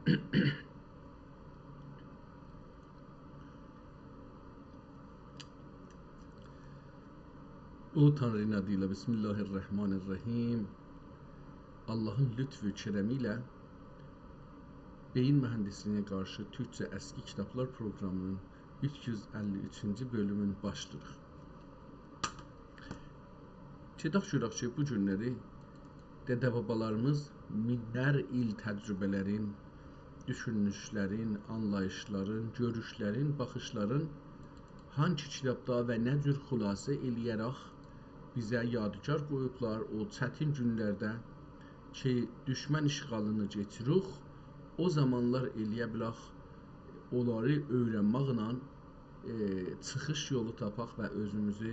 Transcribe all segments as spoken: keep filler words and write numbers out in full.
اولو تانرینین آدی ایله، بسم الله الرحمن الرحیم. آللاهین لطف و کرمی ایله بئیین مهندسلیگینه قارشی تورکجه اسکی کیتابلار پروقرامی‌نین اوچ یوز اللی اوچونجو بؤلومون باشلاییریق. گئدک گؤرک کی، بو گونلری دده-بابالاریمیز مینلر ایل تجربه‌لرین، دوشونوشلرین، آنلاییشلارین، گؤروشلرین، باخیشلارین هانسی کیتابدا و نه جور خلاصه ائله‌یه‌رک بیزه یادگار قویوبلار او چتین گونلرده کی، دوشمن اشغالینی کئچیریک، او زامانلار ائله‌یه بیلک، اونلاری اؤیرنمکله، ائ، چیخیش یولو تاپاق و اؤزوموزو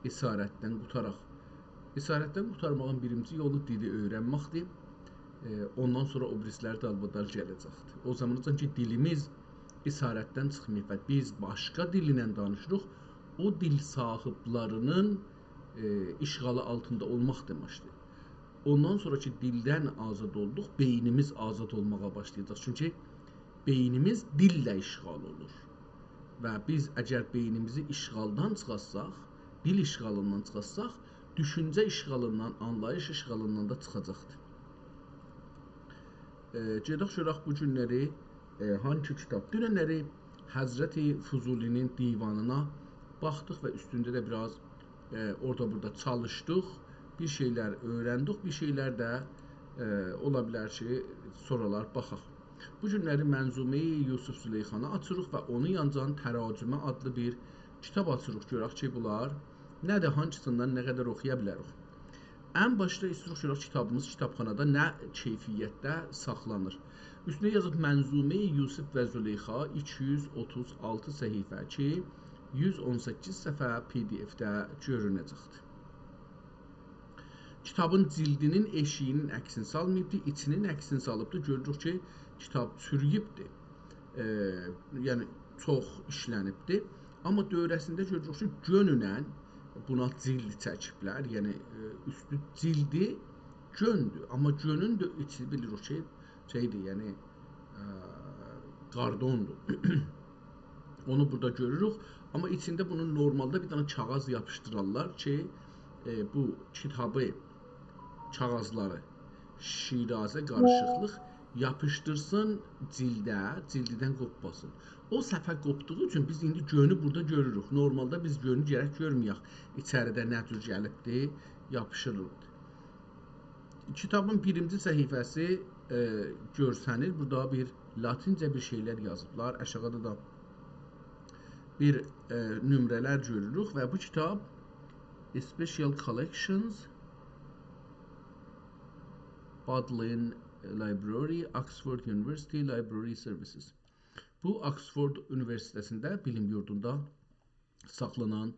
اسارتدن قوتاراق. اسارتدن قوتارماغین بیرینجی یولو دیلی اؤیرنمکدیر. ائ، اوندان سونرا او بیریسی‌لری دالبادال گله‌جکدیر. او زاماناجان کی، دیلیمیز اسارتدن چیخماییب و بیز باشقا دیل ایله دانیشیریق، او دیل صاحیبلرینین، ائ، اشغالی آلتیندا اولماق دئمکدیر. اوندان سونرا کی، دیلدن آزاد اولدوق، بئینیمیز آزاد اولماغا باشلایاجاق. چونکی بئینیمیز دیلله اشغال اولور. و بیز اگر بئینیمیزی اشغالدان چیخارتساق، دیل اشغالیندان چیخارتساق، دوشونجه اشغالیندان، آنلاییش اشغالیندان دا چیخاجاقدیر. ائ، گئدک گؤرک بو گونلری، ائ، هانسی کیتاب؟ دوننلری حضرت فضولی‌نین دیوانینا باخدیق و اوستونده ده بیر آز، ائ، اورادا بورادا چالیشدیق. بیر شئیلر اؤیرندیک، بیر شئیلر ده، ائ، اولا بیلر کی، سونرالار باخاق. بو گونلری منظومه‌ی یوسف زلیخانی آچیریق و اونون یانجان تراجمه آدلی بیر کیتاب آچیریق، گؤرک کی، بونلار نه‌دیر، هانسیندان نه قدر اوخویا بیلریک. ان باشدا ایسته‌ییریک گؤرک کیتابیمیز کیتابخانادا نه کیفیتده ساخلانیر. اوستونه یازیب منظومه‌ی یوسف و زلیخا، ایکی یوز اوتوز آلتی صفحه کی، یوز اون سککیز صفحه پی دی اف‌ده گؤرونه‌جکدیر. کیتابین جیلدینین ائشیگینین عکسینی سالماییبدی، ایچینین عکسینی سالیبدی. گؤروروک کی، کیتاب چورویوبدور. ائ، یعنی چوخ ایشلنیبدی. آمما دؤوره‌سینده گؤروروک کی، گؤنونن بونا جیلد چکیبلر. یعنی، ائ، اوستو جیلدی گؤندور. آمما گؤنون ده ایچی بیلیریک کی، شئیدیر، یعنی، ائ، قاردوندور. اونو بورادا گؤروروک. آمما ایچینده بونون نورمالدا بیر دنه کاغیذ یاپیشدیرارلار کی، ائ، بو کیتابی، کاغیذلاری، شیرازه قاریشیقلیق یاپیشدیرسین جیلده، جیلدیدن قوپماسین. او صفحه قوپدوغو اوچون بیز ایندی گؤنو بورادا گؤروروک. نورمالدا بیز گؤنو گرک گؤرمه‌یک. ایچریده نه جور گلیبدی، یاپیشیریلدی. کیتابین بیرینجی صفحه‌سی، ائ، گؤرسنیر. بورادا بیر لاتینجه بیر شئیلر یازیبلار. آشاغیدا دا بیر، ائ، نمره‌لر گؤروروک و بو کیتاب Special Collections, Bodleian Library, Oxford University Library Services. بو، آکسفورد اونیوئرسیتئتینده، بیلیم یوردوندا ساخلانان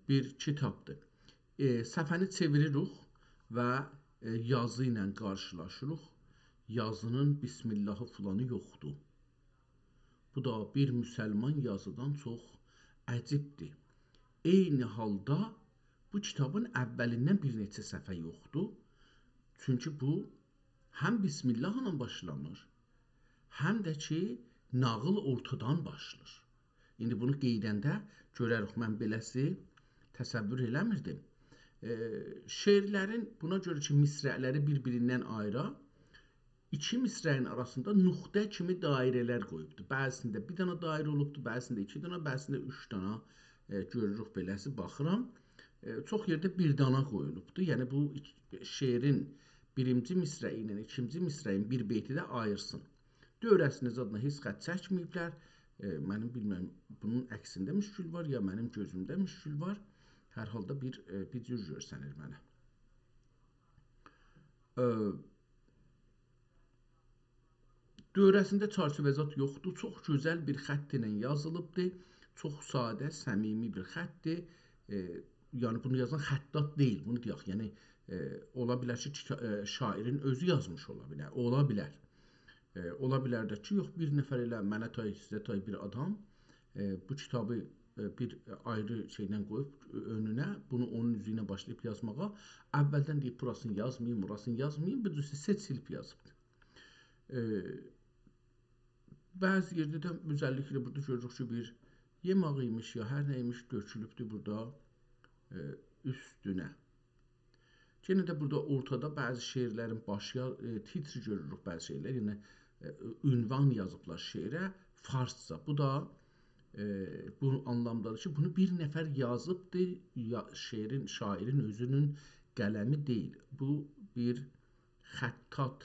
بیر کیتابدیر. ائ، صفحه‌نی چئویریریک و، ائ، یازی ایله قارشیلاشیریق. یازینین بسم اللهی فلانی یوخدور. بو دا بیر مسلمان یازیدان چوخ عجیبدیر. عینی حالدا بو کیتابین اولیندن بیر نئچه صفحه یوخدور. چونکی بو هم بسم الله‌له باشلانیر، هم ده کی، ناغیل اورتادان باشلاییر. ایندی بونو قئییدنده گؤرریک، من بئله‌سی تصور ائله‌میردیم. ائ، شعرلرین، بونا گؤره کی، مصرع‌لری بیر-بیریندن آییرا، ایکی مصرعین آراسیندا نقطه کیمی دایره‌لر قویوبدور. بعضی‌سینده بیر دنه دایره اولوبدور، بعضی‌سینده ایکی دنه، بعضی‌سینده اوچ دنه، ائ، گؤروروک بئله‌سی، باخیرام. ائ، چوخ یئرده بیر دنه قویولوبدور. یعنی، بو ایکی، شعرین بیرینجی مصرعی ایله ایکینجی مصرعین بیر بیتی ده آییرسین. دؤوره‌سینده زادلا هئچ خط چکمه‌ییبلر. ائ، منیم بیلمیرم، بونون عکسینده مشکل وار، یا منیم گؤزومده مشکل وار. هر حالدا بیر، ائ، بیر جور گؤرسنیر منه. ائ، دؤوره‌سینده چرچیوه زاد یوخدور. چوخ گؤزل بیر خط ایله یازیلیبدیر. چوخ ساده، صمیمی بیر خطدیر. ائ، یعنی بونو یازان خطاط دئییل، بونو دئیک. یعنی، ائ، اولا بیلر کی، کیتا-، ائ، شاعرین اؤزو یازمیش اولا بیلر. اولا بیلر. ائ، اولا بیلر ده کی، یوخ، بیر نفر ائله منه تای، سیزه تای بیر آدام، ائ، بو کیتابی، ائ، بیر آیری شئیدن قویوب، ائ، اؤنونه، بونو اونون اوزو ایله باشلاییب یازماغا. اولدن دئییب، بوراسینی یازماییم، بوراسینی یازماییم، بو جور سئچیلیب یازیبدیر. ائ، بعضی یئرده ده اؤزللیکله بورادا گؤروروک کی، بیر یئماق ایمیش یا هر نه ایمیش تؤکولوبدور بورادا، ائ، اوستونه. یئنه ده بورادا اورتادا بعضی شعرلرین باش یا-، ائ، تیتر گؤروروک، بعضی شعرلر، یعنی، ائ، عنوان یازیبلار شعره فارسجا. بو دا، ائ، بو آنلامدادیر کی، بونو بیر نفر یازیبدیر، یا-، شعرین، شاعرین اؤزونون قلمی دئییل. بو بیر خطاط،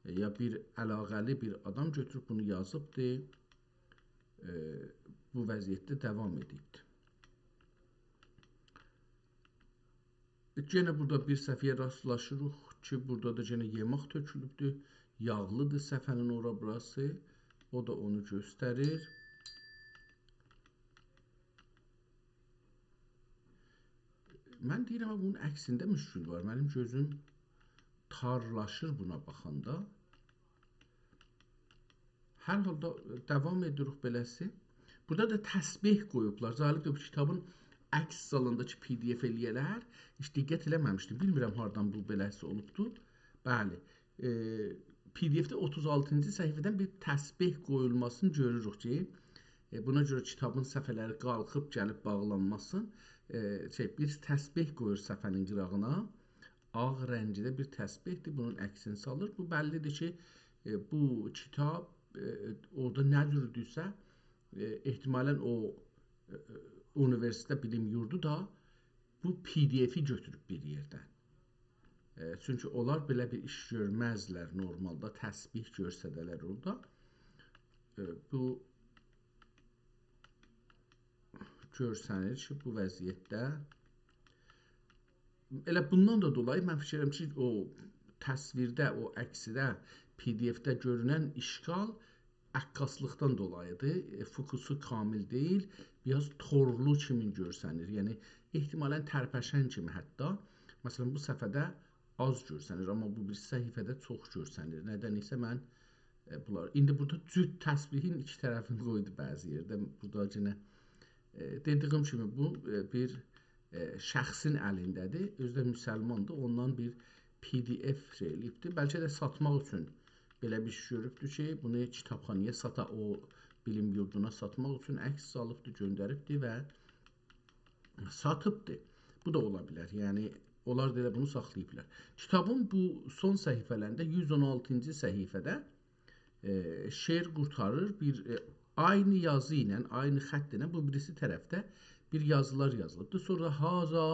ائ، یا بیر علاقه‌لی بیر آدام گؤتوروب بونو یازیبدیر، ائ، بو وضعیتده داوام ائدیبدیر. یئنه بورادا بیر صفحه‌یه راستلاشیریق کی، بورادا دا یئنه یئماق تؤکولوبدور. یاغلیدیر صفحه‌نین اورا بوراسی. او دا اونو گؤستریر. من دئییرم، بونون عکسینده مشکل وار. منیم گؤزوم تارلاشیر بونا باخاندا. هر حالدا، ائ، داوام ائدیریک بئله‌سی. بورادا دا تسبیح قویوبلار. جالبدیر، بو کیتابین عکس سالاندا کی، پی دی اف ائله‌یه‌لر، هئچ دقت ائله‌مه‌میشدیم. بیلمیرم هاردان بو بئله‌سی اولوبدو. بلی. ائ، پی دی افده اوتوز آلتینجی صفحه‌دن بیر تسبیح قویولماسینی گؤروروک کی، ائ، بونا گؤره کیتابین صفحه‌لری قالخیب گلیب باغلانماسین. ائ، شئی، بیر تسبیح قویور صفحه‌نین قیراغینا. آغ رنگیده بیر تسبیحدیر، بونون عکسینی سالیر. بو بللیدیر کی، ائ، بو کیتاب، ائ، اورادا نه جوردورسه، ائ، احتمالاً او، ائ، اونیوئرسیتئت بیلیم یوردو دا بو پی دی افی گؤتوروب بیر یئردن. ائ، چونکی اونلار بئله بیر ایش گؤرمزلر نورمالدا، تسبیح گؤرسده‌لر اورادا. ائ، بو گؤرسنیر کی، بو وضعیتده. ائله بوندان دا دولایی من فیکیر ائدیرم کی، او تصویرده، او عکسده، پی دی افده گؤرونن اشکال عکاسلیقدان دولاییدیر. ائ، فوکوسو کامل دئییل، بیر آز تورلو کیمی گؤرسنیر. یعنی، احتمالاً ترپشن کیمی حتی. مثلاً، بو صفحه‌ده آز گؤرسنیر، آمما بو بیریسی صفحه‌ده چوخ گؤرسنیر. ندن ایسه من، ائ، بونلار، ایندی بورادا جوت تسبیحین ایکی طرفینی قویدو بعضی یئرده. بورادا یئنه، ائ، دئدیییم کیمی، بو، ائ، بیر، ائ، شخصین الینده‌دیر. اؤزو ده مسلماندیر، اوندان بیر پی دی اف شئی ائله‌ییبدیر. بلکه ده ساتماق اوچون بئله بیر ایش گؤروبدور کی، بونو کیتابخانایا ساتا، او بیلیم یوردونا ساتماق اوچون عکس سالیبدیر، گؤندریبدیر و ساتیبدیر. بو دا اولا بیلر. یعنی، اونلار دا ائله بونو ساخلاییبلار. کیتابین بو سون صفحه‌لرینده، یوز اون آلتینجی صفحه‌ده، ائ، شعر قورتاریر. بیر، ائ، عینی یازی ایله، عینی خط ایله بو بیریسی طرفده بیر یازیلار یازیلیبدیر. سونرا «هذا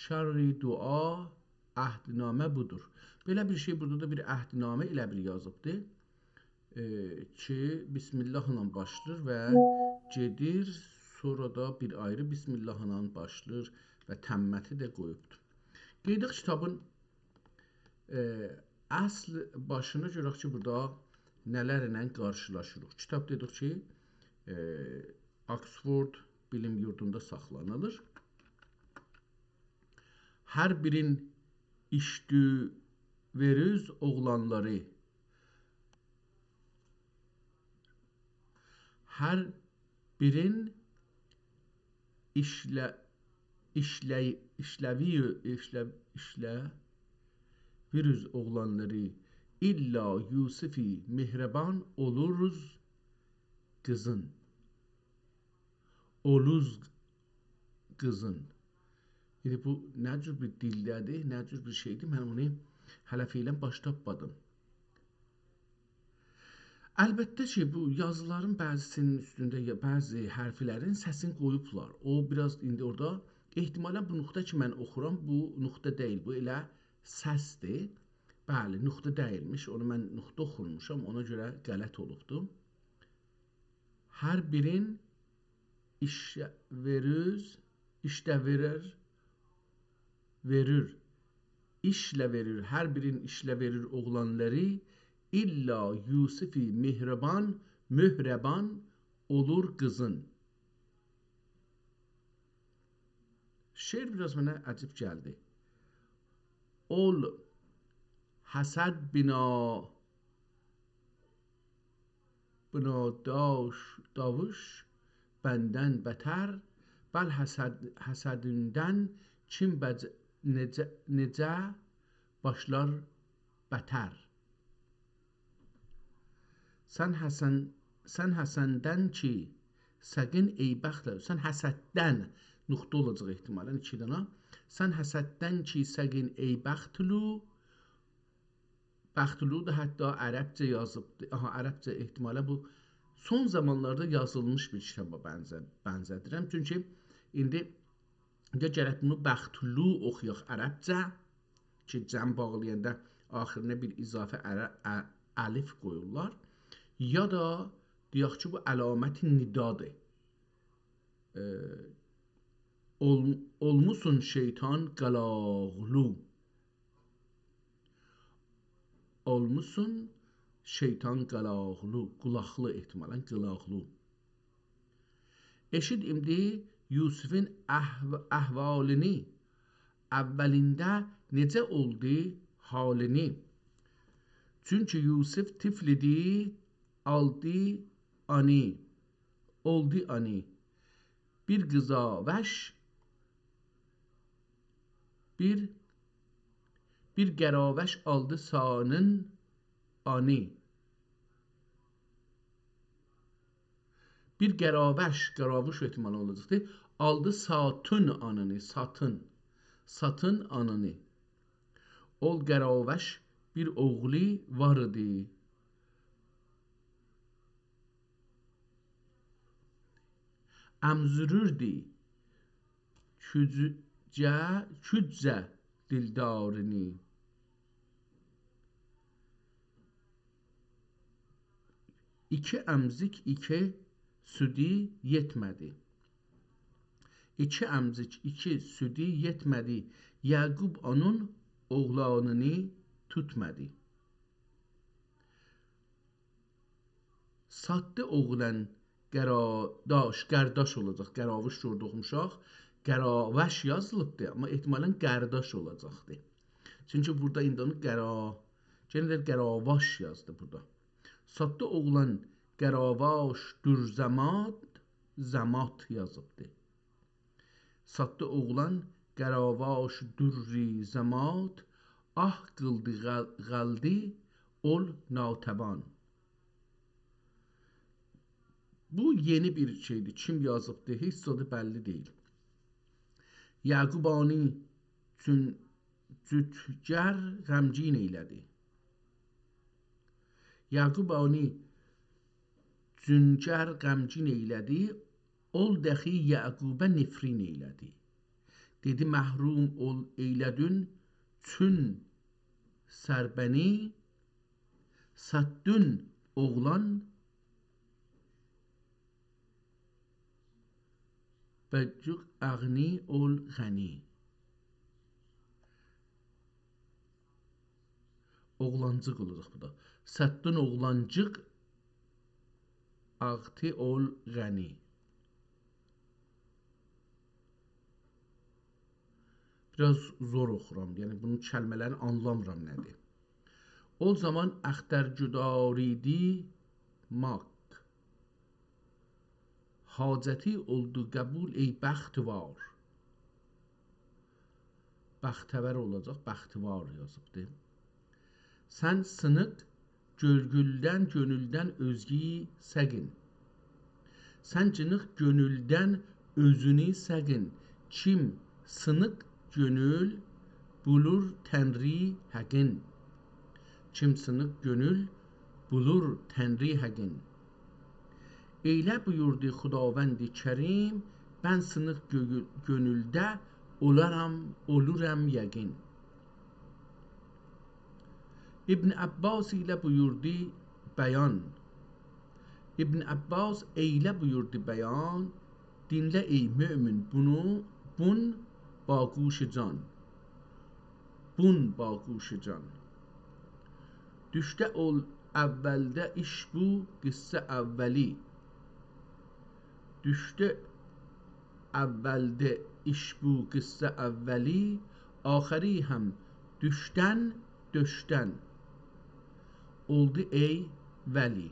شرح دعا، عهدنامه بودور.» بئله بیر شئی، بورادا دا بیر عهدنامه ائله بیر یازیبدی. ائ، کی، بسم الله ایله باشلاییر و گئدیر، سونرا دا بیر آیری بسم الله ایله باشلاییر و تمّتی ده قویوبدور. قئییداق کیتابین، ائ، اصل باشینی گؤرک کی، بورادا نه‌لرله قارشیلاشیریق. کیتاب دئدیک کی، ائ، آکسفورد بیلیم یوردوندا ساخلانیلیر. هر بیرین ایشتووروز اوغلانلاری، هر بیرین ایشله-، ایشله-، ایشله‌وی-، ایشله-، ایشله‌ویروز اوغلانلاری، الا یوسفی مهربان اولوروز قیزین. اولوز قیزین. ایندی بو نه جور بیر دیلده‌دیر، نه جور بیر شئیدیر، من اونو هله فعلاً باش تاپمادیم. البته کی، بو یازیلارین بعضی‌سینین اوستونده یا بعضی حرفلرین سسینی قویوبلار. او بیر آز ایندی اورادا، احتمالاً بو نقطه کی، من اوخورام، بو نقطه دئییل، بو ائله سسدیر. بلی، نقطه دئییلمیش، اونو من نقطه اوخورموشام، اونا گؤره غلط اولوبدو. هر بیرین ایشله وئریر، ایشله وئریر، وئریر، ایشله وئریر، هر بیرین ایشله وئریر اوغلانلاری، الا یوسفی مهربان، مهربان اولور قیزین. شعر بیر آز منه عجیب گلدی. اول حسد بنا، بنا داش-، داوش بندن بتر، بل حسد-، حسدیندن کیم بج-، نئجه، نئجه باشلار بتر. سن حسن، سن حسددن کی سگین ای بختلو، سن حسددن، نقطه اولاجاق احتمالاً ایکی دنه. سن حسددن کی سگین ای بختلو، بختلو دا حتی عربجه یازیبدی. آها، عربجه احتمالاً بو سون زامانلاردا یازیلمیش بیر کیتابا بنزه-، بنزه‌دیرم. چونکی ایندی یا گرک بونو بختلو اوخویاق عربجه، کی جمع باغلایاندا آخیرینه بیر اضافه اره-، ا-، الف قویورلار، یا دا دئیک کی بو علامت ندادیر. ائ، اول-، اولموسون شیطان قالاغلو. اولموسون شیطان قالاغلو، قولاقلی احتمالاً، قالاغلو. ائشیت ایندی یوسفین احو-، احوالینی، اولینده نئجه اولدو حالینی. چونکی یوسف طفلیدی، آلدی آنی، اولدو آنی. بیر قاراوش، بیر، بیر قاراوش آلدی ساتین آنی. بیر قاراوش، قاراووش احتمالاً اولاجاقدی. آلدی ساتین آنینی، ساتین. ساتین آنینی. اول قاراوش بیر اوغلو وار ایدی. امزوروردو کوججه، کوججه دلدارینی. ایکی امزیک ایکی سودو یئتمه‌دی. ایکی امزیک ایکی سودو یئتمه‌دی. یعقوب اونون اوغلانینی توتمادی. ساتدی اوغلان قاراداش، قارداش اولاجاق. قاراووش گؤردوک، اوخوموشاق. قاراوش یازیلیبدی، آمما احتمالاً قارداش اولاجاقدی. چونکی بورادا ایندی اونو قارا-، یئنه ده قاراواش یازدی بورادا. ساتدی اوغلان قاراواش دور زمات، زمات یازیبدی. ساتدی اوغلان قاراواش دور زمات، آه قیلدی قال-، قالدی اول ناتوان. بو یئنی بیر شئیدیر. کیم یازیبدی؟ هئچ زادی بللی دئییل. یعقوبانی جون-، جوتگر غمگین ائیله‌دی. یعقوبانی جونگر غمگین ائیله‌دی، اول دخی یعقوبه نفرین ائیله‌دی. دئدی: «محروم اول ائیله‌دین چون سربنی، ساتدین اوغلان بجوق اغنی اول غنی.» اوغلانجیق اولاجاق بو دا. ساتدین اوغلانجیق اغنی اول غنی. بیر آز زور اوخورام، یعنی بونون کلمه‌لرینی آنلامیرام نه‌دیر. او زامان اختر گداریدی ماک، حاجتی اولدو قبول ای بختوار. بختور اولاجاق، بختوار یازیبدی. سن سینیق گؤلگولدن، گؤنولدن اؤزگه‌یی سگین. سن جینیق گؤنولدن اؤزونو سگین. کیم سینیق گؤنول بولور تنری حقین. کیم سینیق گؤنول بولور تنری حقین. ائیله بویوردو خداوند کریم، من سینیق گؤ-، گؤنولده اولارام، اولورام یقین. ابن عباس ائیله بویوردو بیان. ابن عباس ائیله بویوردو بیان، دینله ای مؤمن بونو، بون با گوش جان. بون با گوش جان. دوشده اول اولده ایش بو قصه اولی. دوشده اولده ایش بو قصه اولی، آخری هم دوشدن، دؤشدن اولدو ای ولی.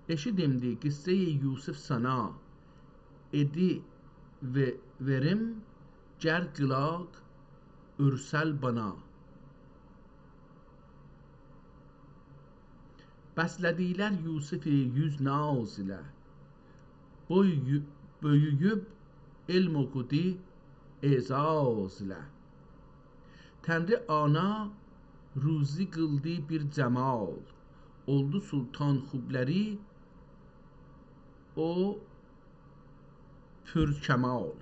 ائشیت ایندی قصه‌ی یوسف سانا، ائدی و-، وئریم، گر قیلاق اؤرسل بانا. بسله‌دیلر یوسفی یوز ناز ایله، بوی-، بؤیویوب علم اوخودو اعزاز ایله. تنری آنا روزی قیلدی بیر جمال، اولدو سلطان خوبلری او پورکمال،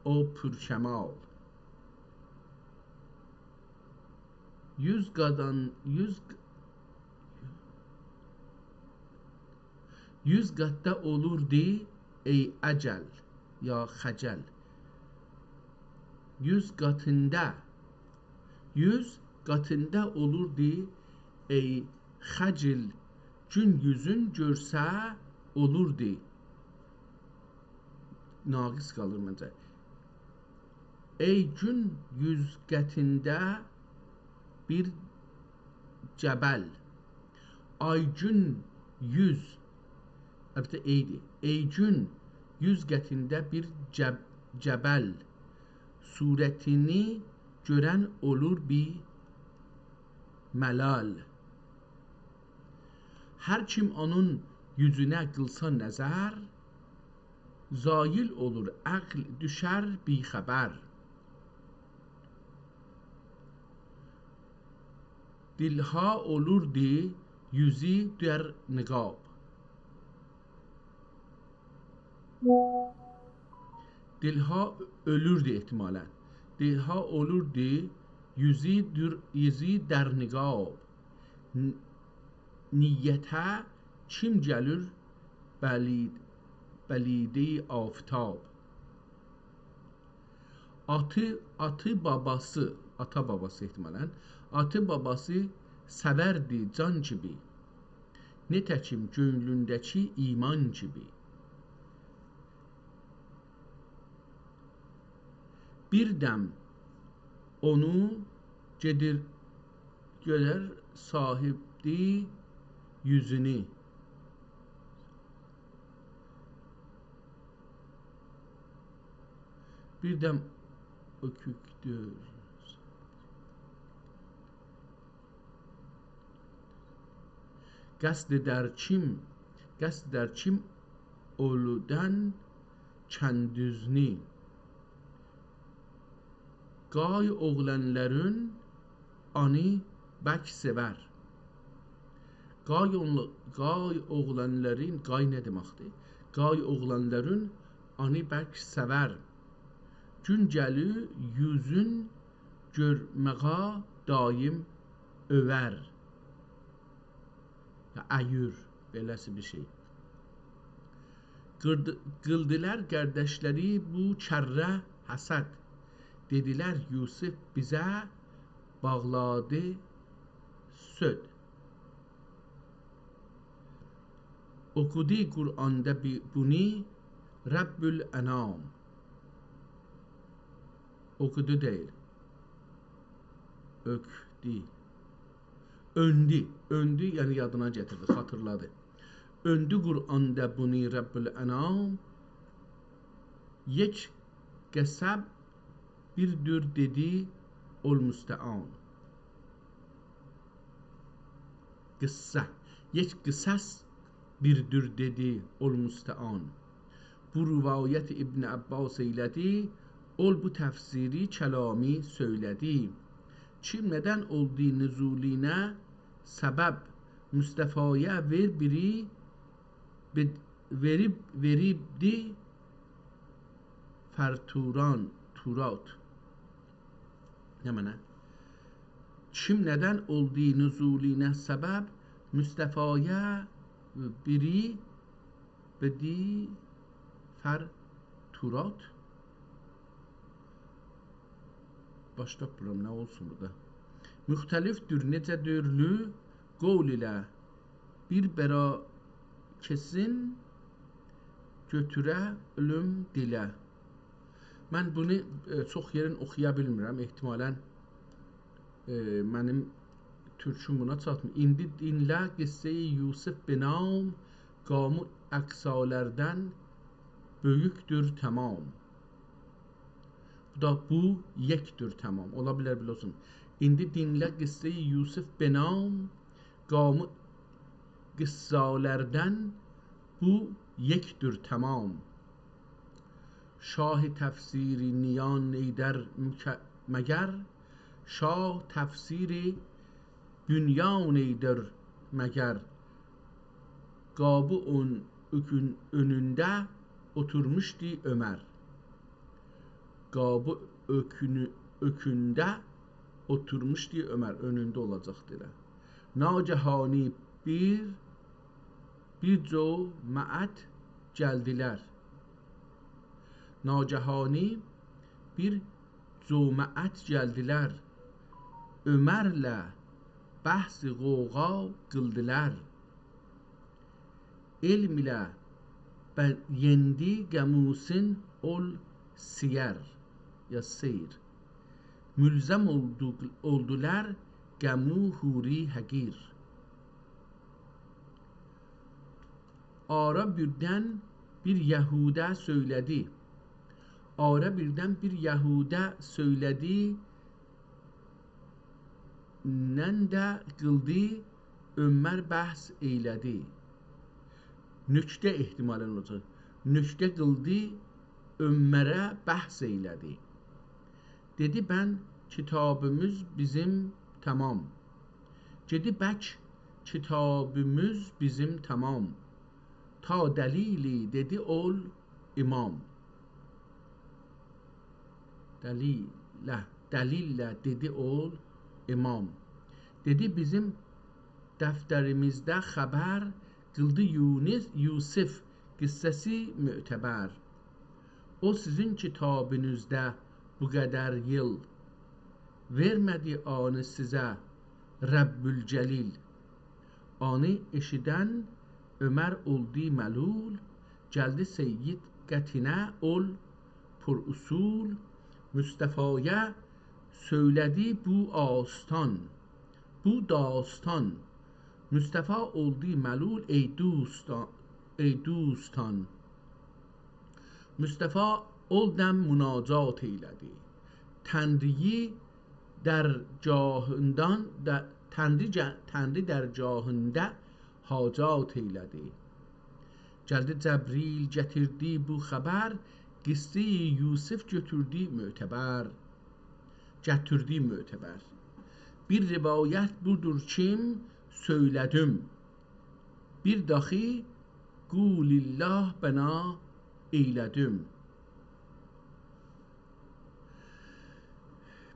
او پورکمال. یوز قادان، یوز، یوز قاتدا اولوردو، ای اجل، یا خجل. یوز قاتیندا، یوز قاتیندا اولوردو، ای خجل، گون یوزون گؤرسه اولوردو. ناقص قالیر منجه. ای گون یوز قاتیندا بیر جبل. آی گون یوز، البته ایدی. ای گون یوز قاتیندا بیر جب-، جبل. صورتینی گؤرن اولور بیر ملال. هر کیم اونون یوزونه قیلسا نظر، زایل اولور عقل، دوشر بی‌خبر. دلها اولوردو یوزو در نقاب. دلها اؤلوردو احتمالاً. دلها اولوردو یوزو در، یوزو در نقاب. ن-، نیته کیم گلیر بلید-، بلیدی آفتاب. آتی، آتی باباسی، آتا باباسی احتمالاً، آتی باباسی سئوردی جان کیمی. نئته‌کیم گؤنلونده‌کی ایمان کیمی. بیر دم اونو گئدیر، گؤرر صاحیبدی یوزونو. بیر دم او کوکدور. قصد ائدر کیم، قصد ائدر کیم اولودان کندوزنو. قای اوغلانلارین آنی برک سئور. قای اوغل-، قای اوغلانلارین، قای نه دئمکدیر؟ قای اوغلانلارین آنی برک سئور. گون گلیر یوزون گؤرمه‌یه دایم اؤور. یا ایور، بئله‌سی بیر شئی. قیردی-، قیلدیلار قارداشلاری بو کره حسد. دئدیلر یوسف بیزه باغلادی سؤد. اوخودو قرآندا بی-، بونو رب الانام. اوخودو دئییل. اؤکدو. اؤندو. اؤندو، یعنی یادینا گتیردی، خاطیرلادی. اؤندو قرآندا بونو رب الانام. یک قصه بیردور دئدی، المستعان. قصه. یک قصص بیردور دئدی، المستعان. بو روایت ابن عباس ائیله‌دی، اول بو تفسیری کلامی سؤیله‌دی. کیم ندن اولدو نزولینه سبب، مصطفایا وئر بیری، بد-، وئریب، وئریبدی فرتوران، تورات. نمنه؟ کیم ندن اولدو نزولینه سبب، مصطفایا بیری بدی فر تورات. باش تاپمیرام، نه اولسون بورادا؟ مختلفدور نئجه دؤرلو قول ایله، بیر برا کسین گؤتوره علم دیله. من بونو، ائ، چوخ یئرین اوخویا بیلمیرم. احتمالاً، ائ، منیم تورکوم بونا چاتمیر. ایندی دینله قصه‌ی یوسف به نام، قامو اقصالردن بؤیوکدور تمام. بو دا بو یکدور تمام. اولا بیلر، بیله‌سین. ایندی دینله قصه‌ی یوسف به نام، قامو قصه‌لردن بو یکدور تمام. شاه تفسیری نیان ایدر مکه-، مگر، شاه تفسیری بنیان ایدر مگر. قابی اون-، اؤکون-، اؤنونده اوتورموشدو عمر. قابی اؤکونو-، اؤکونده اوتورموشدو عمر، اؤنونده اولاجاقدی ائله. ناگهانی بیر، بیر جماعت گلدیلر. ناگهانی بیر جماعت گلدیلر. عمرله بحث غوغا قیلدیلار. علم ایله به-، یئندی قاموسون اول سیر، یا سیر. ملزم اولدو-، اولدولار قامو حوری حقیر. آرا بیردن بیر یهوده سؤیله‌دی. آرا بیردن بیر یهوده سؤیله‌دی. ننده قیلدی، عمر بحث ائیله‌دی. نکته احتمالاً اولاجاق. نکته قیلدی، عمره بحث ائیله‌دی. دئدی: «بن کیتابیمیز بیزیم تمام.» دئدی: «بک کیتابیمیز بیزیم تمام. تا دلیلی دئدی اول امام.» دلیله، دلیلله دئدی اول امام. دئدی: «بیزیم دفتریمیزده خبر، قیلدی یونس، یوسف قصه‌سی معتبر. او سیزین کیتابینیزده بو قدر ییل، وئرمه‌دی آنی سیزه رب‌الجلیل.» آنی ائشیدن عمر اولدو ملول، گلدی سید قتینه اول پراصول. مصطفایا سؤیله‌دی بو آستان، بو داستان. مصطفی اولدو ملول، ای دوستان، ای دوستان. مصطفی اول دم مناجات ائیله‌دی. تنری‌یی درگاهیندان، د-، تنری گ-، تنری درگاهیندا حاجات ائیله‌دی. گلدی جبرییل، گتیردی بو خبر، قصه‌ی یوسف گؤتوردو معتبر. گتیردی معتبر. بیر روایت بودور کیم سؤیله‌دیم، بیر داخی قول الله بنا ائیله‌دیم.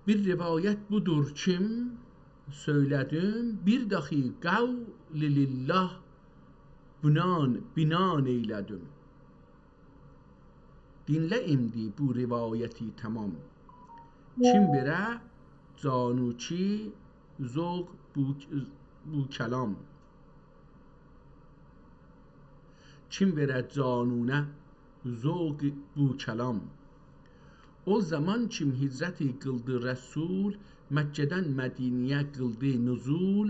بیر روایت بودور کیم سؤیله‌دیم، بیر داخی قول الله بنان، بنان ائیله‌دیم. دینله ایندی بو روایتی تمام. کیم وئره جانو کی ذوق بو، بو کلام. کیم وئره جانونه ذوق بو کلام. او زامان کیم هجرتی قیلدی رسول، مکه‌دن مدینه‌یه قیلدی نزول.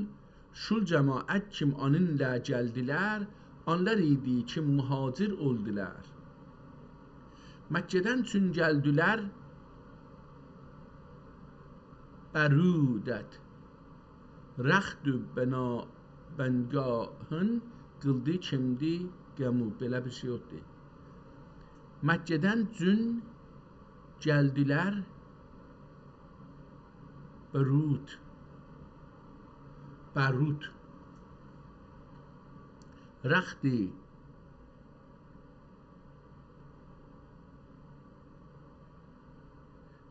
شول جماعت کیم آنینلا گلدیلر، آنلار ایدی کیم مهاجر اولدولار. مکه‌دن چون گلدیلر برودت، رخت بنا، بنگاهین قیلدی کیمدی قامو، بئله بیر شئی یوخدور. مکه‌دن جون گلدیلر برود، برود. رختی،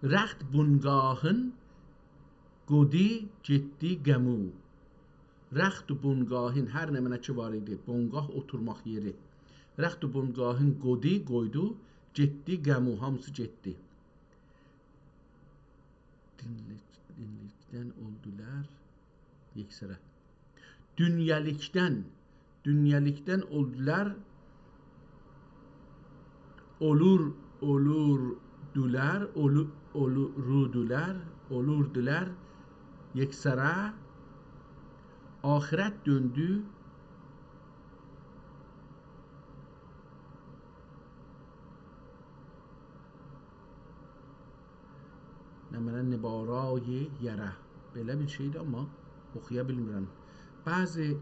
رخت بنگاهین قودی گئتدی قامو. رخت بنگاهین، هر نمنه کی وار ایدی، بنگاه اوتورماق یئری. رخت بنگاهین قودی، قویدو، گئتدی قامو، هامیسی گئتدی. دینلیک-، دینلیکدن اولدولار یکسره. دونیالیکدن، دونیالیکدن اولدولار، اولور، اولوردولار، اولو-، اولورودولار، اولوردولار یکسره. آخرت دؤندو نمنه، نبارای یره. بئله بیر شئیدیر، آمما اوخویا بیلمیرم. بعضی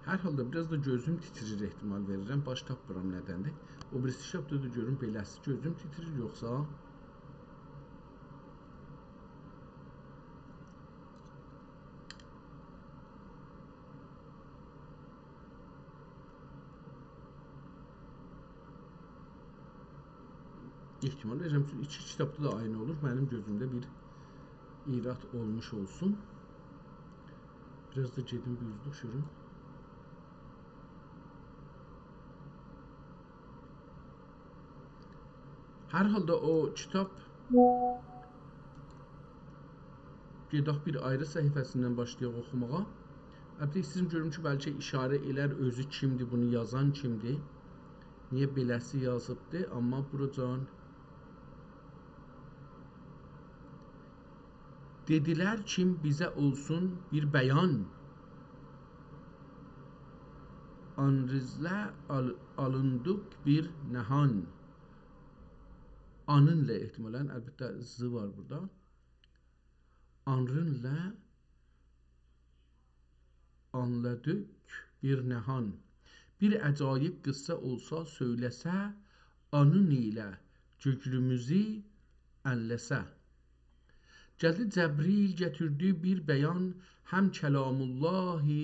هر حالدا بیر آز دا گؤزوم تیتریر، احتمال وئریرم. باش تاپمیرام نه‌دندیر. او بیریسی کیتابدا دا گؤروم بئله‌سی گؤزوم تیتریر، یوخسا احتمال وئریرم کی، ایکی کیتابدا دا عینی اولور. منیم گؤزومده بیر ایراد اولموش اولسون. بیر آز دا گئدیم بیر اوزلوک گؤروم. هر حالدا او کیتاب، گئدک بیر آیری صفحه‌سیندن باشلایاق اوخوماغا. البته، ایسته‌ییرم گؤروم کی، بلکه ایشاره ائلر اؤزو کیمدیر، بونو یازان کیمدیر. نییه بئله‌سی یازیبدی، آمما بوراجان دئدیلر کیم بیزه اولسون بیر بیان. آنرینله آل-، آلیندیق بیر نهان. آنینله احتمالاً، البته، ز وار بورادا. آنرینله آنلادیق بیر نهان. بیر عجایب قیسسا اولسا، سؤیله‌سه، آنین ایله گؤکلوموزو انله‌سه. گلدی جبریل، گتیردی بیر بیان، هم کلام‌اللهی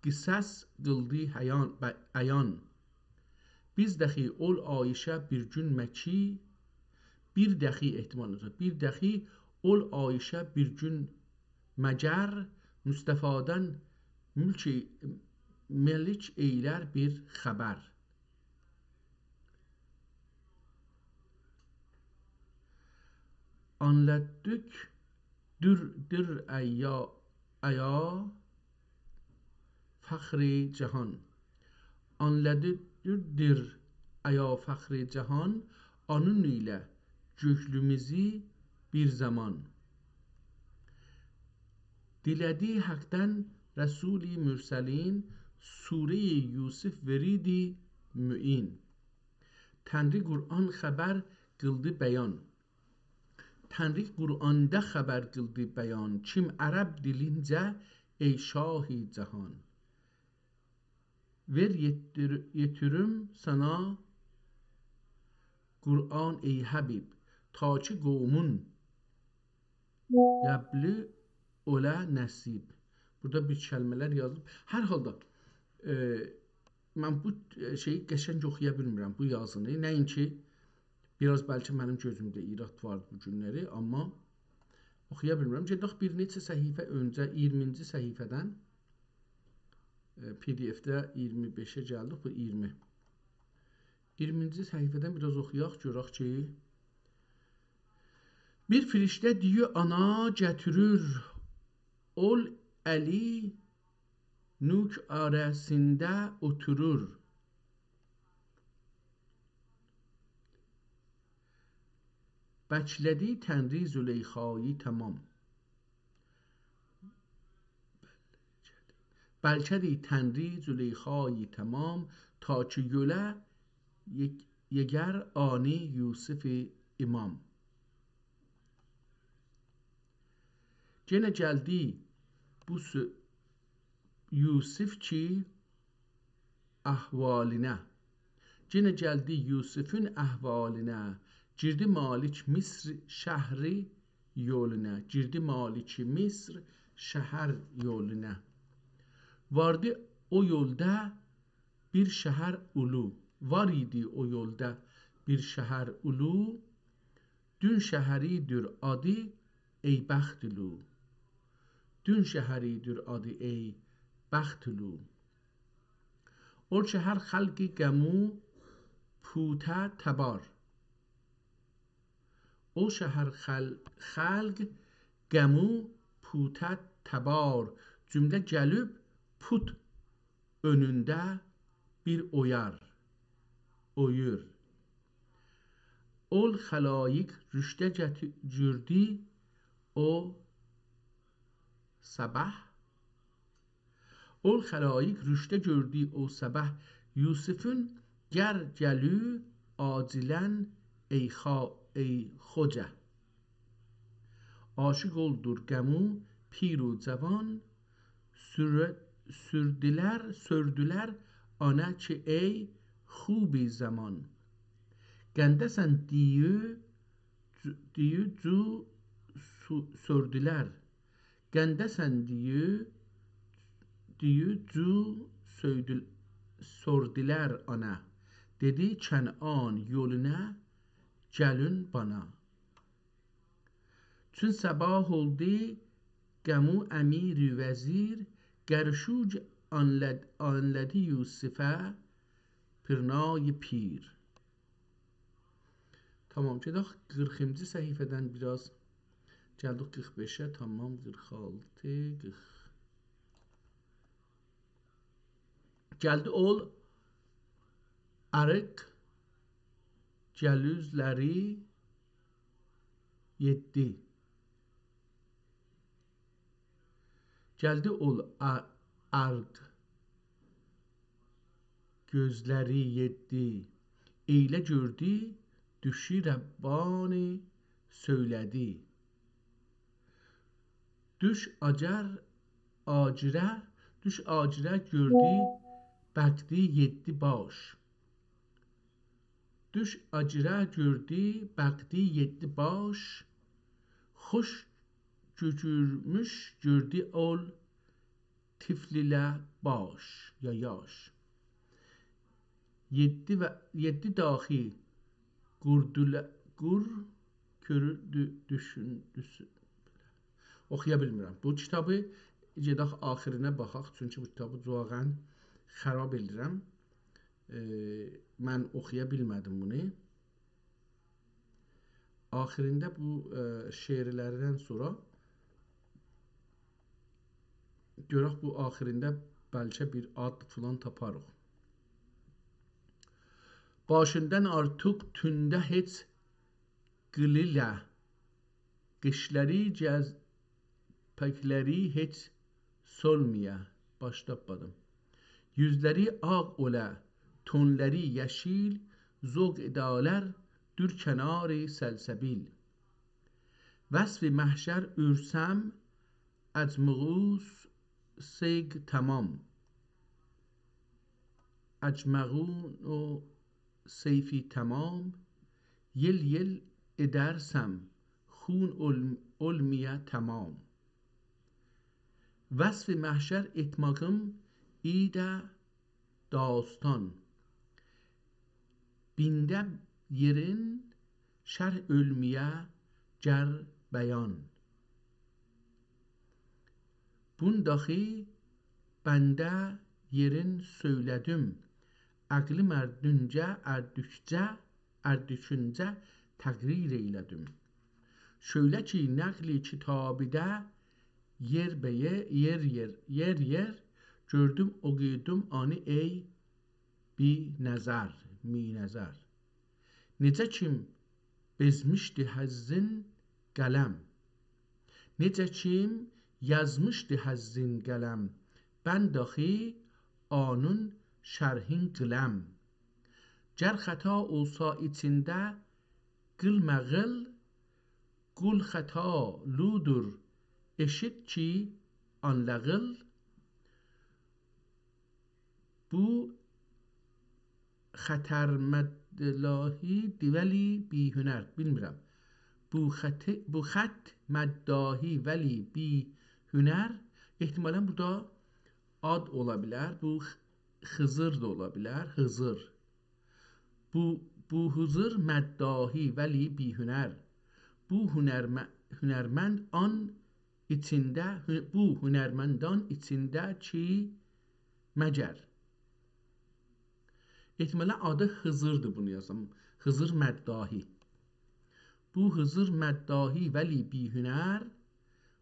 قصص قیلدی حیان، بی-، عیان. بیز دخی اول عایشه بیر گون مکی، بیر دخی احتمال وار، بیر دخی اول عایشه بیر گون مگر، مصطفادان ملک ای-، ملک ائیلر بیر خبر. آنلادیق دور، دور ایا، ایا فخر جهان. آنلادیق دور، دور ایا فخر جهان، آنین ایله گؤکلوموزو بیر زامان. دیله‌دی حقدن رسول مرسلین، سوره‌ی یوسف وئریدی معین. تنری قرآن خبر قیلدی بیان. تنری قرآندا خبر قیلدی بیان، کیم عرب دیلینجه، ای شاه جهان. وئر یئتدیر-، یئتیریم سانا قرآن، ای حبیب، تا کی قومون یبلی اولا نصیب. بورادا بیر کلمه‌لر یازیلیب. هر حالدا، ائ، من بو، ائ، شئیی قشنگ اوخویا بیلمیرم، بو یازینی. نه‌اینکی بیر آز بلکه منیم گؤزومده ایراد واردی بو گونلری، آمما اوخویا بیلمیرم. گئدک بیر نئچه صفحه اؤنجه، اییرمینجی صفحه‌دن، ائ، پی دی اف‌ده اییرمی بئشه گلدیک، بو اییرمی. اییرمینجی صفحه‌دن بیر آز اوخویاق، گؤرک کی، بیر فرشته دئییر آنا گتیریر، اول علی نوک آراسیندا اوتورور. بکله‌دی تنری زلیخایی تمام. بلکه‌دی تنری زلیخایی تمام، تا کی یؤله یئ-، یئگر آنی یوسف امام. یئنه گلدی بو سؤ-، یوسف کی احوالینه. یئنه گلدی یوسفون احوالینه. گیردی مالک مصر شهری یولونا. گیردی مالک مصر شهر یولونا. واردی او یولدا بیر شهر اولو. وار ایدی او یولدا بیر شهر اولو. دون شهری‌دیر آدی، ای بختلو. دون شهری‌دیر آدی، ای بختلو. او شهر خلق غمو پوته تبار. او شهر خل-، خلق غمو پوته تبار. جمله گلیب پوت اؤنونده بیر اویار، اویور. اول خلایق رشده گتی-، گؤردو او صباح. اول خلایق رشده گؤردو او صباح یوسفون، گر گلو عاجلاً ای خا-، ای خوجه. عاشیق اولدور غمو پیر و جوان، سره-، سوردولر، سوردولر آنا کی ای خوبی زمان. قنده‌سن دئیه، دئیه جو سو-، سوردولر. قنده‌سن دئیه، دئیه جو سؤیدول-، سوردولر آنا. دئدی: «کنعان یولونا گلین بانا.» چون صباح اولدو، قمو امیر وزیر، قریشو آنلد-، آنلدی یوسفه پیرنای پیر. تامام، گئدک قیرخینجی صفحه‌دن بیر آز. گلدیک قیرخ بئشه، تامام، قیرخ آلتی، قیرخ. گلدی اول آرق، گلوزلری یئددی. گلدی اول آ-، آرق، گؤزلری یئددی. ائیله گؤردو، دوشو ربانی سؤیله‌دی. دوش آجر، آجره، دوش آجره گؤردو، بختی یئددی باش. دوش آجره گؤردو، بختی یئددی باش. خوش گؤجورموش گؤردو اول طفل ایله باش، یا یاش. یئددی و، یئددی داخی قوردوله-، قور کؤرو دو-، دوشون-، دوشون-، اوخویا بیلمیرم. بو کیتابی گئدک آخیرینه باخاق، چونکی بو کیتابی واقعاً خراب ائدیرم. ائ، من اوخویا بیلمه‌دیم بونو. آخیرینده بو، ائ، شعرلردن سونرا گؤرک بو آخیرینده بلکه بیر آد فلان تاپاریق. باشیندان آرتیق تونده هئچ قیلیله، قیشلاری گز-، پکلری هئچ سولمایا، باش تاپمادیم. یوزلری آغ اولا، تونلاری یئشیل، ذوق ائده‌لر دور کناری سلسبیل. وصف محشر اورسم، اجمعو صیغ تمام. اجمعون و صیغ تمام، یئل یئل ائدرسم، خون اول-، اولمایا تمام. وصف محشر ائتمه‌ییم ایده داستان، بینده یئرین شرح اولمایا گر بیان. بون داخی بنده یئرین سؤیله‌دیم، عقلیم اردونجه، اردوکجه، اردوکونجه تقریر ائیله‌دیم. شؤیله کی نقل کتابیده یئر به یئر، یئر یئر، یئر یئر گؤردوم، اوخودوم آنی ای بی‌نظر، می‌نظر. نئجه کیم بزمیشدی حزین قلم. نئجه کیم یازمیشدی حزین قلم، بن داخی آنون شرحین قیلم. گر خطا اولسا ایچینده قیلما قیل، قول خطالودور، ائشیت کی آنلاغیل. بو خطر مداحی ولی بی‌هنر، بیلمیرم. بو خط، بو خط مداحی ولی بی‌هنر، احتمالاً بورادا آد اولا بیلر، بو خ-، خیزیر دا اولا بیلر، هیزیر. بو، بو هیزیر مداحی ولی بی‌هنر. بو هنرم-، هنرمند آن ایچینده، هو-، بو هنرمندان ایچینده کی مگر. احتمالاً آدی هیزیردیر، بونو یازام. هیزیر مداحی. بو هیزیر مداحی ولی بی‌هنر،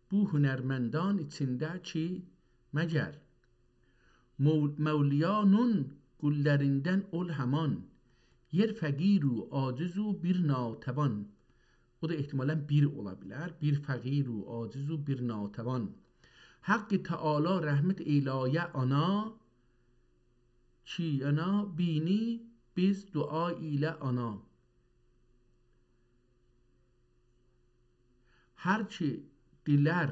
بو هنرمندان ایچینده کی مگر. مول-، مولیانون قوللریندن اول همان، یئر فقیر و عاجز و بیر ناتوان. او دا احتمالاً بیر اولا بیلر. بیر فقیر و عاجز و بیر ناتوان. حق تعالی رحمت ائیله‌یه آنا، کی آنا بینی بیز دعا ایله آنا. هر کی دیلر،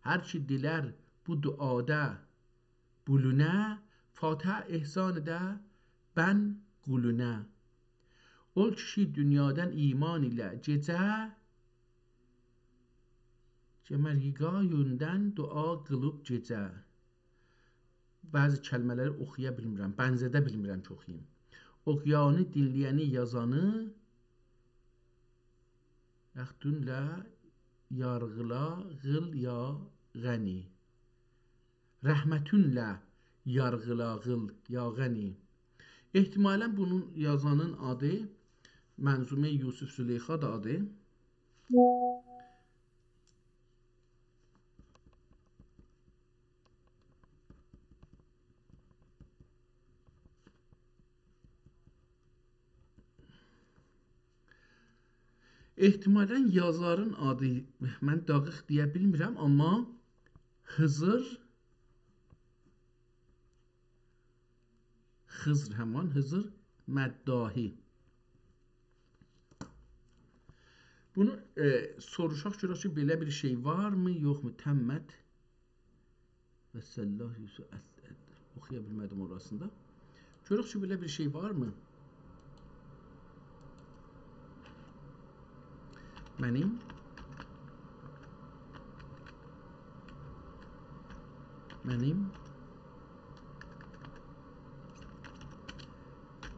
هر کی دیلر بو دعادا بولونا، فاتحه احسان ائده بن قولونا. اول کیشی دونیادان ایمان ایله گئجه، جمر ییغا یوندن دعا قیلیب گئجه. بعضی کلمه‌لری اوخویا بیلمیرم، بنزده بیلمیرم کی اوخویوم. اوخویانی، دینله‌ینی، یازانی، رحمتونله یارغیلا غیل یا غنی. رحمتونله یارغیلا غیل یا غنی. احتمالاً بونون یازانین آدی منظومه یوسف زلیخا دا آدی. احتمالاً یازارین آدی، من دقیق دئیه بیلمیرم، آمما خضر، خضر، همان خضر مداحی. بونو، ائ، سوروشاق گؤرک کی، بئله بیر شئی وارمی، یوخمو؟ تمت و صلی الله یوسف ات-، ات-، اوخویا بیلمه‌دیم اوراسینی دا. گؤرک کی، بئله بیر شئی وارمی؟ منیم، منیم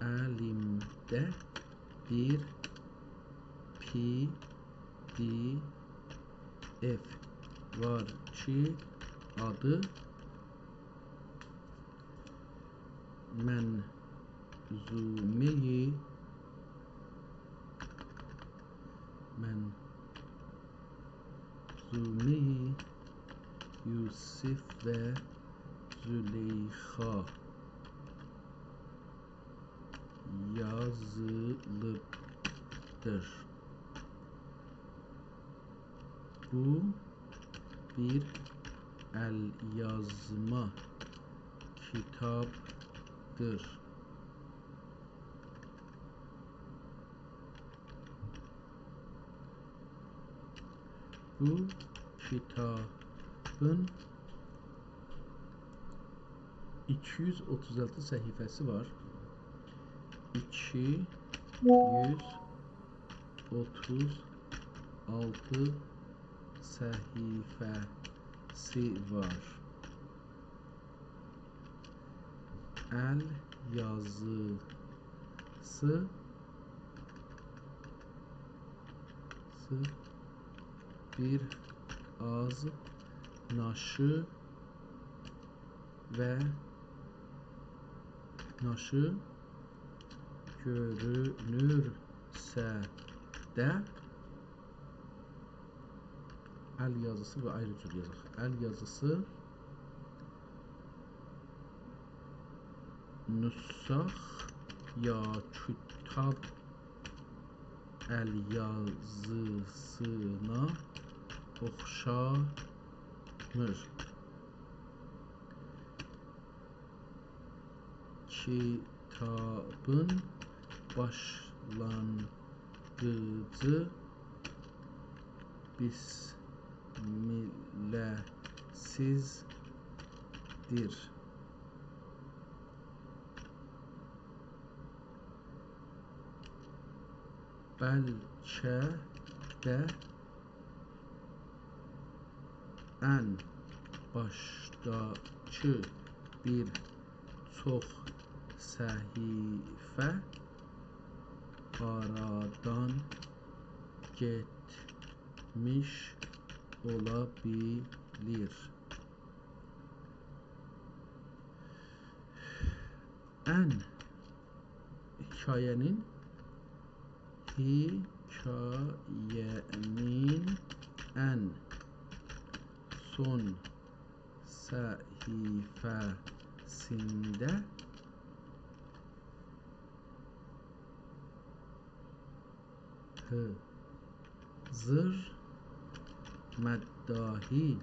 الیمده بیر پی دی اف وار کی، آدی منظومه‌ی، منظومه‌ی یوسف و زلیخا یازیلیبدیر. بو بیر ال‌یازما کیتابدیر. بو کیتابین ایکی یوز اوتوز آلتی صفحه‌سی وار. ایکی یوز اوتوز آلتی صفحه‌سی وار. ال یازیسی بیر آز ناشی و ناشی گؤرونورسه ده، ال یازیسی و آیری جور یازاق. ال یازیسی نسخ یا کیتاب ال یازیسینا اوخشامیر. کیتابین باشلانغیجی بسم‌الله‌سیزدیر. بلکه ده ان باشداکی بیر چوخ صفحه آرادان گئتمیش اولا بیلیر. ان حکایه‌نین، حکایه‌نین ان سون صفحه‌سینده خضر مداحی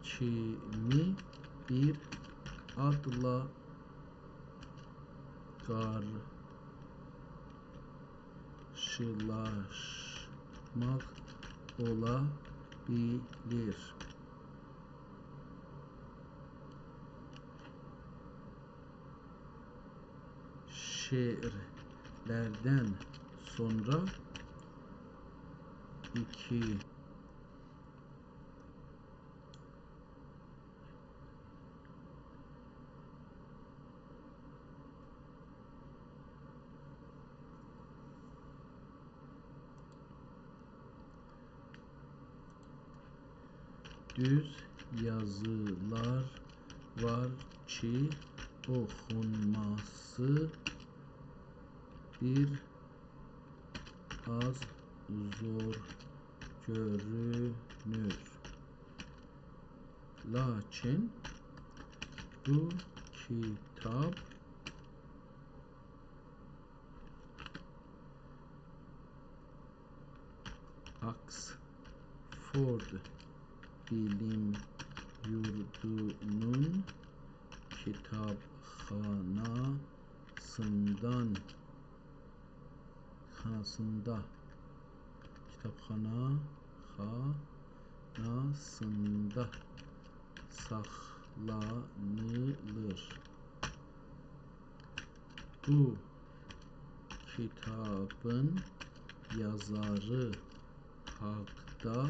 کیمی بیر آدلا قارشیلاشماق اولا بیلیر. شعرلردن سونرا ایکی دوز یازیلار وار کی، اوخونماسی بیر آز زور گؤرونور. لاکین بو کیتاب آکسفورد بیلیم یوردونون کیتابخاناسیندان، خاناسیندا، کیتابخانا، خاناسیندا ساخلانیلیر. بو کیتابین یازاری حاقدا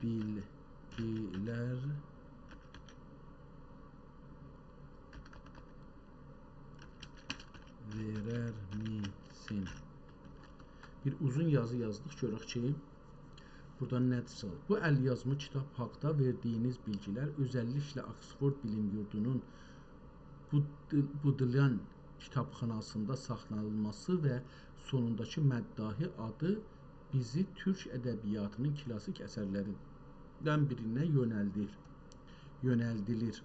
بیلگیلر وئررمیسین؟ بیر اوزون یازی یازدیق، گؤرک کی، بورادا نه دئییر؟ بو ال‌یازما کیتاب حاقدا وئردیگینیز بیلگیلر، اؤزللیکله آکسفورد بیلیم یوردونون بو، بودلان کیتابخاناسیندا ساخلانیلماسی و سونونداکی مداحی آدی بیزی تورک ادبیاتینین کلاسیک اثرلریندن بیرینه یؤنلدیر، یؤنلدیلیر.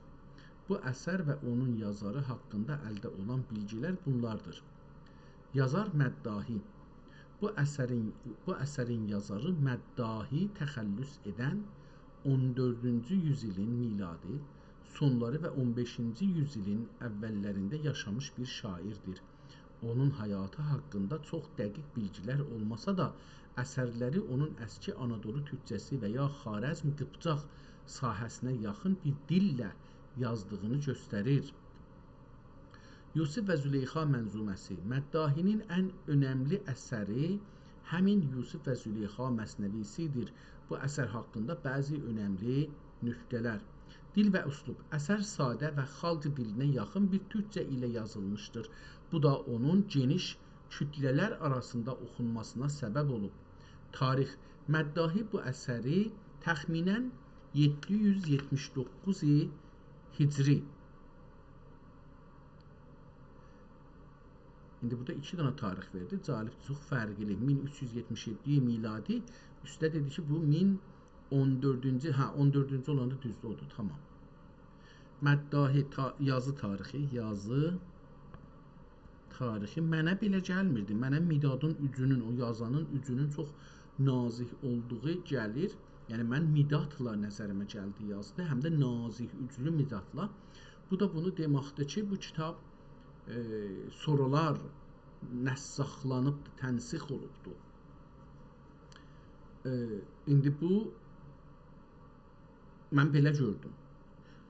بو اثر و اونون یازاری حاقیندا الده اولان بیلگیلر بونلاردیر. یازار مداحی. بو اثرین، بو اثرین یازاری مداحی تخلص ائدن اون دؤردونجو یوزایلین میلادی سونلاری و اون بئشینجی یوزایلین اوّللرینده یاشامیش بیر شاعیردیر. اونون حیاتی حاقیندا چوخ دقیق بیلگیلر اولماسا دا، اثرلری اونون اسکی آنادولو تورکجه‌سی و یا خوارزم قیپجاق ساحه‌سینه یاخین بیر دیلله یازدیغینی گؤستریر. یوسف و زلیخا منظومه‌سی. مداحی‌نین ان اؤنملی اثری همین یوسف و زلیخا مثنوی‌سی‌دیر. بو اثر حاقیندا بعضی اؤنملی نکته‌لر. دیل و اسلوب. اثر ساده و خالق دیلینه یاخین بیر تورکجه ایله یازیلمیشدیر. بو دا اونون گئنیش کوتله‌لر آراسیندا اوخونماسینا سبب اولوب. تاریخ. مداحی بو اثری تخمیناً یئددی یوز یئتمیش دوققوز هجری، ایندی بورادا ایکی دنه تاریخ وئردی. جالب، چوخ فرقلی. مین اوچ یوز یئتمیش یئددی میلادی. اوسته دئدی کی، بو مین اون دؤردونجو، هه، اون دؤردونجو اولاندا دوزدور، اودور، تامام. مداحی تا-، یازی تاریخی، یازی تاریخی منه بئله گلمیردی. منه مدادین اوجونون، او یازانین اوجونون چوخ نازیک اولدوغو گلیر. یعنی، من مدادلا نظریمه گلدی یازدی، هم ده نازیک اوجلو مدادلا. بو دا بونو دئمکدیر کی، بو کیتاب، ائ، سونرالار نسخلانیبدیر، تنسیخ اولوبدور. ائ، ایندی بو، من بئله گؤردوم.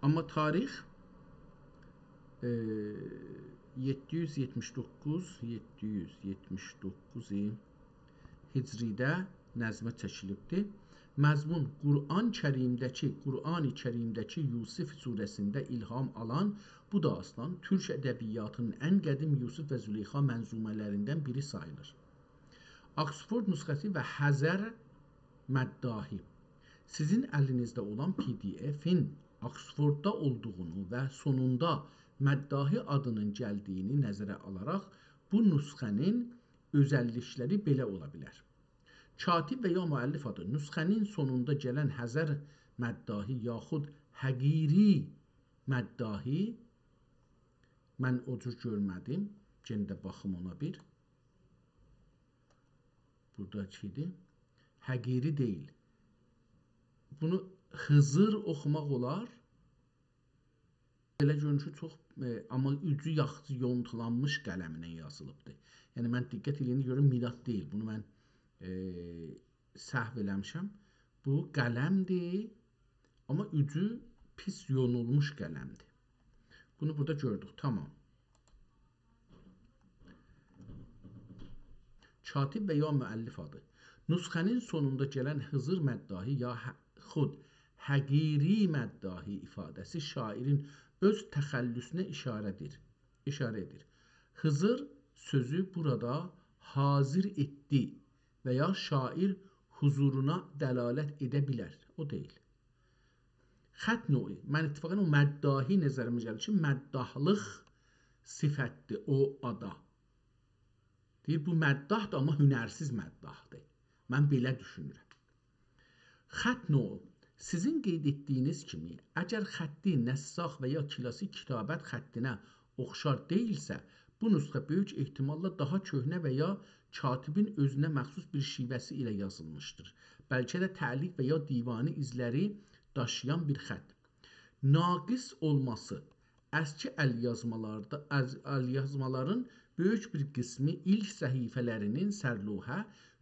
آمما تاریخ، ائ، یئددی یوز یئتمیش دوققوز، یئددی یوز یئتمیش دوققوز هجریده نظمه چکیلیبدیر. مضمون: قرآن کریمده‌کی، قرآن کریمده‌کی یوسف سوره‌سینده الهام آلان بو داستان تورک ادبیاتینین ان قدیم یوسف و زلیخا منظومه‌لریندن بیری ساییلیر. آکسفورد نسخه‌سی و هزر مداحی. سیزین الینیزده اولان پی‌دی‌افین آکسفورددا اولدوغونو و سونوندا مداحی آدینین گلدیگینی نظره آلاراق بو نسخه‌نین اؤزللیکلری بئله اولا بیلر. کاتب و یا مؤلف آدی. نسخه‌نین سونوندا گلن هزر مداحی یاخود حقیری مداحی، من او جور گؤرمه‌دیم. یئنه ده باخیم اونا بیر. بورادا کی‌دیر. حقیری دئییل. بونو خضر اوخوماق اولار. بئله گؤرونور کی، چوخ، ائ، آمما اوجو یاخشی یونتولانمیش قلمله یازیلیبدیر. یعنی، من دقت ائله‌یینده گؤرورم، مداد دئییل. بونو من، ائ، سهو ائله‌میشم. بو قلمدیر، آمما اوجو پیس یونولموش قلمدیر. بونو بورادا گؤردوک، تامام. کاتب و یا مؤلف آدی. نسخه‌نین سونوندا گلن خضر مداحی یا ح-، خود حقیری مداحی ایفاده‌سی شاعرین اؤز تخلصونه اشاره‌دیر، اشاره ائدیر. خضر سؤزو بورادا حاضر ائتدی و یا شاعر حضورونا دلالت ائده بیلر. او دئییل. خط نوعی. من اتفاقاً او مداحی نظریمه گلیر کی، مداحلیق صفتدیر او آدا. دئییر، بو مداحدیر، آمما هنرسیز مداحدیر. من بئله دوشونورم. خط نوعو. سیزین قید ائتدیگینیز کیمی، اگر خطی نساخ و یا کلاسیک کتابت خطینه اوخشار دئییلسه، بو نسخه بؤیوک احتماللا داها کؤهنه و یا کاتبین اؤزونه مخصوص بیر شیوه‌سی ایله یازیلمیشدیر. بلکه ده تعلیق و یا دیوانی ایزلری داشییان بیر خط. ناقص اولماسی. اسکی ال یازمالاردا، ال، ال یازمالارین بؤیوک بیر قیسمی ایلک صفحه‌لرینین سرلوحه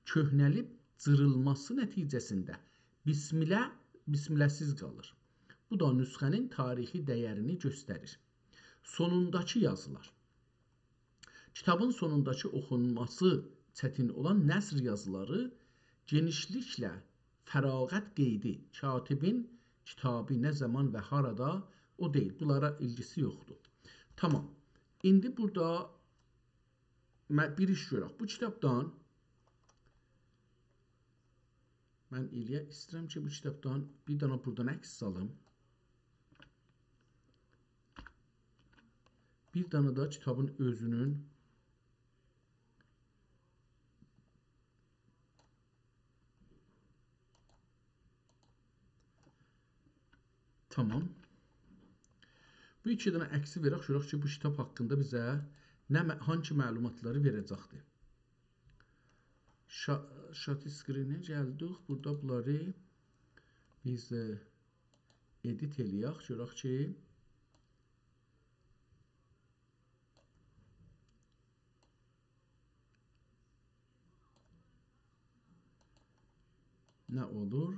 کؤهنه‌لیب جیریلماسی نتیجه‌سینده بیسمله، بیسمله‌سیز قالیر. بو دا نسخه‌نین تاریخی ده‌یرینی گؤستریر. سونونداکی یازیلار. کیتابین سونونداکی اوخونماسی چتین اولان نثر یازیلاری گئنیشلیکله فراغت قئیدی، کاتبین کیتابی نه زامان و هارادا، او دئییل. بونلارا ایلگیسی یوخدور. تامام. ایندی بورادا م-، بیر ایش گؤرک. بو کیتابدان من ائلیه ایسته‌ییرم کی، بو کیتابدان بیر دانا بورادان عکس سالیم. بیر دانا دا کیتابین اؤزونون. تامام. بو ایکی دانا عکسی وئرک، گؤرک کی، بو کیتاب حاقیندا بیزه نه مه-، هانسی معلوماتلاری وئره‌جکدیر. شا-، شات اسکرینه گلدیک. بورادا بونلاری بیز، ائ، ادیت ائلیه‌ک. گؤرک کی، نه اولور؟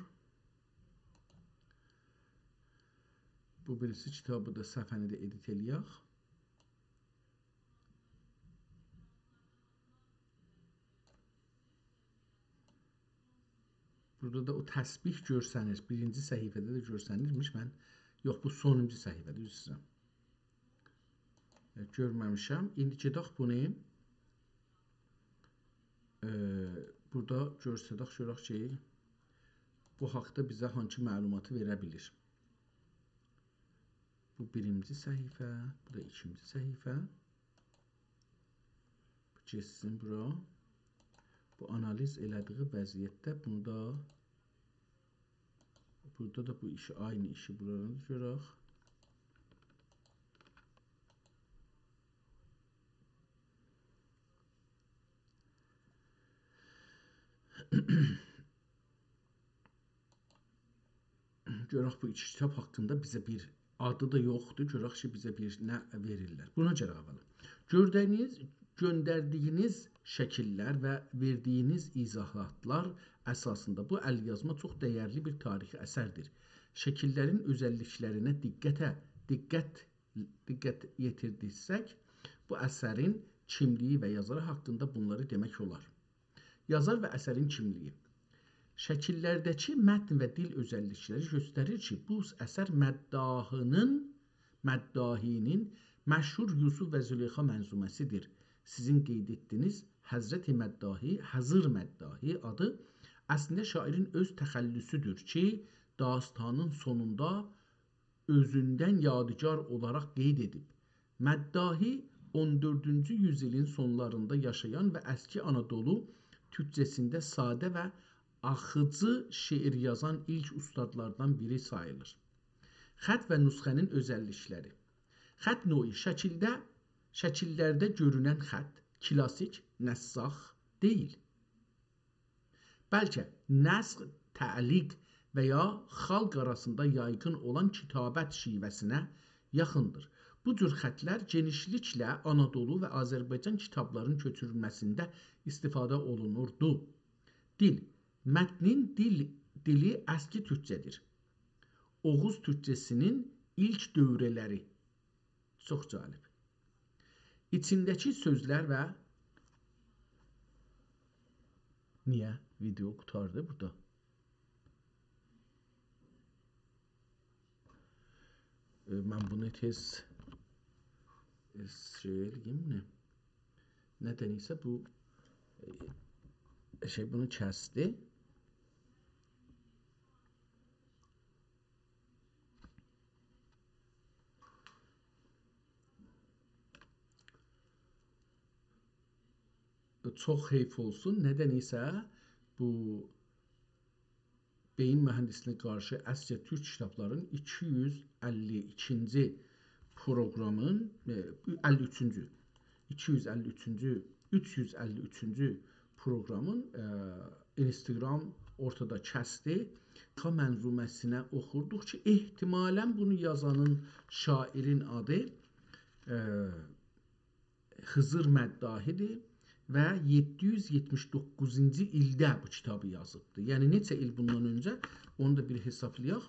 بو بیریسی کیتابی دا، صفحه‌نی ده ادیت ائلیه‌ک. بورادا دا او تسبیح گؤرسنیر. بیرینجی صفحه‌ده ده گؤرسنیرمیش. من، یوخ، بو سونونجو صفحه‌ده، عذر ایسته‌ییرم. ائ، گؤرمه‌میشم. ایندی گئدک بونو، ائ، بورادا گؤرسدک، گؤرک کی، بو حاقدا بیزه هانسی معلوماتی وئره بیلیر. بو بیرینجی صفحه، بو دا ایکینجی صفحه. بو گئتسین بورا. بو آنالیز ائله‌دیگی وضعیتده بونو دا، بورادا دا بو ایشی، عینی ایشی بورادا گؤرک. گؤرک بو ایکی کیتاب حاقیندا بیزه بیر آدی دا یوخدور. گؤرک کی، بیزه بیر نه وئریرلر. بونا گؤره اولا. گؤردویونوز، گؤندردیگینیز شکیللر و وئردیگینیز ایضاحاتلار اساسیندا بو ال‌یازما چوخ ده‌یرلی بیر تاریخی اثردیر. شکیللرین اؤزللیکلرینه دقته، دقت، دقت یئتیردیکسک، بو اثرین کیملیگی و یازاری حاقیندا بونلاری دئمک اولار. یازار و اثرین کیملیگی. شکیللرده‌کی متن و دیل اؤزللیکلری گؤستریر کی، بو اثر مداحی‌نین، مداحی‌نین مشهور یوسف و زلیخا منظومه‌سی‌دیر. سیزین قید ائتدیگینیز حضرت مداحی، خضر مداحی آدی اصلینده شاعرین اؤز تخلصودور کی، داستانین سونوندا اؤزوندن یادگار اولاراق قید ائدیب. مداحی اون دؤردونجو یوزایلین سونلاریندا یاشایان و اسکی آنادولو تورکجه‌سینده ساده و آخیجی شعر یازان ایلک اوستادلاردان بیری ساییلیر. خط و نسخه‌نین اؤزللیکلری. خط نوعو شکیلده، شکیللرده گؤرونن خط، کلاسیک، نساخ دئییل. بلکه نسخ، تعلیق و یا خالق آراسیندا یایغین اولان کتابت شیوه‌سینه یاخیندیر. بو جور خطلر گئنیشلیکله آنادولو و آذربایجان کتابلارین کؤچورولمه‌سینده استفاده اولونوردو. دیل. متنین دیل، دیلی اسکی تورکجه‌دیر. اوغوز تورکجه‌سینین ایلک دوره‌لری. چوخ جالب. ایچینده‌کی سؤزلر و، ائ، نییه؟ ویدئو قوتاردی بورادا. ائ، من بونو تئز، ائ، شئی ائله‌ییم، نه؟ ندنسه بو، ائ، شئی بونو کسدی. چوخ حیف اولسون، ندنسه بو بئیین مهندسینه قارشی اسیا تورک کیتابلارین ایکی یوز اللی ایکینجی پروقرامین، ائ، اللی اوچونجو، ایکی یوز اللی اوچونجو، اوچ یوز اللی اوچونجو پروقرامین، ائ، اینستاگرام اورتادا کسدی. تا منظومه‌سینه اوخوردوق کی، احتمالاً بونو یازانین، شاعرین آدی، ائ، خضر مداحی‌دیر و یئددی یوز یئتمیش دوققوزونجو ایلده بو کیتابی یازیبدی. یعنی نئچه ایل بوندان اؤنجه، اونو دا بیر حسابلایاق.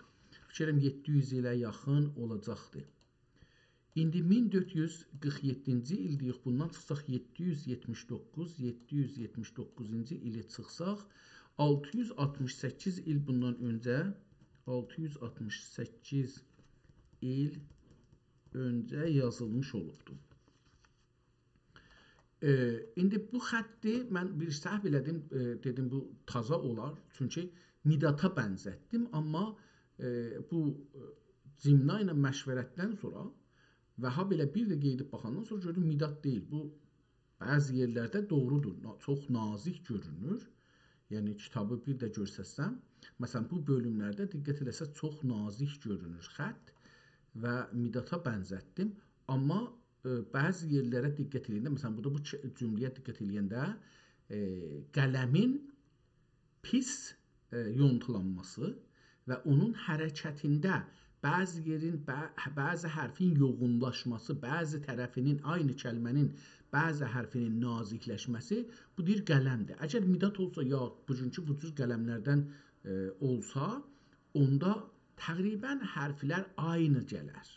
فیکر ائلیرم یئددی یوز ایله یاخین اولاجاقدی. ایندی مین دؤرد یوز قیرخ یئددینجی ایلده‌ییک. بوندان چیخساق یئددی یوز یئتمیش دوققوز، یئددی یوز یئتمیش دوققوزونجو ایلی چیخساق، آلتی یوز آلتمیش سککیز ایل بوندان اؤنجه، آلتی یوز آلتمیش سککیز ایل اؤنجه یازیلمیش اولوبدو. ائ، ایندی بو خطی من بیر سهو ائله‌دیم، ائ، دئدیم بو تازا اولار. چونکی مدادا بنزتدیم، آمما، ائ، بو، ائ، جیمنا ایله مشورتدن سونرا و هابئله بیر ده قئییدیب باخاندان سونرا گؤردوم مداد دئییل. بو بعضی یئرلرده دوغرودور، نا-، چوخ نازیک گؤرونور. یعنی کیتابی بیر ده گؤرستسم، مثلا بو بؤلوملرده دقت ائله‌سز چوخ نازیک گؤرونور خط و مدادا بنزتدیم. آمما ائ، بعضی یئرلره دقت ائله‌ینده، مثلا، بورادا بو ک-، جمله‌یه دقت ائله‌ینده، ائ، قلمین پیس، ائ، یونتولانماسی و اونون حرکتینده بعضی یئرین، بع-، بعضی حرفین یوغونلاشماسی، بعضی طرفینین، عینی کلمه‌نین بعضی حرفینین نازیکلشمه‌سی، بو دئییر قلمدیر. اگر مداد اولسا، یا بوگونکو بو جور قلملردن، ائ، اولسا، اوندا تقریبا حرفلر عینی گلر.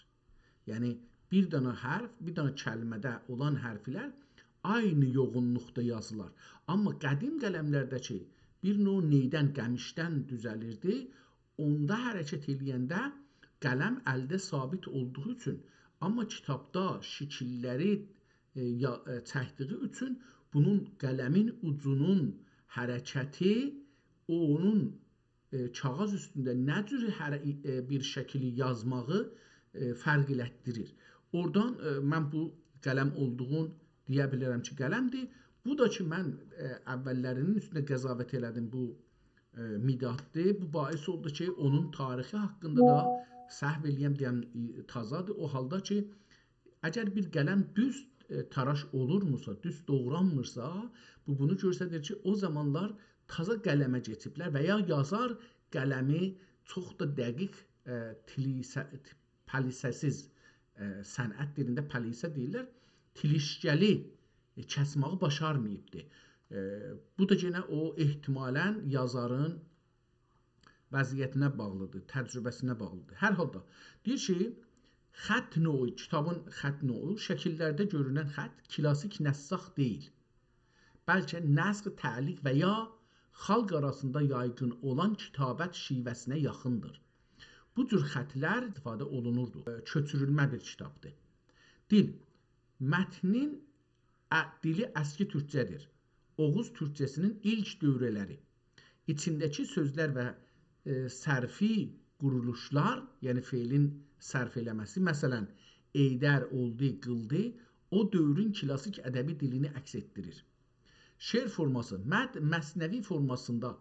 یعنی، بیر دنه حرف، بیر دنه کلمه‌ده اولان حرفلر عینی یوغونلوقدا یازیلار. آمما قدیم قلملرده کی، بیر نوع نئیدن، قمیشدن دوزه‌لیردی، اوندا حرکت ائله‌ینده قلم الده ثابت اولدوغو اوچون، آمما کیتابدا شکیللری، ائ، یا-، ائ، چکدیگی اوچون بونون قلمین اوجونون حرکتی، او اونون ائ، کاغیذ اوستونده نه جور حره-، ائ، بیر شکیلی یازماغی، ائ، فرق ائلتدیریر. اورادان، ائ، من بو قلم اولدوغون دئیه بیلرم کی، قلمدیر. بو دا کی، من، ائ، اوللری‌نین اوستونده قضاوت ائله‌دیم، بو، ائ، مداددیر. بو باعث اولدو کی، اونون تاریخی حاقیندا دا سهو ائله‌یم، دئیم، ای، تازادیر. او حالدا کی، اگر بیر قلم دوز، ائ، تاراش اولورموسا، دوز دوغرانمیرسا، بو بونو گؤستریر کی، او زامانلار تازا قلمه کئچیبلر و یا یازار قلمی چوخ دا دقیق، ائ، تلیسه-، پلیسه‌سیز، ائ، صنعت دیلینده پلیسه دئییرلر، تلیشکه‌لی، ائ، کسمه‌یی باشارماییبدی. ائ، بو دا یئنه او احتمالاً یازارین وضعیتینه باغلیدیر، تجربه‌سینه باغلیدیر. هر حالدا، دئییر کی، خط نوعو، کیتابین خط نوعو شکیللرده گؤرونن خط کلاسیک نساخ دئییل، بلکه نسخ تعلیق و یا خالق آراسیندا یایغین اولان کتابت شیوه‌سینه یاخیندیر. بو جور خطلر استفاده اولونوردو. ائ، کؤچورولمه بیر کیتابدیر. دیل، متنین ا-، دیلی اسکی تورکجه‌دیر. اوغوز تورکجه‌سینین ایلک دوره‌لری. ایچینده‌کی سؤزلر و، ائ، صرفی قورولوشلار، یعنی فعلین صرف ائله‌مه‌سی، مثلا، ائیدر، اولدو، قیلدی، او دؤورون کلاسیک ادبی دیلینی عکس ائتدیریر. شعر فورماسی، مد مثنوی فورماسیندا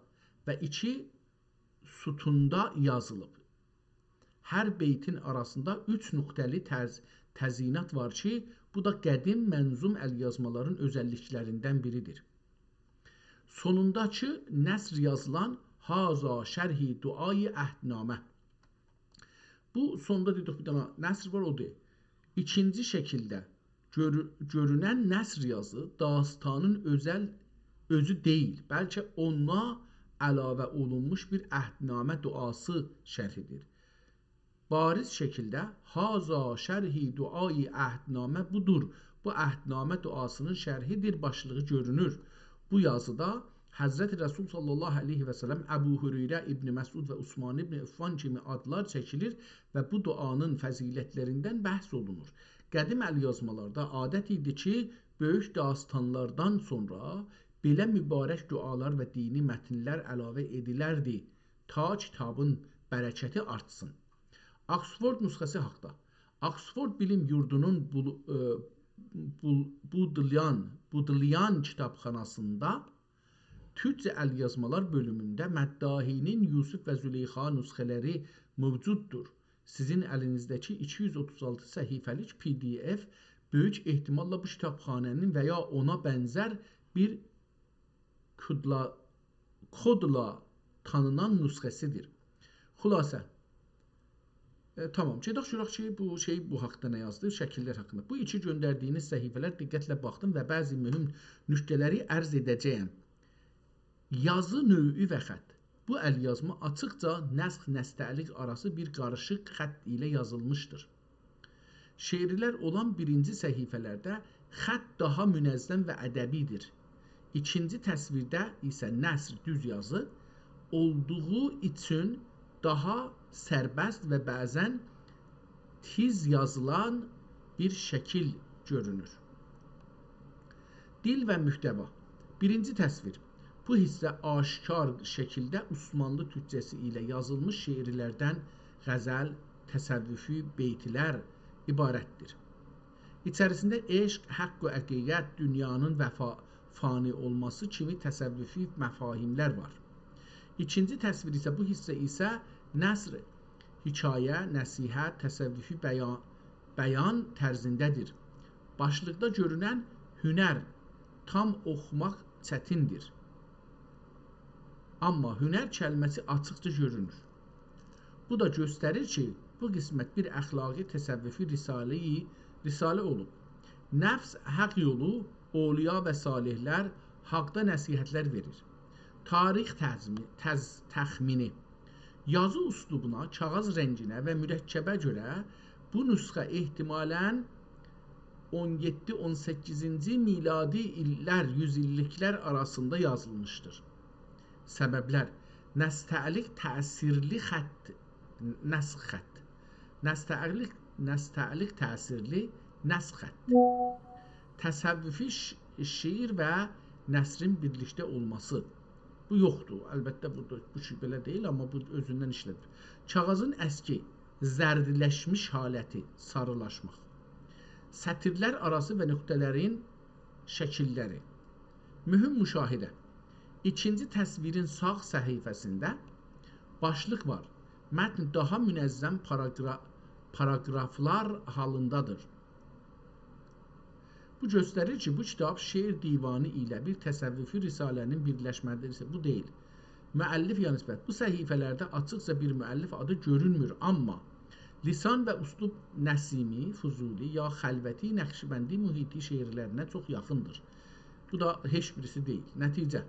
و ایکی سطوندا یازیلیب. هر بیتین آراسیندا اوچ نقطه‌لی تز-، تزئینات وار کی، بو دا قدیم منظوم ال‌یازمالارین اؤزللیکلریندن بیریدیر. سونونداکی نثر یازیلان «هذا شرح دعای عهدنامه». بو سوندا دئدیک بیر دنه نثر وار، اودور. ایکینجی شکیلده گؤرو-، گؤرونن نثر یازی داستانین اؤزل، اؤزو دئییل، بلکه اونا علاوه اولونموش بیر عهدنامه دعاسی شرحیدیر. باریز شکیلده «هذا شرح دعای عهدنامه»، بودور، بو عهدنامه دعاسینین شرحیدیر باشلیغی گؤرونور. بو یازیدا حضرت رسول صلی الله علیه و سلم، ابو هریره، ابن مسعود و عثمان ابن عفان کیمی آدلار چکیلیر و بو دعانین فضیلتلریندن بحث اولونور. قدیم الیازمالاردا عادت ایدی کی، بؤیوک داستانلاردان سونرا بئله مبارک دعالار و دینی متنلر علاوه ائدیلردی، تا کیتابین برکتی آرتسین. آکسفورد نسخه‌سی حاقدا. آکسفورد بیلیم یوردونون بول-، ائ، بول-، بودلایان، بودلایان کیتابخاناسیندا تورکجه الیازمالار بؤلومونده مداحی‌نین یوسف و زلیخا نسخه‌لری موجوددور. سیزین الینیزده‌کی ایکی یوز اوتوز آلتی صفحه‌لیک پی دی اف بؤیوک احتماللا بو کیتابخانانین و یا اونا بنزر بیر کودلا-، کودلا تانینان نسخه‌سیدیر. خلاصه، ائ، تامام. گئدک گؤرک کی، بو شئی بو حاقدا نه یازدی، شکیللر حاقیندا. بو ایکی گؤندردیگینیز صفحه‌لر دقتله باخدیم و بعضی مهم نکته‌لری عرض ائده‌جه‌یم. یازی نوعو و خط. بو الیازما آچیقجا نسخ، نستعلیق آراسی بیر قاریشیق خط ایله یازیلمیشدیر. شعرلر اولان بیرینجی صفحه‌لرده خط داها منظم و ادبی‌دیر. ایکینجی تصویرده ایسه نثر، دوز یازی، اولدوغو اوچون داها سربست و بعضاً تیز یازیلان بیر شکیل گؤرونور. دیل و محتوا. بیرینجی تصویر. بو حیصه آشکار شکیلده عثمانلی تورکجه‌سی ایله یازیلمیش شعرلردن، غزل، تصوفی بیتلر عبارتدیر. ایچریسینده عشق، حق و حقیقت، دونیانین وفا-، فانی اولماسی کیمی تصوفی مفاهیملر وار. ایکینجی تصویر ایسه، بو حیصه ایسه نثر، حکایه، نصیحت، تصوفی بیان، بیان طرزینده‌دیر. باشلیقدا گؤرونن هنر تام اوخوماق چتیندیر. آمما هنر کلمه‌سی آچیقجا گؤرونور. بو دا گؤستریر کی، بو قسمت بیر اخلاقی تصوفی رساله‌یی، رساله اولوب. نفس، حق یولو، اولیا و صالحلر حاقدا نصیحتلر وئریر. تاریخ تضمی-، تض-، تخمینی. یازی اسلوبونا، کاغیذ رنگینه و مرکبه گؤره بو نسخه احتمالاً اون یئددی، اون سککیزینجی میلادی ایللر، یوز ایللیکلر آراسیندا یازیلمیشدیر. سببلر: نستعلیق تأثیرلی خط، نسخ خط. نستعلیق، نستعلیق تأثیرلی نسخ خط. تصوفی ش-، شعر و نثرین بیرلیکده اولماسی. بو یوخدور. البته، بورادا بو شئی بئله دئییل، آمما بو اؤزوندن ایشله‌دیب. کاغیذین اسکی، زردلشمیش حالتی، ساریلاشماق. سطیرلر آراسی و نقطه‌لرین شکیللری. مهم مشاهده. ایکینجی تصویرین ساغ صفحه‌سینده باشلیق وار. متن داها منظم پاراگرا-، پاراگرافلار حالیندادیر. بو گؤستریر کی، بو کیتاب شعر دیوانی ایله بیر تصوفی رساله‌نین بیرلشمه‌دیر، بو دئییل. مؤلف یا نسبت. بو صفحه‌لرده آچیقجا بیر مؤلف آدی گؤرونمور، آمما لسان و اسلوب نسیمی، فضولی یا خلوتی، نقشبندی محیطی شعرلرینه چوخ یاخیندیر. بو دا هئچ بیریسی دئییل. نتیجه.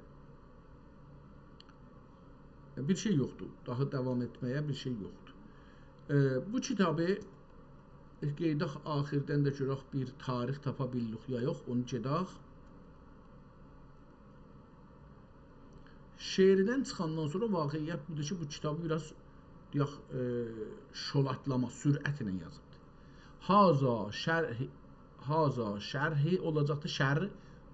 بیر شئی یوخدور. داها داوام ائتمه‌یه بیر شئی یوخدور. ائ، بو کیتابی، ائ، قئییداق آخیردن ده گؤرک بیر تاریخ تاپا بیللیک یا یوخ، اونو گئدک. شعریدن چیخاندان سونرا واقعیت بودور کی، بو کیتابی بیر آز، دئیک، ائ، شولاتلاما، سرعتله یازیبدیر. هذا شرح، هذا شرح اولاجاقدیر. شرح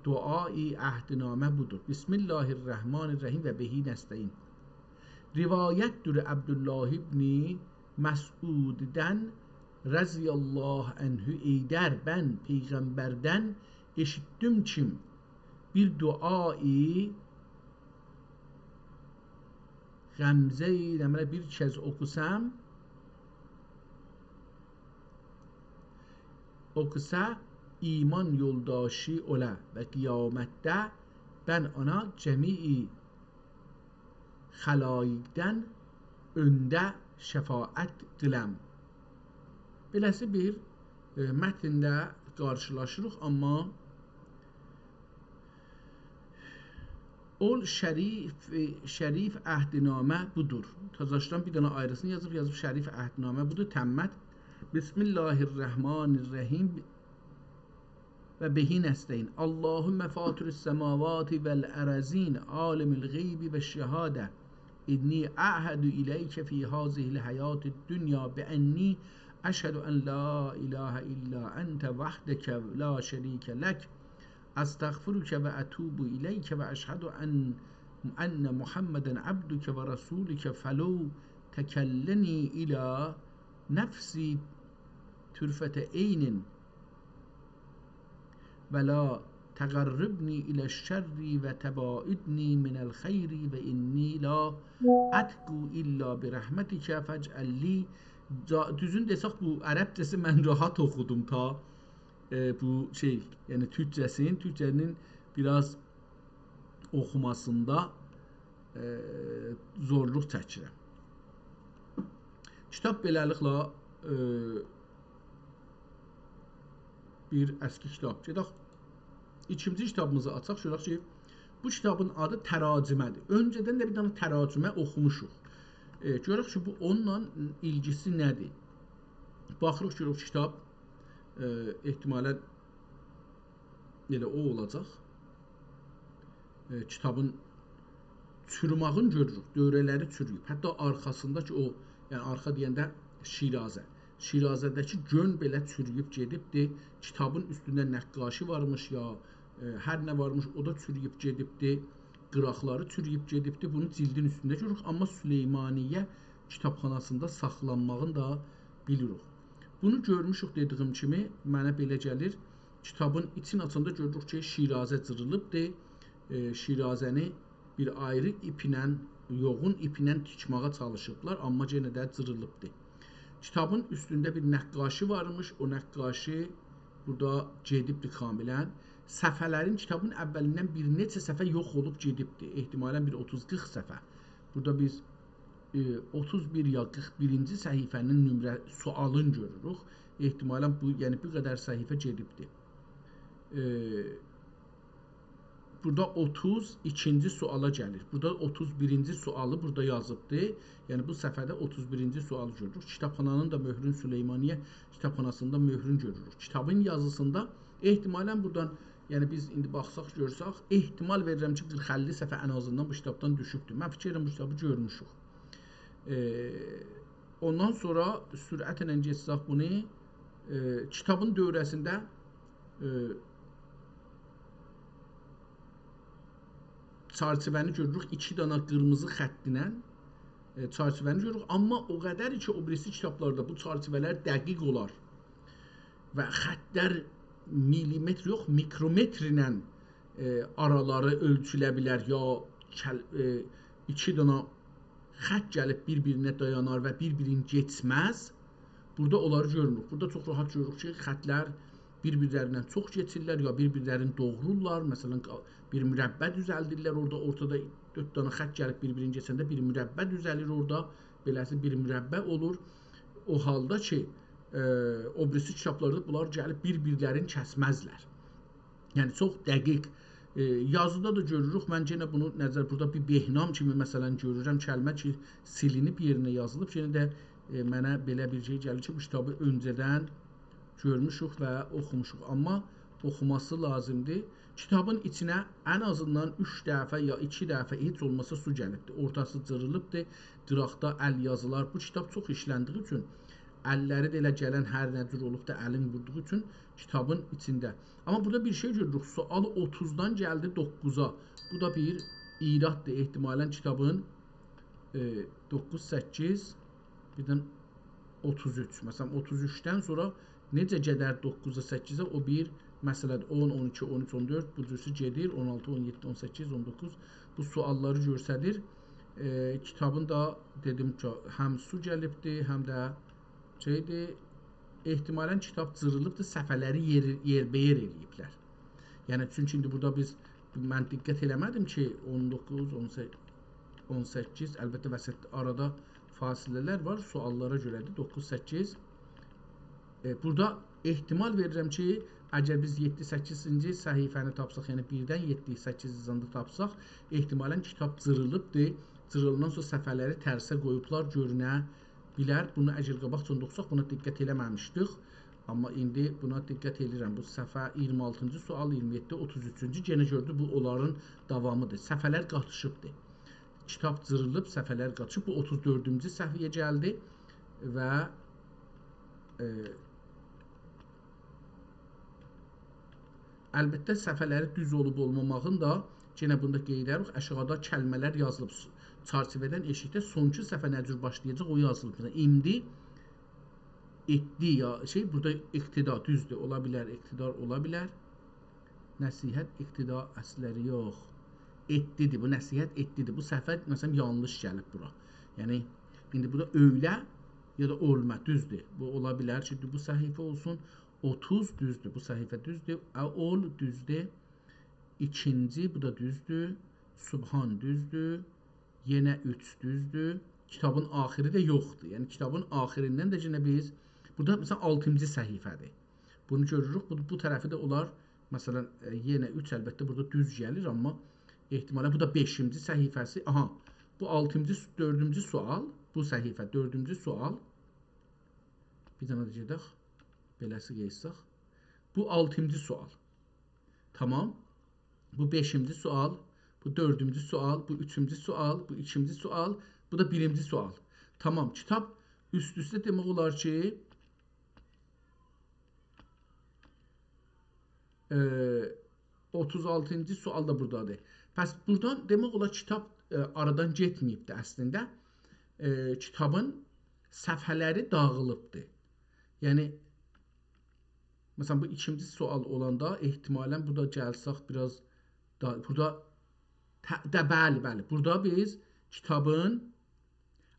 دعای عهدنامه بودور. بسم الله الرحمن الرحیم و به نستعین. روایت‌دور عبدالله ابن مسعوددن رضی الله عنه، ای در، من پیغمبردن ائشیتدیم کیم بیر دعایی غمزه‌ی، دئمه‌لی، بیر کز اوخوسام، اوخوسا ایمان یولداشی اولا و قیامتده بن اونا جمیع خلایقدن اؤنده شفاعت قیلم. بئله‌سی بیر، ائ، متنده قارشیلاشیریق، آمما اول شریف، ائ، شریف عهدنامه بودور. تازاشدان بیر دنه آیریسینی یازیب، یازیب شریف عهدنامه بودور. تمت. بسم الله الرحمن الرحیم. و به نستعین. اللهم فاطر السماوات والأرضین، عالم الغیب والشهادة، إني أعهد إليك في هذه الحياة الدنيا بأني أشهد أن لا إله إلا أنت وحدك لا شريك لك، أستغفرك وأتوب إليك، وأشهد أن، أن محمدا عبدك ورسولك، فلا تكلني إلى نفسي طرفة عين، ولا تقربني إلى الشر وتباعدني من الخير، وإني لا أتقي إلا برحمتك فاجعل لي. جا-، دوزون دئسک، بو عربجه‌سی من راحت اوخودوم تا، ائ، بو شئی، یعنی تورکجه‌سین، تورکجه‌نین بیر آز اوخوماسیندا، ائ، زورلوق چکیرم. کیتاب بئله‌لیکله، ائ، بیر اسکی کیتاب. گئدک ایکینجی کیتابیمیزی آچاق، گؤرک کی، بو کیتابین آدی تراجمه‌دیر. اؤنجه‌دن ده بیر دنه تراجمه اوخوموشوق. ائ، گؤرک کی، بو اونونلا ایلگیسی نه‌دیر؟ باخیریق، گؤروروک کیتاب، ائ، احتمالاً ائله او اولاجاق. ائ، کیتابین چوروماغینی گؤروروک، دؤوره‌لری چورویوب. حتی آرخاسینداکی او، یعنی آرخا دئینده شیرازه. شیرازه‌ده‌کی گؤن بئله چورویوب گئدیبدی. کیتابین اوستونده نقاشی وارمیش یا، ائ، هر نه وارمیش، او دا چورویوب گئدیبدی. قیراقلاری چورویوب گئدیبدی. بونو جیلدین اوستونده گؤروروک. آمما سلیمانیه کیتابخاناسیندا ساخلانماغینی دا بیلیریک. بونو گؤرموشوک، دئدیگیم کیمی، منه بئله گلیر. کیتابین ایچین آچاندا گؤروروک کی، شیرازه جیریلیبدی. ائ، شیرازه‌نی بیر آیری ایپله، یوغون ایپله تیکمه‌یه چالیشیبلار، آمما یئنه ده جیریلیبدی. کیتابین اوستونده بیر نقاشی وارمیش، او نقاشی بورادا گئدیبدی کاملاً. صفحه‌لرین کیتابین اولیندن بیر نئچه صفحه یوخ اولوب گئدیبدی. احتمالاً بیر اوتوز قیرخ صفحه. بورادا بیز، ائ، اوتوز بیر یا قیرخ بیرینجی صفحه‌نین نمره سؤالینی گؤروروک. احتمالاً بو، یعنی بو قدر صفحه گئدیبدی. ائ، بورادا اوتوز ایکینجی سؤالا گلیر. بورادا اوتوز بیرینجی سؤالی بورادا یازیبدی. یعنی بو صفحه‌ده اوتوز بیرینجی سؤالی گؤروروک. کیتابخانانین دا مؤهرون، سلیمانیه کیتابخاناسیندا مؤهرون گؤروروک. کیتابین یازیسیندا احتمالاً بورادان، یعنی بیز ایندی باخساق، گؤرسک، احتمال وئریرم کی، قیرخ اللی صفحه ان آزیندان بو کیتابدان دوشوبدور. من فیکیر ائدیرم، بو کیتابی گؤرموشوک. ائ، اوندان سونرا سرعتله گئتسک بونو، ائ، کیتابین دؤوره‌سینده، ائ، چرچیوه‌نی گؤروروک، ایکی دانا قیرمیزی خطینن، ائ، چرچیوه‌نی گؤروروک. آمما او قدر کی، او بیریسی کیتابلاردا بو چرچیوه‌لر دقیق اولار و خطلر میلیمتر یوخ، میکرومترله، ائ، آرالاری اؤلچوله بیلر، یا کل-، ائ، ایکی دانا خط گلیب بیر-بیرینه دایانار و بیر-بیرینی کئچمز. بورادا اونلاری گؤرموروک. بورادا چوخ راحت گؤروروک کی، خطلر بیر-بیرلریندن چوخ کئچیرلر، یا بیر-بیرلرینی دوغرورلار. مثلاً، قا-، بیر مربع دوزلدیرلر اورادا، اورتادا دؤرد دانا خط گلیب بیر-بیرینی کئچنده بیر مربع دوزلیر اورادا. بئله‌سی بیر مربع اولور. او حالدا کی، ائ، او بیریسی کیتابلاردا بونلار گلیب بیر-بیرلرینی کسمزلر. یعنی، چوخ دقیق. ائ، یازیدا دا گؤروروک، من یئنه بونو نظر، بورادا بیر بهنام کیمی، مثلاً، گؤرورم، کلمه کی، سیلینیب یئرینه یازیلیب، یئنه ده، ائ، منه بئله بیر شئی گلیر کی، بو کیتابی اؤنجه‌دن گؤرموشوک و اوخوموشوق. آمما اوخوماسی لازیمدیر. کیتابین ایچینه ان آزیندان اوچ دفعه یا ایکی دفعه هئچ اولماسا سو گلیبدیر. اورتاسی جیریلیبدیر، قیراقدا ال یازیلار. بو کیتاب چوخ ایشلندیگی اوچون، اللری ده ائله گلن هر نه جور اولوب دا الین ووردوغو اوچون کیتابین ایچینده. آمما بورادا بیر شئی گؤروروک. سؤال اوتوزدان گلدی دوققوزا. بو دا بیر ایراددیر. احتمالاً کیتابین، ائ، دوققوز، سککیز، بیردن اوتوز اوچ. مثلاً، اوتوز اوچدن سونرا نئجه گئدر دوققوزا، سککیزه، او بیر مسئله‌دیر. اون، اون ایکی، اون اوچ، اون دؤرد، بو جورسو گئدیر، اون آلتی، اون یئددی، اون سککیز، اون دوققوز. بو سؤاللاری گؤستریر. ائ، کیتابین دا دئدیم کی، هم سو گلیبدی، هم ده شئیدیر، احتمالاً کیتاب جیریلیبدیر، صفحه‌لری یئر، یئربه‌یئر ائله‌ییبلر. یعنی، چونکی ایندی بورادا بیز، من دقت ائله‌مه‌دیم کی، اون دوققوز، اون سککیز، اون سککیز، البته، وسطده آرادا فاصله‌لر وار، سؤاللارا گؤره‌دیر، دوققوز، سککیز. ائ، بورادا احتمال وئریرم کی، اگر بیز یئددی، سککیزینجی صفحه‌نی تاپساق، یعنی بیردن یئددی، سککیز یازاندا تاپساق، احتمالاً کیتاب جیریلیبدیر. جیریلیندان سونرا صفحه‌لری ترسه قویوبلار، گؤرونه بیلر. بونو اگر قاباقجادان اوخوساق، بونا دقت ائله‌مه‌میشدیک. آمما ایندی بونا دقت ائدیرم. بو صفحه اییرمی آلتینجی سؤال، اییرمی یئددی، اوتوز اوچونجو، یئنه گؤردو، بو اونلارین داوامیدیر. صفحه‌لر قاتیشیبدیر. کیتاب جیریلیب، صفحه‌لر قاتیشیب. بو اوتوز دؤردونجو صفحه‌یه گلدی و، ائ، البته، صفحه‌لری دوز اولوب اولماماغین دا، یئنه بونو دا قید ائدک، آشاغیدا کلمه‌لر یازیلیب. چرچیوه‌دن ائشیکده سونکی صفحه نه جور باشلایاجاق، او یازیلیب. مثلا، ایندی ائتدی یا شئی، بورادا اقتدا، دوزدور، اولا بیلر، اقتدار اولا بیلر. نصیحت، اقتدا، اصللری یوخ. ائتدی‌دیر، بو نصیحت ائتدی‌دیر. بو صفحه، مثلا، یانلیش گلیب بورا. یعنی، ایندی بورادا اؤیله یا دا اولما، دوزدور. بو اولا بیلر کی، بو صفحه اولسون. اوتوز دوزدور، بو صفحه دوزدور. ا، اول دوزدور. ایکینجی، بو دا دوزدور. سبحان دوزدور. یئنه اوچ دوزدور. کیتابین آخیری ده یوخدور. یعنی، کیتابین آخیریندن ده یئنه بیز، بورادا، مثلا، آلتینجی صفحه‌دیر. بونو گؤروروک. بو، بو طرفی ده اولار، مثلا، ائ، یئنه اوچ، البته، بورادا دوز گلیر، آمما احتمالا بو دا بئشینجی صفحه‌سی. آها، بو آلتینجی، دؤردونجو سؤال، بو صفحه، دؤردونجو سؤال. بیر دنه ده گئدک، بئله‌سی قئییتسک. بو آلتینجی سؤال. تامام. بو بئشینجی سؤال، بو دؤردونجو سؤال، بو اوچونجو سؤال، بو ایکینجی سؤال، بو دا بیرینجی سؤال. تامام، کیتاب اوست-اوسته دئمک اولار کی، ائ، اوتوز آلتینجی سؤال دا بورادادیر. پس بورادان دئمک اولار کیتاب، ائ، آرادان گئتمه‌ییبدیر اصلینده. ائ، کیتابین صفحه‌لری داغیلیبدیر. یعنی، مثلا، بو ایکینجی سؤال اولاندا احتمالا بورادا گلسک بیر آز دا، بورادا ته-، ده، بلی، بلی. بورادا بیز کیتابین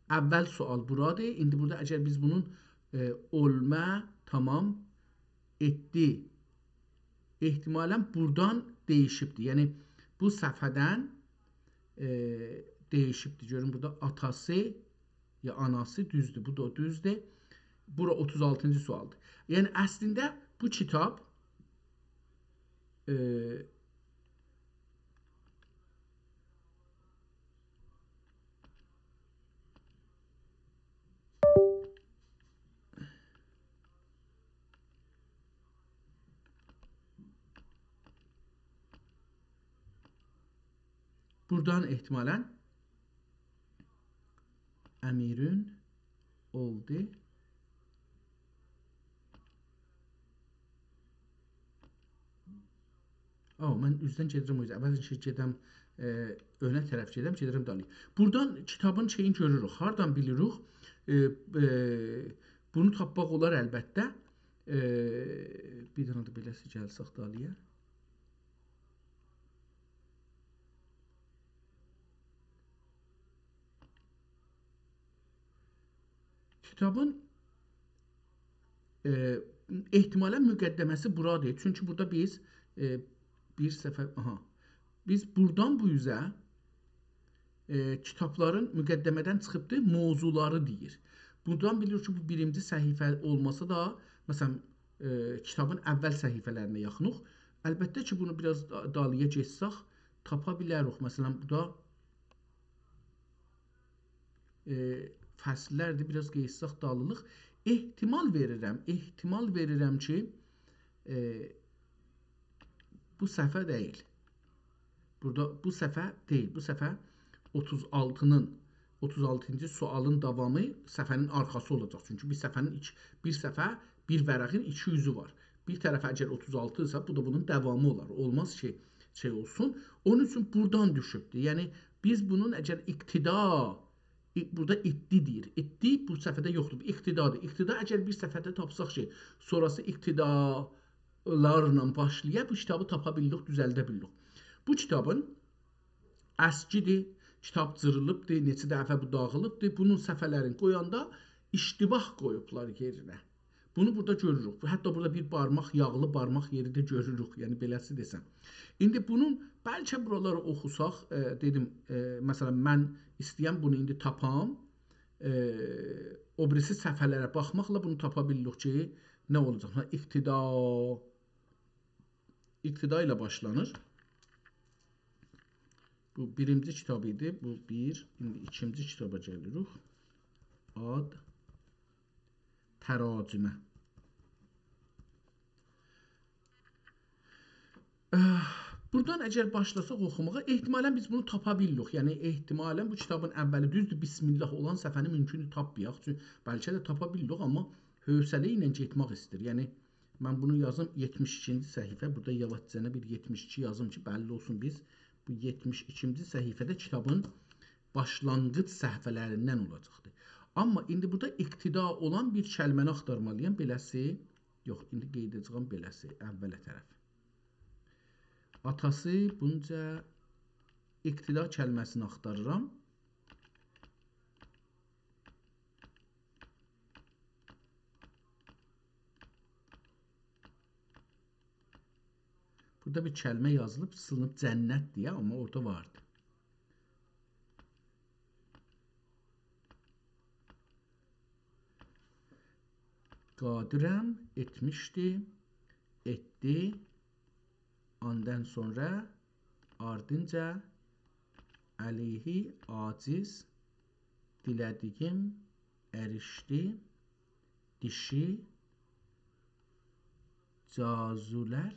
اول سؤال بورادیر. ایندی بورادا اگر بیز بونون، ائ، اولما، تامام، ائتدی. احتمالا بورادان دییشیبدیر. یعنی، بو صفحه‌دن، ائ، دییشیبدیر. گؤرون، بورادا آتاسی یا آناسی، دوزدور، بو دا دوزدور. بورا اوتوز آلتینجی سؤالدیر. یعنی، اصلینده بو کیتاب، ائ، بورادان احتمالا امیرین اولدو. آ، من اوزدن گئدیرم او اوزه. عوضین کی، گئدم، ائ، اؤنه طرف گئدم، گئدیرم دالی. بورادان کیتابین شئیینی گؤروروک. هاردان بیلیریک؟ ائ، ائ، بونو تاپماق اولار البته. ائ، بیر دنه ده بئله‌سی گلسک دالی‌یا. کیتابین، ائ، احتمالا مقدمه‌سی بورادیر. چونکی بورادا بیز، ائ، بیر صفحه، آها. بیز بورادان بو اوزه، ائ، کیتابلارین مقدمه‌دن چیخیبدیر، موضوعلاری دئییر. بورادان بیلیریک کی، بو بیرینجی صفحه اولماسا دا، مثلا، ائ، کیتابین اول صفحه‌لرینه یاخینیق. البته کی، بونو بیر آز دا-، دالی‌یا گئتسک، تاپا بیلریک. مثلا، بورادا ائ، فصللردیر، بیر آز قئییتسک دالیلیق. احتمال وئریرم، احتمال وئریرم کی، ائ، بو صفحه دئییل. بورادا بو صفحه دئییل. بو صفحه اوتوز آلتینین، اوتوز آلتینجی سؤالین داوامی صفحه‌نین آرخاسی اولاجاق. چونکی بیر صفحه‌نین ایکی، بیر صفحه، بیر ورقین ایکی اوزو وار. بیر طرفی اگر اوتوز آلتی ایسه، بو دا بونون داوامی اولار. اولماز کی، شئی اولسون. اونون اوچون بورادان دوشوبدور. یعنی، بیز بونون اگر ابتدا، ای-، بورادا ابتدی دئییر. ابتدی بو صفحه‌ده یوخدور. بو ابتدادیر. ابتدا اگر بیر صفحه‌ده تاپساق کی، سونراسی ابتدالارلا باشلاییر، بو کیتابی تاپا بیلیریک، دوزلده بیلیریک. بو کیتابین اسکی‌دیر، کیتاب جیریلیبدیر، نئچه دفعه بو داغیلیبدیر. بونون صفحه‌لرینی قویاندا اشتباه قویوبلار یئرینه. بونو بورادا گؤروروک. حتی بورادا بیر بارماق، یاغلی بارماق یئری ده گؤروروک. یعنی، بئله‌سی دئسم. ایندی بونون، بلکه بورالاری اوخوساق، ائ، دئدیم، ائ، مثلا، من ایسته‌یم بونو ایندی تاپام. ائ، او بیریسی صفحه‌لره باخماقلا بونو تاپا بیلیریک کی، نه اولاجاق؟ ها، ابتدا، ابتدا ایله باشلانیر. بو بیرینجی کیتاب ایدی. بو بیر. ایندی ایکینجی کیتابا گلیریک. آد، تراجمه. اه، بورادان اگر باشلاساق اوخوماغا، احتمالاً بیز بونو تاپا بیلیریک. یعنی، احتمالاً بو کیتابین اولی، دوزدور، بسم‌الله اولان صفحه‌نی مومکوندور تاپمایاق. چون بلکه ده تاپا بیلیریک، آمما حوصله ایله گئتمک ایسته‌ییر. یعنی، من بونو یازیم، یئتمیش ایکینجی صفحه. بورادا یاواشجانا بیر یئتمیش ایکی یازیم کی، بللی اولسون بیز بو یئتمیش ایکینجی صفحه‌ده کیتابین باشلانغیج صفحه‌لریندن اولاجاقدیر. آمما ایندی بورادا ابتدا اولان بیر کلمه‌نی آختارمالییام. بئله‌سی، یوخ، ایندی قاییداجاغام بئله‌سی، اوله طرف. آتاسی بونجا ابتدا کلمه‌سینی آختاریرام. بورادا بیر کلمه یازیلیب، سیلینیب جنت دئیه، آمما اورادا واردی. قادرم، ائتمیشدی، ائتدی. آندان سونرا، آردینجا، علیه، عاجز، دیله‌دیگیم، اریشدی، دیشی، جازولر،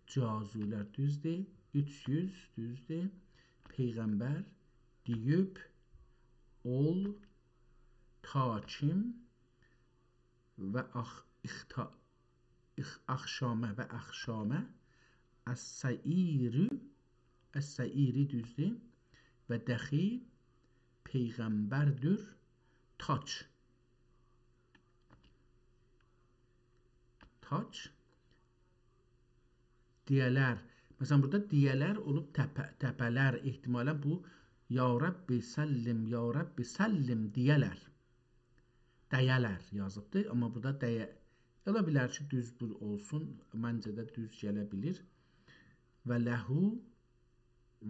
جازولر، دوزدور، اوچ یوز، دوزدور، پیغمبر، دئییب، اول، تا کیم، و آخ-، اختا-، اخ-، آخشامه و آخشامه، السعیر، السعیر، دوزدور، و دخی، پیغمبردور، تاج. تاج. دیه‌لر. مثلاً، بورادا دیه‌لر اولوب تپه-، تپه‌لر. احتمالاً بو، یا رب سلم، یا رب سلم، دیه‌لر. دیه‌لر یازیبدی، آمما بورادا دیه-، اولا بیلر کی، دوز بو اولسون. منجه ده دوز گله بیلیر. و له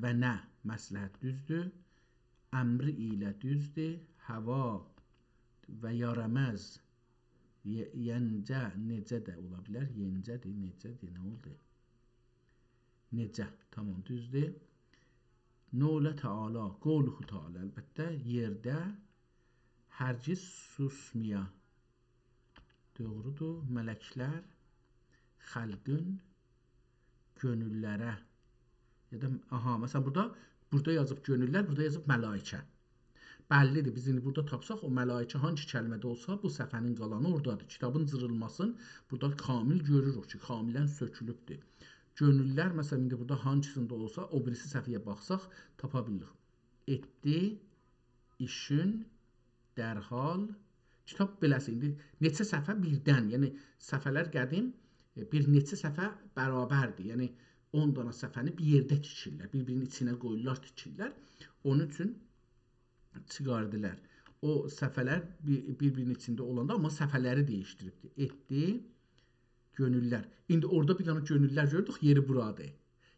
و نه، مصلحت، دوزدور. امری ایله، دوزدور. هوا و یاراماز. یئ-، یئنجه، نئجه ده اولا بیلر. یئنجه‌دیر، نئجه‌دیر، نه اولدو؟ نئجه، تامام، دوزدور. نوله تعالی، قوله تعالی، البته، یئرده هرگز سوسمایا. دوغرودور. ملکلر، خلقین، گؤنوللره. یا دا، آها، مثلاً، بورادا، بورادا یازیب گؤنوللر، بورادا یازیب ملائکه. بللیدیر، بیز ایندی بورادا تاپساق، او ملائکه هانسی کلمه‌ده اولسا، بو صفحه‌نین قالانی اورادادیر. کیتابین جیریلماسین بورادا کامل گؤروروک کی، کاملاً سؤکولوبدور. گؤنوللر، مثلاً، ایندی بورادا هانسیندا اولسا، او بیریسی صفحه‌یه باخساق، تاپا بیلیریک. ائتدی، ایشین، درحال. کیتاب بئله‌سی، ایندی نئچه صفحه بیردن، یعنی صفحه‌لر قدیم، ائ، بیر نئچه صفحه برابردیر. یعنی اون دانا صفحه‌نی بیر یئرده تیکیرلر، بیر-بیرینین ایچینه قویورلار، تیکیرلر. اونون اوچون چیخاردیلار. او صفحه‌لر بیر-، بیر-بیرینین ایچینده اولاندا، آمما صفحه‌لری دییشدیریبدیر. ائتدی، گؤنوللر. ایندی اورادا بیر دانا گؤنوللر گؤردوک، یئری بورادیر.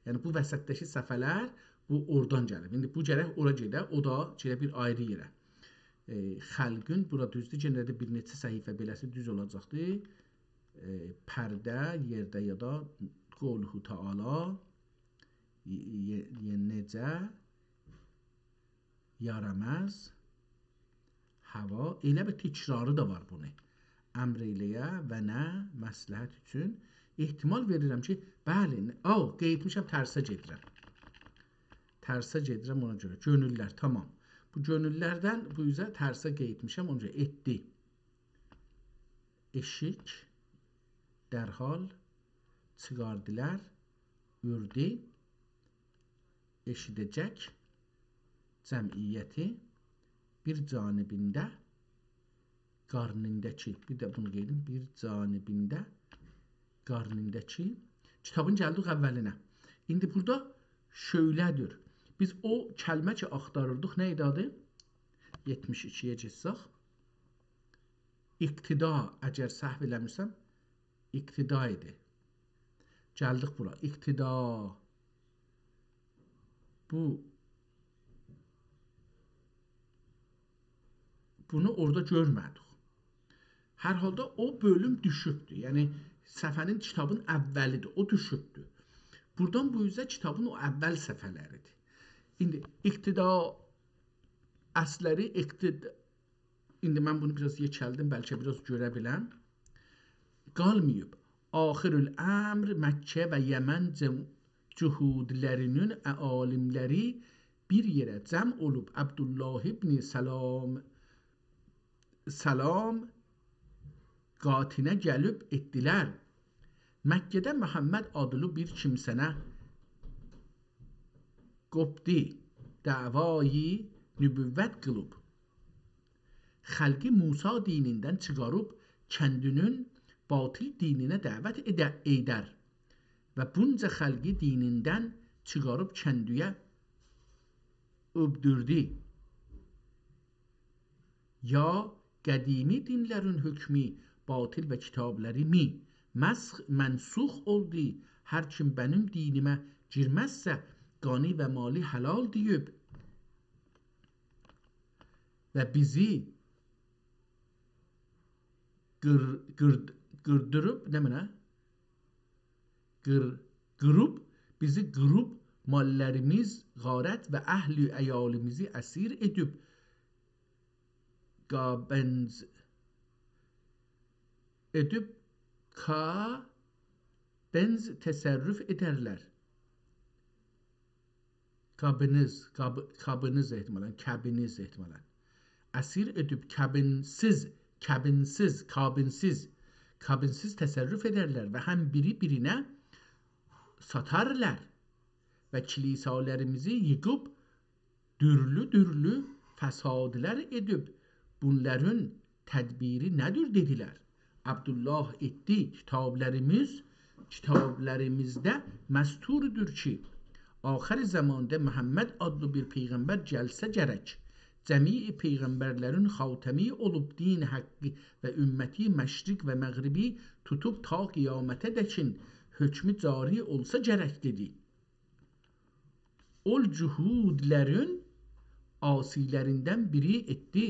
یعنی بو وسطده‌کی صفحه‌لر، بو اورادان گلیب. ایندی بو گرک اورا گئده، او دا گئده بیر آیری یئره. ائ، خلقین، بورا دوزدور، یئنه ده بیر نئچه صفحه بئله‌سی دوز اولاجاقدیر. ائ، پرده، یئرده یا دا قوله تعالی، ی-، ی-، ی-، نئجه، یاراماز، هوا، ائله بیر تکراری دا وار بونو. امر ائله‌یه و نه، مصلحت اوچون. احتمال وئریرم کی، بلی، نه-، او، قاییتمیشام، ترسه گئدیرم. ترسه گئدیرم، اونا گؤره. گؤنوللر، تامام. بو گؤنوللردن بو اوزه ترسه قاییتمیشام، اونا گؤره. ائتدی. ائشیک، درحال، چیخاردیلار، اوردو، ائشیده‌جک، جمعیتی، بیر جانبینده، قارنینداکی، بیر ده بونو قاییدیم، بیر جانبینده، قارنینداکی، کیتابین گلدیک اولینه. ایندی بورادا شؤعله‌دیر. بیز او کلمه کی آختاریردیق، نه ایدی آدی؟ یئتمیش ایکی‌یه گئتسک. ابتدا، اگر سهو ائله‌میرسم، ابتدا ایدی. گلدیک بورا. ابتدا. بو، بونو اورادا گؤرمه‌دیک. هر حالدا او بؤلوم دوشوبدور. یعنی صفحه‌نین، کیتابین اولیدیر. او دوشوبدور. بورادان بو اوزه کیتابین او اول صفحه‌لریدیر. ایندی ابتدا اصللری، ابتد-، ایندی من بونو بیر آز یئکلدیم، بلکه بیر آز گؤره بیلم. قالماییب. آخرالامر مکه و یمن جم-، جهودلرینین عالملری بیر یئره جمع اولوب عبدالله ابن سلام، سلام قاطینه گلیب ائتدیلر. مکه‌ده محمد آدلی بیر کیمسه‌نه قوپدی، دعوای نبوت قیلیب. خلقی موسی دینیندن چیخاریب کندینین باطل دینینه دعوت ائده-، ائدر و بونجا خلقی دینیندن چیخاریب کندیه اوبدوردو. یا قدیمی دینلرین حکمو باطل و کتابلری می مسخ، منسوخ اولدو. هر کیم منیم دینیمه گیرمزسه، قانی و مالی حلال دئییب و بیزی قیر-، قیر-، قیردیریب، نمنه؟ قیر-، قیریب، بیزی قیریب، ماللاریمیز غارت و اهل عیالیمیزی اسیر ائدیب، قابنز ائدیب، کا-، بنز تصرف ائدرلر. قابینیز، قاب-، قابینیز احتمالاً، کابینیز احتمالاً. اسیر ائدیب کابینسیز، کابینسیز، کابینسیز، کابینسیز تصرف ائدرلر و هم بیری بیرینه ساتارلار و کلیسالاریمیزی ییخیب، دورلو-دورلو فسادلار ائدیب، بونلارین تدبیری نه‌دیر دئدیلر. عبدالله ائتدی، کتابلاریمیز، کتابلاریمیزده مستوردور کی، آخر زماندا محمد آدلی بیر پیغمبر گلسه گرک، جمیع پیغمبرلرین خاتمی اولوب دین حقی و امتی مشرق و مغربی توتوب تا قیامته دکین حکمو جاری اولسا گرک دئدی. اول جهودلرین عاصیلریندن بیری ائتدی.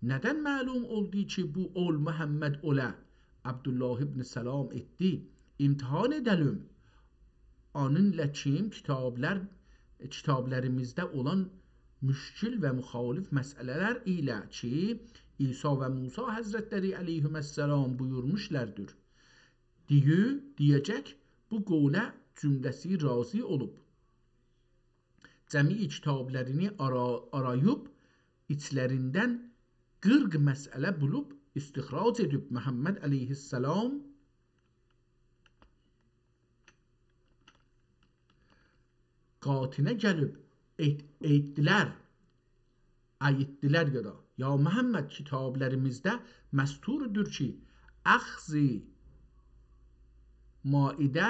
ندن معلوم اولدو کی، بو اول محمد اولا؟ عبدالله ابن سلام ائتدی. امتحان ائده‌لیم. آنینلا کیم کتابلار، کتابلاریمیزده اولان مشکل و مخالف مسئله‌لر ایله کی، عیسی و موسی حضرتلری علیهما السلام بویورموشلاردیر. دئیو، دئیه‌جک، بو قوله جمله‌سی راضی اولوب. جمیع کتابلارینی آرا-، آراییب، ایچلریندن قیرخ مسئله بولوب، استخراج ائدیب محمد علیه‌السلام قاطینه گلیب ائت-، ائتدیلر، ائتدیلر یا دا. یا محمد، کتابلاریمیزده مستوردور کی، اخذ مائده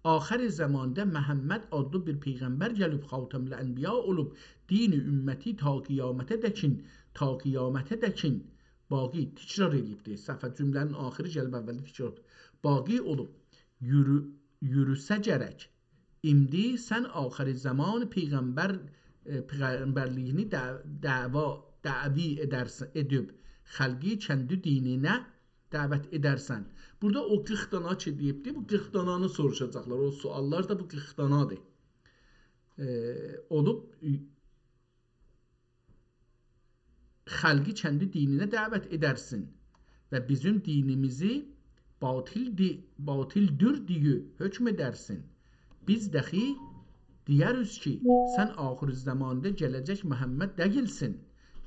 آخر زماندا محمد آدلی بیر پیغمبر گلیب، خاتم‌الانبیا اولوب، دین امتی تا قیامته دکین، تا قیامته دکین باقی، تکرار ائله‌ییبدی. صفحه، جمله‌نین آخری گلیب اولده تکرار اولوب. باقی اولوب، یورو-، یوروسه گرک. ایندی سن آخر زمان پیغمبر، ائ، پیغمبرلیگینی دع-، دعوا، دعوی ائدرسن، ائدیب، خلقی کندی دینینه دعوت ائدرسن. بورادا او قیرخ دانا کی دئییبدی، بو قیرخ دانانی سوروشاجاقلار. او سؤاللار دا بو قیرخ دانادیر. ائ، اولوب، خلقی کندی دینینه دعوت ائدرسن و بیزیم دینیمیزی باطل دی-، باطلدیر دئیه حکم ائدرسن. بیز داخی دئیه‌ریز کی، سن آخر زماندا گله‌جک محمد دئییلسن،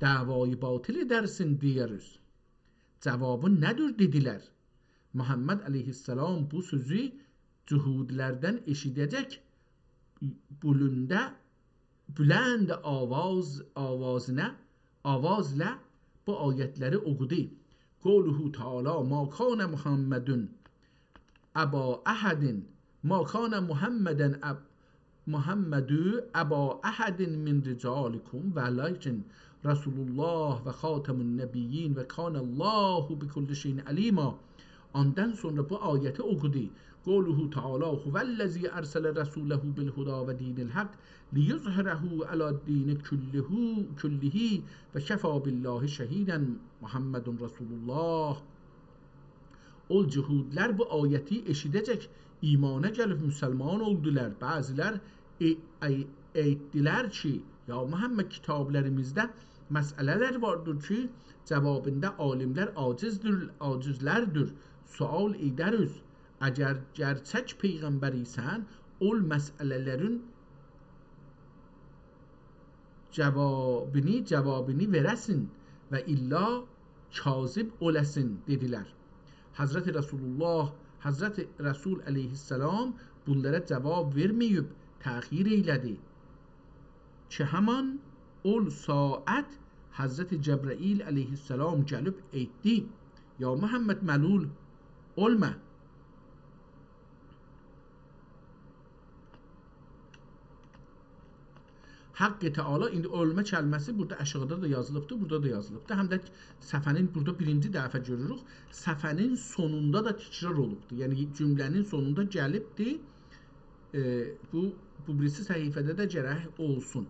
دعوای باطل ائدرسن دئیه‌ریز. جوابین نه‌دیر دئدیلر. محمد علیه‌السلام بو سؤزو جهودلردن ائشیده‌جک بولونده بلند آواز، آوازینه، آوازله بو آیتلری اوخودو. قوله تعالی: «ما کان محمد ابا احد، ما کان محمداً اب-، محمد ابا احد من رجالکم ولکن رسول الله و خاتم النبیین و کان الله بکل شیء علیما.» آندان سونرا بو آیتی اوخودو. قوله تعالی: «هو الذی ارسل رسوله بالهدی و دین الحق لیظهره علی الدین کله، کله و کفی بالله شهیدا محمد رسول الله.» او جهودلر بو آیتی ائشیده‌جک ایمانا گلیب مسلمان اولدولار. بعضیلر ائ-، ائ-، ائتدیلر کی، یا محمد، کتابلاریمیزده مسئله‌لر واردیر کی، جوابیندا عالملر عاجزدیر، عاجزلردیر. سؤال ائدریز: اگر گئرچک پیغمبر ایسن، اول مسئله‌لرین جوابینی، جوابینی وئره‌سین و الّا کاذب اولاسین، دئدیلر. حضرت رسول‌الله، حضرت رسول علیه‌السلام بونلارا جواب وئرمه‌ییب، تأخیر ائیله‌دی. کی همان اول ساعت حضرت جبرئیل علیه‌السلام گلیب ائیتدی: «یا محمد ملعون، اؤلمه.» حق تعالی، ایندی اؤلمه کلمه‌سی بورادا آشاغیدا دا یازیلیبدیر، بورادا دا یازیلیبدیر. هم ده صفحه‌نین، بورادا بیرینجی دفعه گؤروروک، صفحه‌نین سونوندا دا تکرار اولوبدور. یعنی جمله‌نین سونوندا گلیبدیر. ائ، بو، بو بیریسی صفحه‌ده ده گرک اولسون.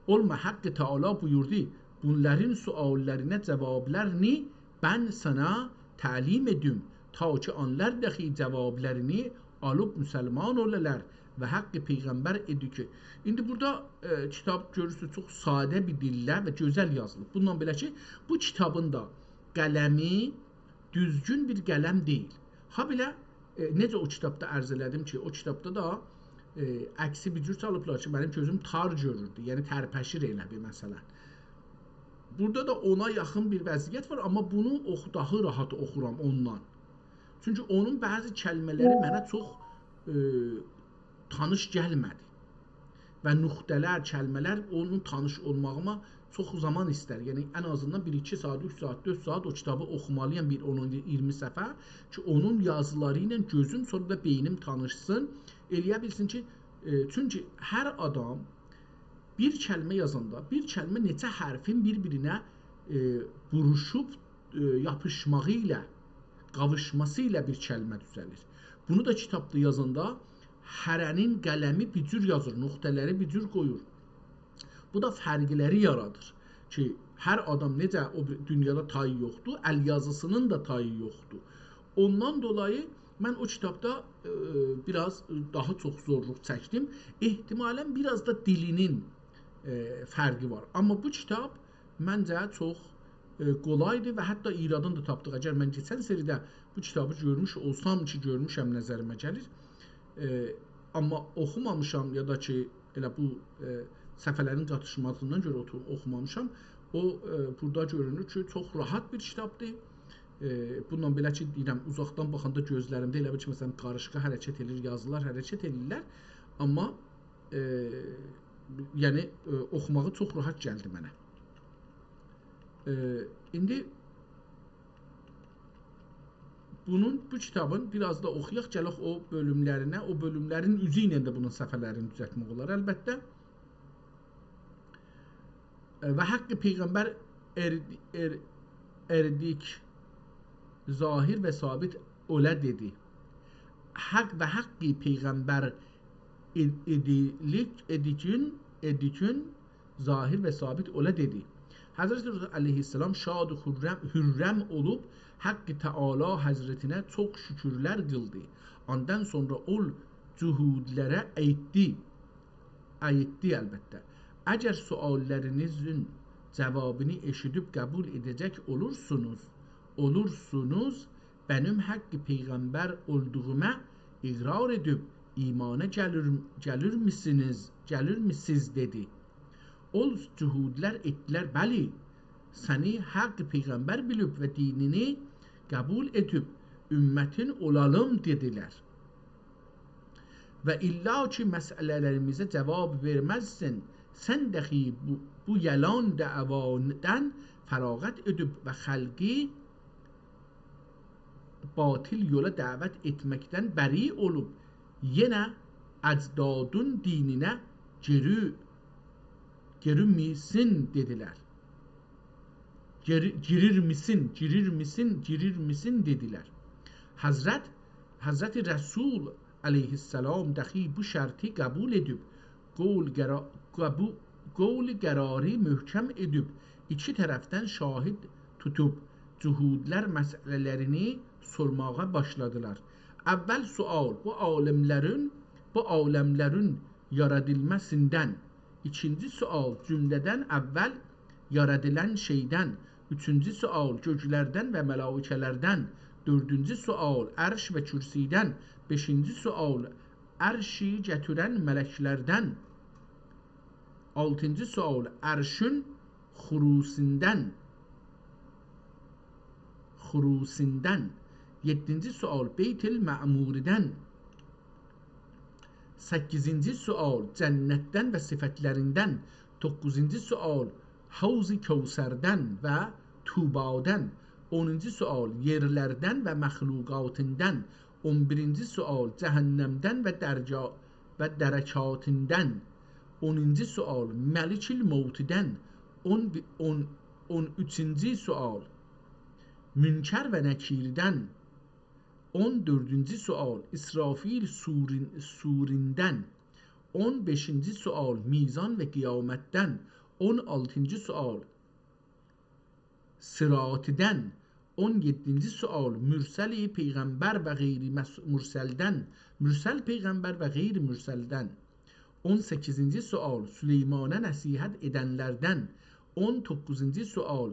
اؤلمه، حق تعالی بویوردو: «بونلارین سؤال‌لارینه جواب‌لارینی من سنه تعلیم ائدیم، تا کی اونلار داخی جواب‌لارینی آلیب مسلمان اولالار و حق پیغمبر ائدیک.» ایندی بورادا، ائ، کیتاب گؤرورسونوز چوخ ساده بیر دیلله و گؤزل یازیلیب. بونونلا بئله کی، بو کیتابین دا قلمی دوزگون بیر قلم دئییل. هابئله، ائ، نئجه او کیتابدا عرض ائله‌دیم کی، او کیتابدا دا، ائ، عکسی بیر جور سالیبلار کی، منیم گؤزوم تار گؤروردو. یعنی ترپشیر ائله بیر، مثلا. بورادا دا اونا یاخین بیر وضعیت وار، آمما بونو اوخو-، داها راحت اوخورام اوندان. چونکی اونون بعضی کلمه‌لری منه چوخ، ائ، تانیش گلمه‌دی. و نقطه‌لر، کلمه‌لر اونون تانیش اولماغیما چوخ زامان ایستر. یعنی، ان آزیندان بیر، ایکی ساعت، اوچ ساعت، دؤرد ساعت او کیتابی اوخومالییام، بیر اون اون، اییرمی صفحه کی، اونون یازیلاری ایله گؤزوم، سونرا دا بئینیم تانیشسین، ائلیه بیلسین کی، ائ، چونکی هر آدام بیر کلمه یازاندا، بیر کلمه نئچه حرفین بیر-بیرینه، ائ، ووروشوب، ائ، یاپیشماغی ایله، قاویشماسی ایله بیر کلمه دوزه‌لیر. بونو دا کیتابدا یازاندا هره‌نین قلمی بیر جور یازیر، نقطه‌لری بیر جور قویور. بو دا فرقلری یارادیر کی، هر آدام نئجه او بیر دونیادا تایی یوخدور، ال یازیسینین دا تایی یوخدور. اوندان دولایی من او کیتابدا، ائ، بیر آز داها چوخ زورلوق چکدیم. احتمالا بیر آز دا دیلینین، ائ، فرقی وار. آمما بو کیتاب منجه چوخ، ائ، قولایدیر و حتی ایرادین دا تاپدیق. اگر من کئچن سریده بو کیتابی گؤرموش اولسام کی، گؤرموشم، نظریمه گلیر. ائ، آمما اوخومامیشام یا دا کی، ائله بو، ائ، صفحه‌لرین قاتیشماسیندان گؤره اوتوروب اوخومامیشام. او، ائ، بورادا گؤرونور کی، چوخ راحت بیر کیتابدیر. ائ، بونونلا بئله کی، دئییرم، اوزاقدان باخاندا گؤزلریمده ائله بیل کی، مثلا، قاریشقا حرکت ائدیر، یازیلار حرکت ائدیرلر. آمما، ائ، یعنی، ائ، اوخوماغی چوخ راحت گلدی منه. ائ، ایندی بونون، بو کیتابین بیر آز دا اوخویاق، گلک او بؤلوملرینه، او بؤلوملرین اوزو ایله ده بونون صفحه‌لرینی دوزلتمک اولار، البته. ائ، و حق پیغمبر ائر-، ائر-، ائردیک ظاهر و ثابت اولا دئدی. حق و حق پیغمبر ائ-، ائدیلیک، ائدیکون، ائدیکون ظاهر و ثابت اولا دئدی. حضرت رسول علیه‌السلام شاد و خرم، خرم اولوب حق تعالی حضرتینه چوخ شکرلر قیلدی. اوندان سونرا اول جهودلره ائیتدی. ائیتدی، البته. اگر سؤال‌لرینیزین جوابینی ائشیدیب قبول ائده‌جک اولورسونوز، اولورسونوز، منیم حق پیغمبر اولدوغوما اقرار ائدیب ایمانا گلیر، گلیرمیسینیز، گلیرمیسیز؟ دئدی. اول جهودلر ائتدیلر، بلی، سنی حق پیغمبر بیلیب و دینینی قبول ائدیب امتین اولالیم، دئدیلر. و الّا کی، مسئله‌لریمیزه جواب وئرمزسن، سن داخی بو، بو یالان دعوادان فراغت ائدیب و خالقی باطل یولا دعوت ائتمکدن بری اولوب، یئنه اجدادین دینینه گیری، گیریرمیسین؟ دئدیلر. گیری-، گیریرمیسین، گیریرمیسین، گیریرمیسین؟ دئدیلر. حضرت، حضرت رسول علیه‌السلام داخی بو شرطی قبول ائدیب، قول قرا-، قبو-، قول قراری محکم ائدیب، ایکی طرفدن شاهد توتوب، جهودلر مسئله‌لرینی سورماغا باشلادیلار. اول سؤال، بو عالم‌لرین، بو عالم‌لرین یارادیلماسیندان. ایکینجی سؤال، جمله‌دن اول یارادیلان شئیدن. اوچونجو سؤال، گؤکلردن و ملائکه‌لردن. دؤردونجو سؤال، عرش و کرسی‌دن. بئشینجی سؤال، عرشی گتیرن ملک‌لردن. آلتینجی سؤال، عرشین خروسیندن. خروسیندن. یئددینجی سؤال، بیت‌المعموردن. سککیزینجی سؤال، جنتدن و صفت‌لریندن. دوققوزونجو سؤال، حوض کوثردن و طوبی‌دن. اونونجو سؤال، یئرلردن و مخلوقاتیندان. اون بیرینجی سؤال، جهنمدن و درجا-، و درکاتیندان. اونونجو سؤال، ملک الموتدن. اون بی-، اون، اون اوچونجو سؤال، منکر و نکیردن. اون دؤردونجو سؤال، اسرافیل صورین-، صوریندن. اون بئشینجی سؤال، میزان و قیامتدن. اون آلتینجی سؤال، صراطدن. اون یئددینجی سؤال، مرسل پیغمبر و غیر مس-، مرسلدن. مرسل پیغمبر و غیر مرسلدن. اون سککیزینجی سؤال، سلیمانا نصیحت ائدن‌لردن. اون دوققوزونجو سؤال،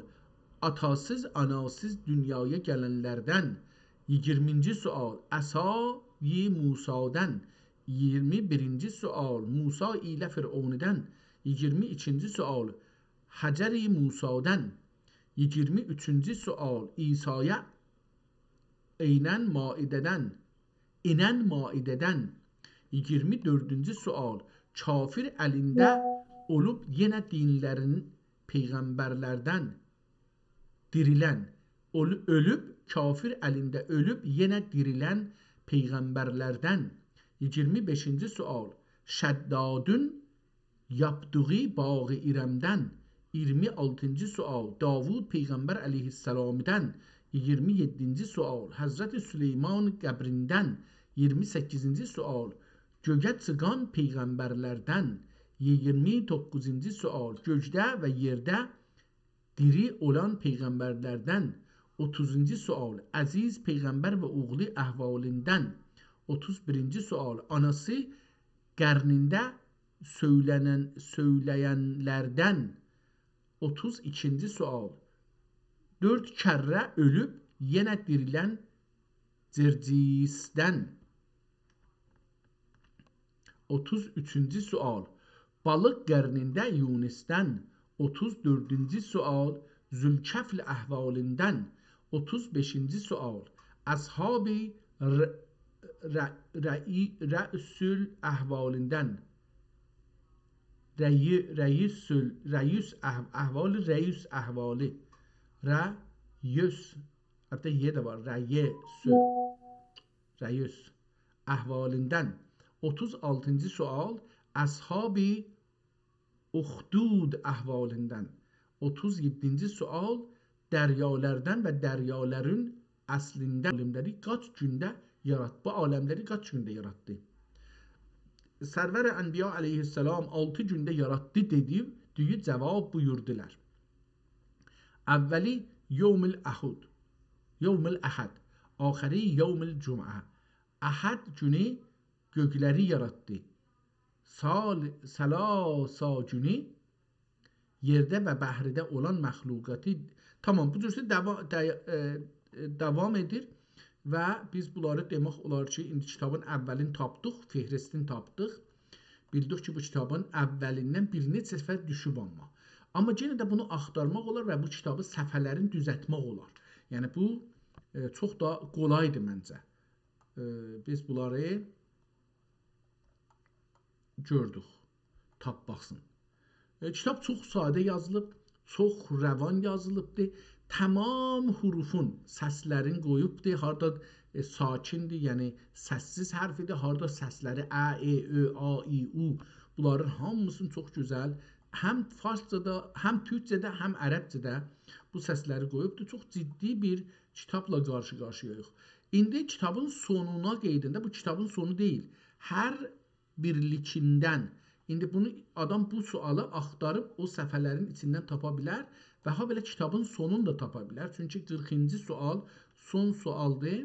آتاسیز، آناسیز دونیایا گلن‌لردن. ایگیرمینجی سؤال، عصای موسی‌دن. ایگیرمی بیرینجی سؤال، موسی ایله فرعونیدن. ایگیرمی ایکینجی سؤال، حجر موسی‌دن. ایگیرمی اوچونجو سؤال، عیسایا ائنن مائده‌دن، ائنن مائده‌دن. ایگیرمی دؤردونجو سؤال، کافر الینده اولوب یئنه دین‌لرین پیغمبرلردن دیریلن، اؤل-، اؤلوب، کافر الینده اؤلوب یئنه دیریلن پیغمبرلردن. ایگیرمی بئشینجی سؤال، شدادین یاپدیغی باغ ارمدن. ایگیرمی آلتینجی سؤال، داوود پیغمبر علیه‌السلامدان. ایگیرمی یئددینجی سؤال، حضرت سلیمان قبریندن. ایگیرمی سککیزینجی سؤال، گؤیه چیخان پیغمبرلردن. ایگیرمی دوققوزونجو سؤال، گؤیده و یئرده دیری اولان پیغمبرلردن. اوتوزونجو سؤال، عزیز پیغمبر و اوغلو احوالیندان. اوتوز بیرینجی سؤال، آناسی قرنینده سؤیله‌نن، سؤیله‌ین‌لردن. اوتوز ایکینجی سؤال، دؤرد کره اؤلوب یئنه دیریلن جرجیسدن. اوتوز اوچونجو سؤال، بالیق قرنینده یونسدن. اوتوز دؤردونجو سؤال، ذوالکفل احوالیندان. اوتوز بئشینجی سؤال، اصحاب ر-، ر-، رئی-، رئیس الاحوالیندان. رئی-، رئیس ال-، رئیس اح-، احوالی، رئیس احوالی. رئیس، حتی یئ ده وار، رئیس، رئیس احوالیندان. اوتوز آلتینجی سؤال، اصحاب اخدود احوالیندان. اوتوز یئددینجی سؤال، دریالردن و دریالرین اصلیندن. عالملری قاچ گونده یاراتدی؟ بو عالملری قاچ گونده یاراتدی؟ سرور انبیا علیه‌السلام آلتی گونده یاراتدی دئدی، دویو جواب بویوردولار. اولی یوم الاحد، یوم الاحد، آخری یوم الجمعه. احد گونو گؤیلری یاراتدی. سال-، ثلاثا گونو یئرده و بحرده اولان مخلوقاتی، تامام، بو جورسه دوا-، ده-، ائ، ائ، داوام ائدیر و بیز بونلاری دئمک اولار کی، ایندی کیتابین اولین تاپدیق، فهرستین تاپدیق. بیلدیک کی، بو کیتابین اولیندن بیر نئچه صفحه دوشوب آمما. آمما یئنه ده بونو آختارماق اولار و بو کیتابی صفحه‌لرین دوزلتمک اولار. یعنی بو، ائ، چوخ دا قولایدیر منجه. ائ، بیز بونلاری گؤردوک، تاپماقسین. ائ، کیتاب چوخ ساده یازیلیب، چوخ روان یازیلیبدیر. تامام حروفون سسلرین قویوبدور. هاردا، ائ، ساکندیر، یعنی سس‌سیز حرفیدیر. هاردا سسلری ا، ائ، اؤ، آ، ای، او. بونلارین هامیسینی چوخ گؤزل، هم فارسجادا، هم تورکجه‌ده، هم عربجه‌ده بو سسلری قویوبدور. چوخ جدی بیر کیتابلا قارشی-قارشییاییق. ایندی کیتابین سونونا قئییدینده، بو کیتابین سونو دئییل، هر بیرلیکیندن. ایندی بونو آدام بو سؤالی آختاریب او صفحه‌لرین ایچیندن تاپا بیلر و هابئله کیتابین سونونو دا تاپا بیلر. چونکی قیرخینجی سؤال سون سؤالدیر.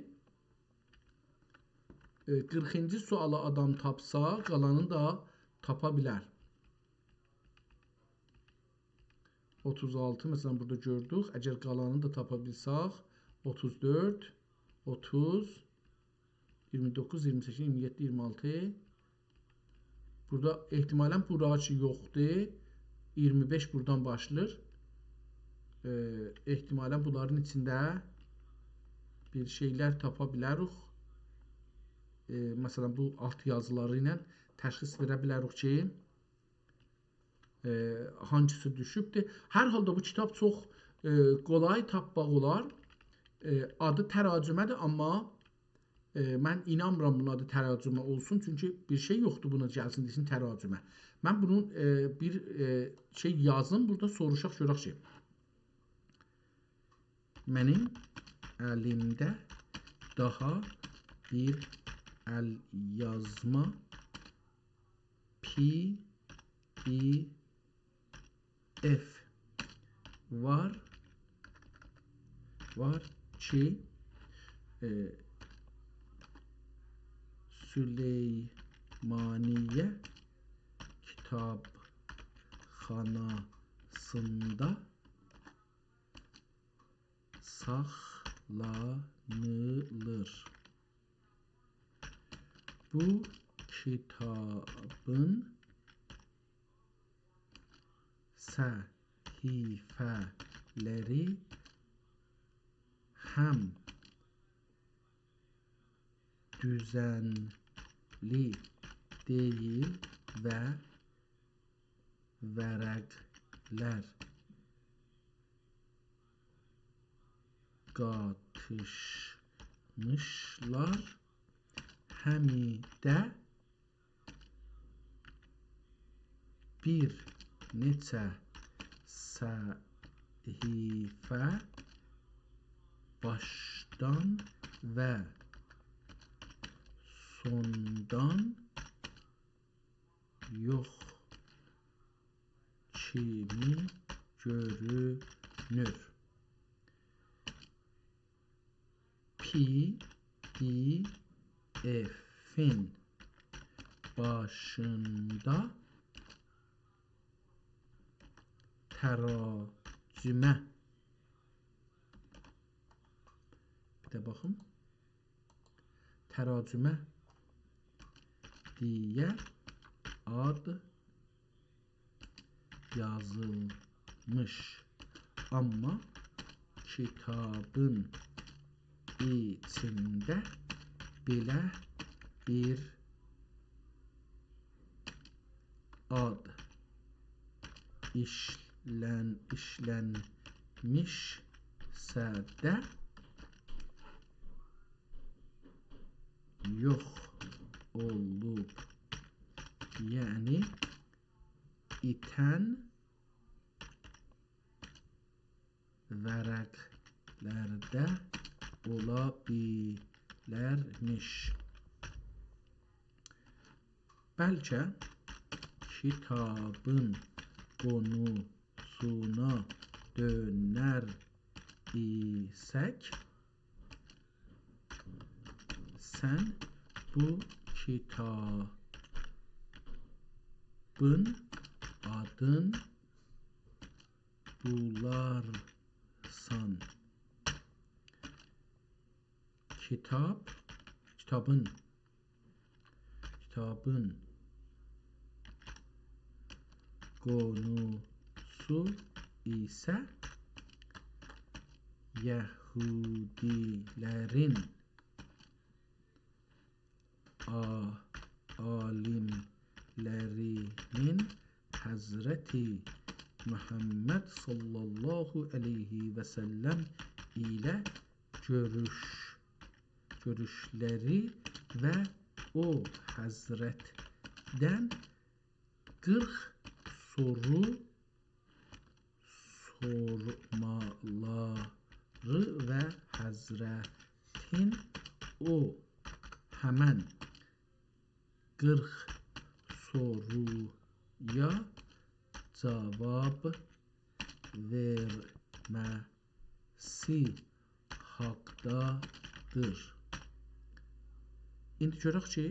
ائ، قیرخینجی سؤالی آدام تاپسا، قالانینی دا تاپا بیلر. اوتوز آلتی، مثلا، بورادا گؤردوک. اگر قالانینی دا تاپا بیلسک، اوتوز دؤرد، اوتوز، ایگیرمی دوققوز، ایگیرمی سککیز، ایگیرمی یئددی، ایگیرمی آلتی. بورادا احتمالاً بورا کی یوخدور. ایگیرمی بئش بورادان باشلاییر. ائ، احتمالاً بونلارین ایچینده بیر شئیلر تاپا بیلریک. ائ، مثلاً، بو آلت یازیلاری ایله تشخیص وئره بیلریک کی، ائ، هانگیسی دوشوبدور. هر حالدا بو کیتاب چوخ، ائ، قولای تاپماق اولار. ائ، آدی تراجمه‌دیر، آمما، ائ، من اینانمیرام بونون آدی تراجمه اولسون، چونکی بیر شئی یوخدور بونا گلسین دئسین تراجمه. من بونون، ائ، بیر، ائ، شئی یازیم، بورادا سوروشاق گؤرک کی، منیم الیمده داها بیر ال‌یازما پی دی ائف وار، وار کی، ائ، سلیمانیه کیتابخاناسیندا ساخلانیلیر. بو کیتابین صفحه‌لری هم دوزنلی دئییل و ورقلر قاتیشمیشلار، هم ده بیر نئچه صفحه باشدان و سوندان یوخ کیمی گؤرونور. پی دی افین باشیندا تراجمه. بیر ده باخین. تراجمه دئیه آد یازیلمیش. آمما کیتابین ایچینده بئله بیر آد ایشلن-، ایشلنمیشسه ده یوخ اولوب. یعنی ایتن ورقلرده اولا بیلرمیش. بلکه کیتابین قونوسونا دؤنر ایسک، سن بو کیتابین آدین بولارسان. کیتاب، کیتابین، کیتابین قونوسو ایسه یهودیلرین آ-، عالیملری‌نین حضرت محمد صلی الله علیه و سلم ایله گؤروش-، گؤروشلری و او حضرتدن قیرخ سورو سورمالاری و حضرتین او همن قیرخ سورویا جاواب وئرمه سی حاقدادیر. ایندی گؤرک کی،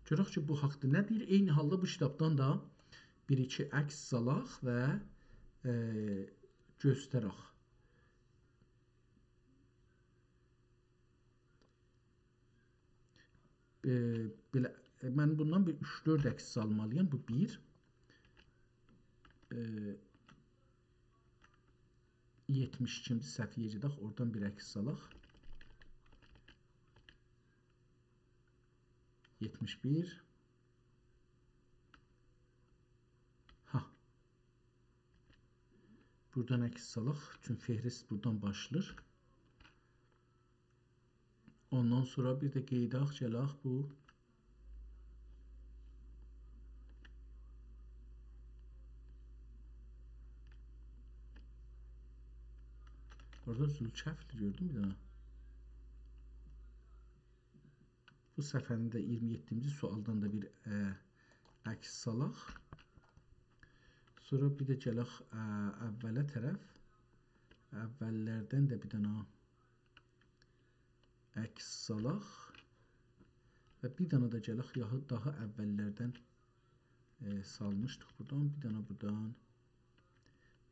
گؤرک کی، بو حاقدا نه دئییر؟ عینی حالدا بو کیتابدان دا بیر-ایکی عکس سالاق و، ائ، گؤسترک. ائ، بئله، ائ، من بوندان بیر اوچ-دؤرد عکس سالمالییام. بو بیر. ائ، یئتمیش ایکینجی صفحه‌یه گئدک، اورادان بیر عکس سالاق. یئتمیش بیر. ها. بورادان عکس سالاق. چونکی فهرست بورادان باشلاییر. اوندان سونرا بیر ده قئییداق، گلک بو. اورادا ذوالکفلی گؤردوم بیر دنه. بو صفحه‌نین ده اییرمی یئددینجی سؤالدان دا بیر، ائ، عکس سالاق. سونرا بیر ده گلک، ائ، اوّله طرف. اوّللردن ده بیر دنه عکس سالاق. و بیر دنه ده گلک، یاخود داها اوّللردن، ائ، سالمیشدیق بورادان. بیر دنه بورادان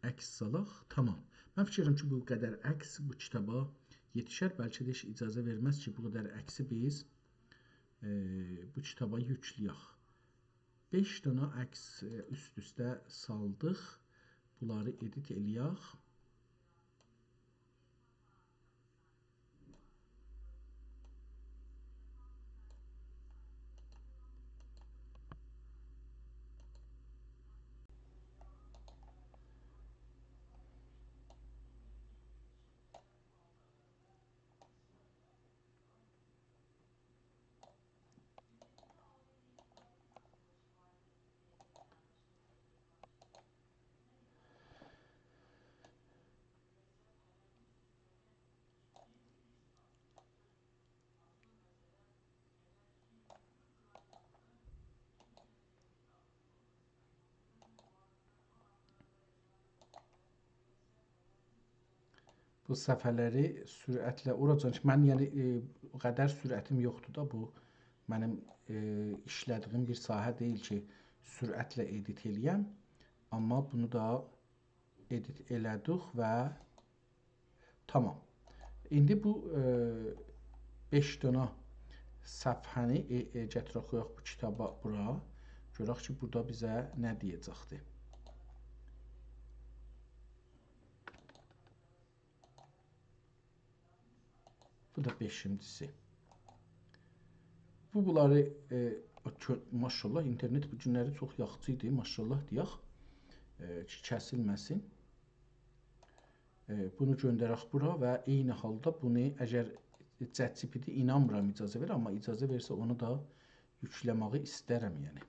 عکس سالاق. تامام. من فیکیر ائدیرم کی، بو قدر عکس بو کیتابا یئتیشر. بلکه ده هئچ اجازه وئرمز کی، بو قدر عکسی بیز، ائ، بو کیتابا یوکله‌یک. بئش دنه عکس، ائ، اوست-اوسته سالدیق. بونلاری ادیت ائله‌یک. بو صفحه‌لری سرعتله اوراجان کی، من، یعنی، ائ، او قدر سرعتیم یوخدور دا، بو منیم، ائ، ایشله‌دیییم بیر ساحه دئییل کی، سرعتله ادیت ائله‌یم. آمما بونو دا ادیت ائله‌دیک و تامام. ایندی بو، ائ، بئش دنه صفحه‌نی، ائ، ائ، گتیرک قویاق بو کیتابا بورا. گؤرک کی، بورادا بیزه نه دئیه‌جکدیر. بو دا بئشینجیسی. بو، بونلاری، ائ، او کؤ-، ماشاءالله، اینترنت بو گونلری چوخ یاخشی ایدی، ماشاءالله دئیک. ائ، کی، کسیلمه‌سین. ائ، بونو گؤندرک بورا و عینی حالدا بونو، اگر ChatGPT، اینانمیرام اجازه وئریر، آمما اجازه وئرسه اونو دا یوکله‌مه‌یی ایسترم، یعنی.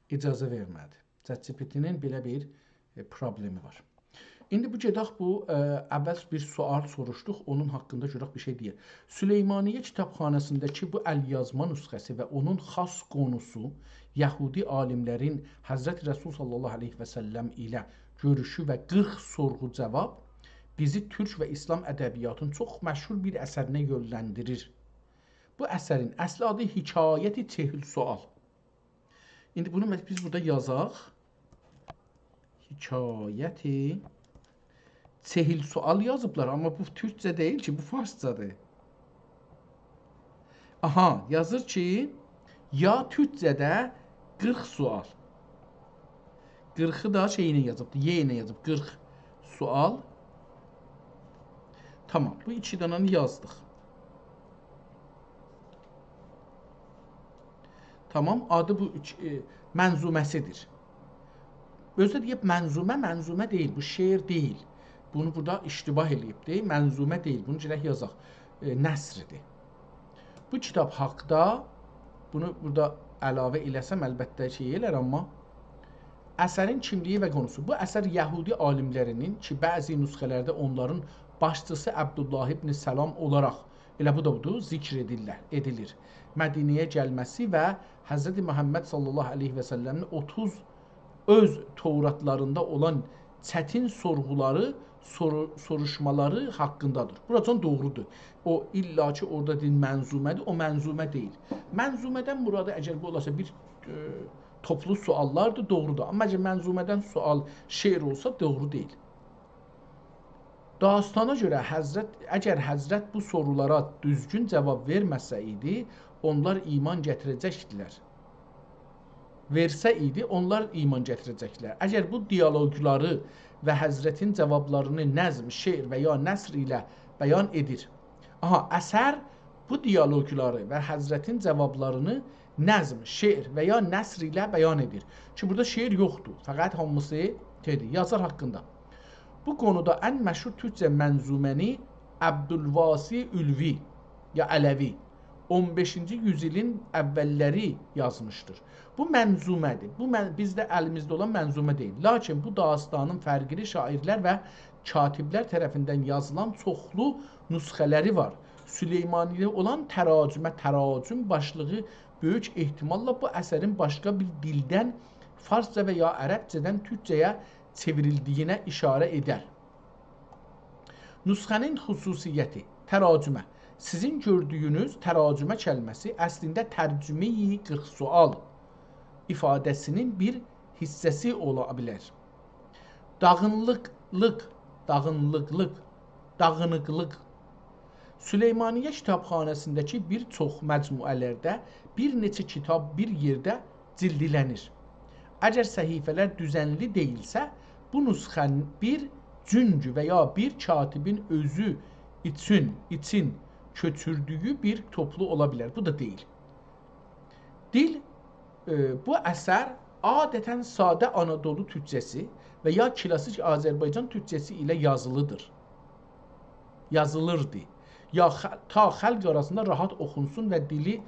اجازه وئرمه‌دی. ChatGPT-نین بئله بیر، ائ، پروبلئمی وار. ایندی بو گئدک بو، ائ، اول بیر سؤال سوروشدوق، اونون حاقیندا گؤرک بیر شئی دئیه. سلیمانیه کیتابخاناسینداکی بو ال‌یازما نسخه‌سی و اونون خاص قونوسو یهودی عالیملرین حضرت رسول صلی الله علیه و سلم ایله گؤروشو و قیرخ سورغو-جاواب بیزی تورک و ایسلام ادبیاتین چوخ مشهور بیر اثرینه یؤنلندیریر. بو اثرین اصلی آدی حکایت چهل سؤال. ایندی بونو مس-، بیز بورادا یازاق. حکایت چهل سؤال یازیبلار، آمما بو تورکجه دئییل کی، بو فارسجادیر. آها، یازیر کی، یا تورکجه‌ده قیرخ سؤال. قیرخی دا شئی ایله یازیبدی، ی ایله یازیب، قیرخ سؤال. تامام، بو ایکی دنه‌نی یازدیق. تامام، آدی بو اوچ، ائ، منظومه‌سیدیر. اؤزو ده دئییب منظومه، منظومه دئییل، بو شعر دئییل. بونو بورادا اشتباه ائله‌ییبدی، منظومه دئییل، بونو گرک یازاق. ائ، نثریدیر. بو کیتاب حاقدا، بونو بورادا علاوه ائله‌سم، البته شئی ائلر، آمما اثرین کیملیگی و قونوسو. بو اثر یهودی عالیملرینین کی، بعضی نسخه‌لرده اونلارین باشچیسی عبدالله ابن سلام اولاراق، ائله بو دا بودور، ذکر ائدیرلر، ائدیلیر. مدینه‌یه گلمه‌سی و حضرت محمد صلی الله علیه و سلمین اوتوز اؤز توراتلاریندا اولان چتین سورغولاری، سورو-، سوروشمالاری حاقیندادیر. بوراجان دوغرودور. او، الا کی، اورادا دئییر منظومه‌دیر، او منظومه دئییل. منظومه‌دن مرادی، اگر بو اولاسا، بیر، ائ، توپلو سؤاللاردیر، دوغرودور. آمما اگر منظومه‌دن سؤال، شعر اولسا، دوغرو دئییل. داستانا گؤره حضرت، اگر حضرت بو سورولارا دوزگون جاواب وئرمه‌سه ایدی، اونلار ایمان گتیره‌جکدیلر. وئرسه ایدی، اونلار ایمان گتیره‌جکدیلر. اگر بو دیالوگلاری و حضرتین جاوابلارینی نظم، شعر و یا نثر ایله بیان ائدیر. آها، اثر بو دیالوگلاری و حضرتین جاوابلارینی نظم، شعر و یا نثر ایله بیان ائدیر. کی، بورادا شعر یوخدور، فقط هامیسی شئیدیر، یازار حاقیندا. بو قونودا ان مشهور تورکجه منظومه‌نی عبدالواسع علوی، یا علوی، اون بئشینجی یوزایلین اوّللری یازمیشدیر. بو منظومه‌دیر. بو من-، بیزده الیمیزده اولان منظومه دئییل. لاکین بو داستانین فرقلی شاعرلر و کاتبلر طرفیندن یازیلان چوخلو نسخه‌لری وار. سلیمانی‌ده اولان تراجمه، تراجم باشلیغی بؤیوک احتماللا بو اثرین باشقا بیر دیلدن، فارسجا و یا عربجه‌دن تورکجه‌یه چئوریلدیگینه ایشاره ائدر. نسخه‌نین خصوصیتی، تراجمه. سیزین گؤردویونوز تراجمه کلمه‌سی اصلینده ترجمه‌ی قیرخ سؤال ایفاده‌سینین بیر حیصه‌سی اولا بیلر. داغینیقلیق، داغینیقلیق، داغینیقلیق. سلیمانیه کیتابخاناسینداکی بیر چوخ مجموعه‌لرده بیر نئچه کیتاب بیر یئرده جیلدلنیر. اگر صفحه‌لر دوزنلی دئییلسه، بو نسخه بیر جونگو و یا بیر کاتبین اؤزو ایچین، ایچین کؤچوردویو بیر توپلو اولا بیلر. بو دا دئییل. دیل، ائ، بو اثر عادتاً ساده آنادولو تورکجه‌سی و یا کلاسیک آذربایجان تورکجه‌سی ایله یازیلیدیر. یازیلیردی. یا خ-، تا خلق آراسیندا راحت اوخونسون و دیلی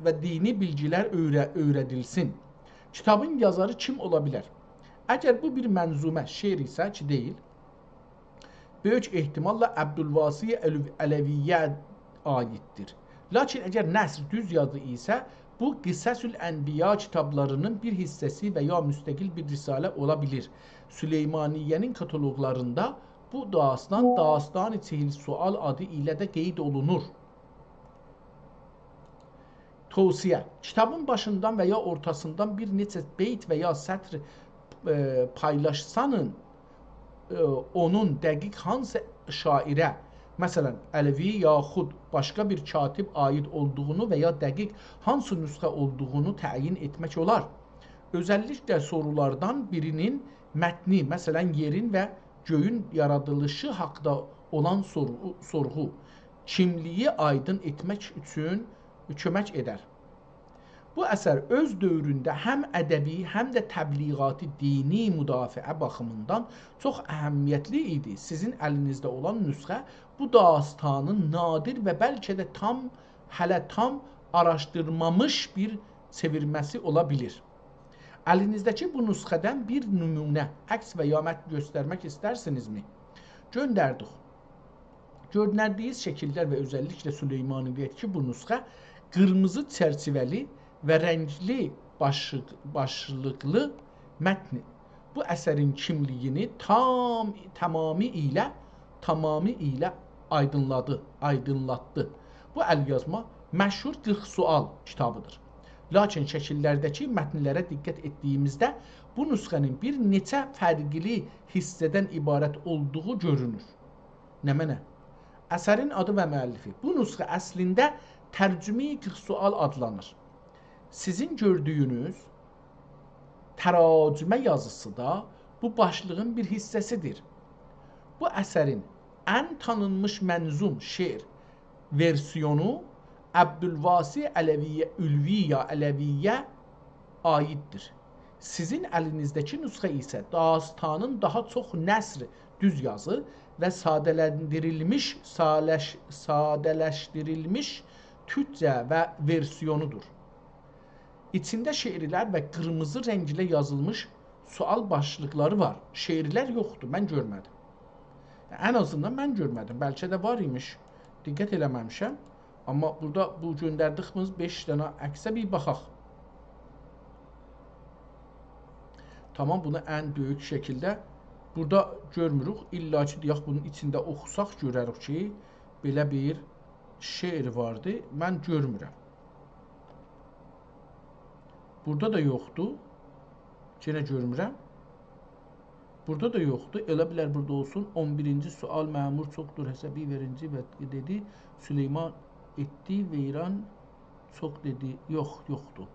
و دینی بیلگیلر اؤیره-، اؤیره‌دیلسین. کیتابین یازاری کیم اولا بیلر؟ اگر بو بیر منظومه، شعر ایسه کی دئییل، بؤیوک احتماللا عبدالواسع علو-، علوی‌یه عایددیر. لاکین اگر نثر، دوز یازی ایسه، بو قصص الانبیا کیتابلارینین بیر حیصه‌سی و یا مستقل بیر رساله اولا بیلیر. سلیمانیه‌نین کاتالوقلاریندا بو داستان، داستان چهل سؤال آدی ایله ده قید اولونور. توصیه. کیتابین باشیندان و یا اورتاسیندان بیر نئچه بیت و یا سطر، ائ، پایلاشسانین، ائ، اونون دقیق هانسی شاعره، مثلا، علوی یاخود باشقا بیر کاتب عایید اولدوغونو و یا دقیق هانسی نسخه اولدوغونو تعیین ائتمک اولار. اؤزللیکله سورولاردان بیرینین متنی، مثلا، یئرین و گؤیون یارادیلیشی حاقدا اولان سورغو، سورغو کیملیگی آیدین ائتمک اوچون کؤمک ائدر. بو اثر اؤز دؤورونده هم ادبی، هم ده تبلیغاتی، دینی مدافعه باخیمیندان چوخ اهمیتلی ایدی. سیزین الینیزده اولان نسخه بو داستانین نادر و بلکه ده تام، هله تام آراشدیرمامیش بیر چئویرمه‌سی اولا بیلیر. الینیزده‌کی بو نسخه‌دن بیر نمونه، عکس و یا متن گؤسترمک ایسترسینیزمی؟ گؤندردیک. گؤندردیگینیز شکیللر و اؤزللیکله سلیمانی‌ده‌کی بو نسخه قیرمیزی چرچیوه‌لی و رنگلی باشی-، باشلیقلی متنی بو اثرین کیملیگینی تام، تمامی ایله، تمامی ایله آیدینلادی، آیدینلاتدی. بو ال‌یازما مشهور قیرخ سؤال کیتابیدیر. لاکین شکیللرده‌کی متنلره دقت ائتدیگیمیزده بو نسخه‌نین بیر نئچه فرقلی حیصه‌دن عبارت اولدوغو گؤرونور. نمنه؟ اثرین آدی و مؤلفی. بو نسخه اصلینده ترجمه‌ی قیرخ سؤال آدلانیر. سیزین گؤردویونوز تراجمه یازیسی دا بو باشلیغین بیر حیصه‌سیدیر. بو اثرین ان تانینمیش منظوم شعر وئرسیونو عبدالواسع علوی‌یه، علوی یا علوی‌یه عایددیر. سیزین الینیزده‌کی نسخه ایسه داستانین داها چوخ نثر، دوز یازی و ساده‌لندیریلمیش، سالش-، ساده‌لشدیریلمیش تورکجه و وئرسیونودور. ایچینده شعرلر و قیرمیزی رنگله یازیلمیش سؤال باشلیقلاری وار. شعرلر یوخدور، من گؤرمه‌دیم. ان آزیندان من گؤرمه‌دیم. بلکه ده وار ایمیش. دقت ائله‌مه‌میشم. آمما بورادا بو گؤندردیگیمیز بئش دنه عکسه بیر باخاق. تامام، بونو ان بؤیوک شکیلده بورادا گؤرموروک. الا کی، دئیک، بونون ایچینده اوخوساق گؤرریک کی، بئله بیر شعر واردی. من گؤرمورم. بورادا دا یوخدور. یئنه گؤرمورم. بورادا دا یوخدور. ائله بیلر بورادا اولسون. اون بیرینجی سؤال: مأمور چوخدور حسابی وئرینجی و دئدی، سلیمان ائتدی ویران چوخ دئدی. یوخ، یوخدور.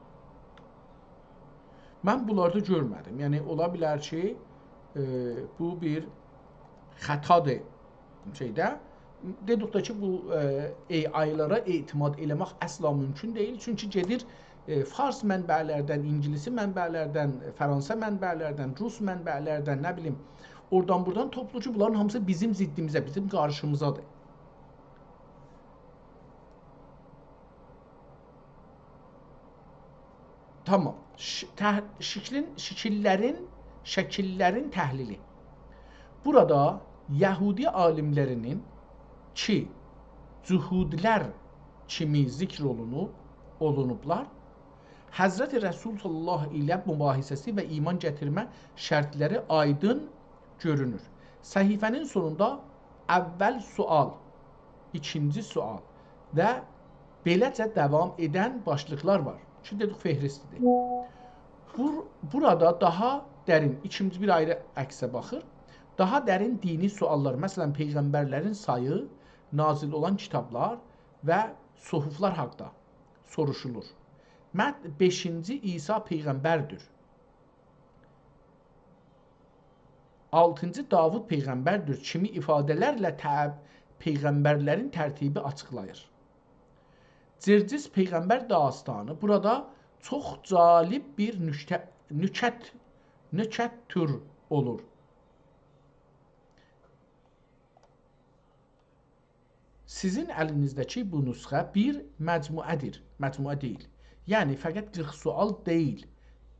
من بونلاردا گؤرمه‌دیم. یعنی، اولا بیلر کی، ائ، بو بیر خطادیر شئیده. دئدیک ده کی، بو، ائ، AI-لارا اعتماد ائله‌مک اصلا مومکون دئییل. چونکی گئدیر، ائ، فارس منبع‌لردن، اینگیلیسی منبع‌لردن، فرانسه منبع‌لردن، روس منبع‌لردن، نه بیلیم، اورادان بورادان توپلور کی، بونلارین هامیسی بیزیم ضدیمیزه، بیزیم قارشیمیزادیر. تامام. ش-، ته-، شکلین، شکیللرین، شکیللرین تحلیلی. بورادا یهودی عالیملرینین کی، جهودلر کیمی ذکر اولونوب، اولونوبلار، حضرت رسول صلی الله علیه و سلم ایله مباحثه‌سی و ایمان گتیرمه شرطلری آیدین گؤرونور. صفحه‌نین سونوندا اول سؤال، ایکینجی سؤال و بئله‌جه داوام ائدن باشلیقلار وار کی، دئدیک، فهرستیدیر. بور-، بورادا داها درین، ایکینجی بیر آیری عکسه باخیر. داها درین دینی سؤاللار، مثلا، پیغمبرلرین سایی، نازل اولان کیتابلار و صحفلر حاقدا سوروشولور. مت-، بئشینجی عیسی پیغمبردیر. آلتینجی داوود پیغمبردیر کیمی ایفاده‌لرله تب-، پیغمبرلرین ترتیبی آچیقلاییر. جرجیس پیغمبر داستانی بورادا چوخ جالب بیر نکته، نکت، نکت تور اولور. سیزین الینیزده‌کی بو نسخه بیر مجموعه‌دیر، مجموعه دئییل. یعنی، فقط قیرخ سؤال دئییل،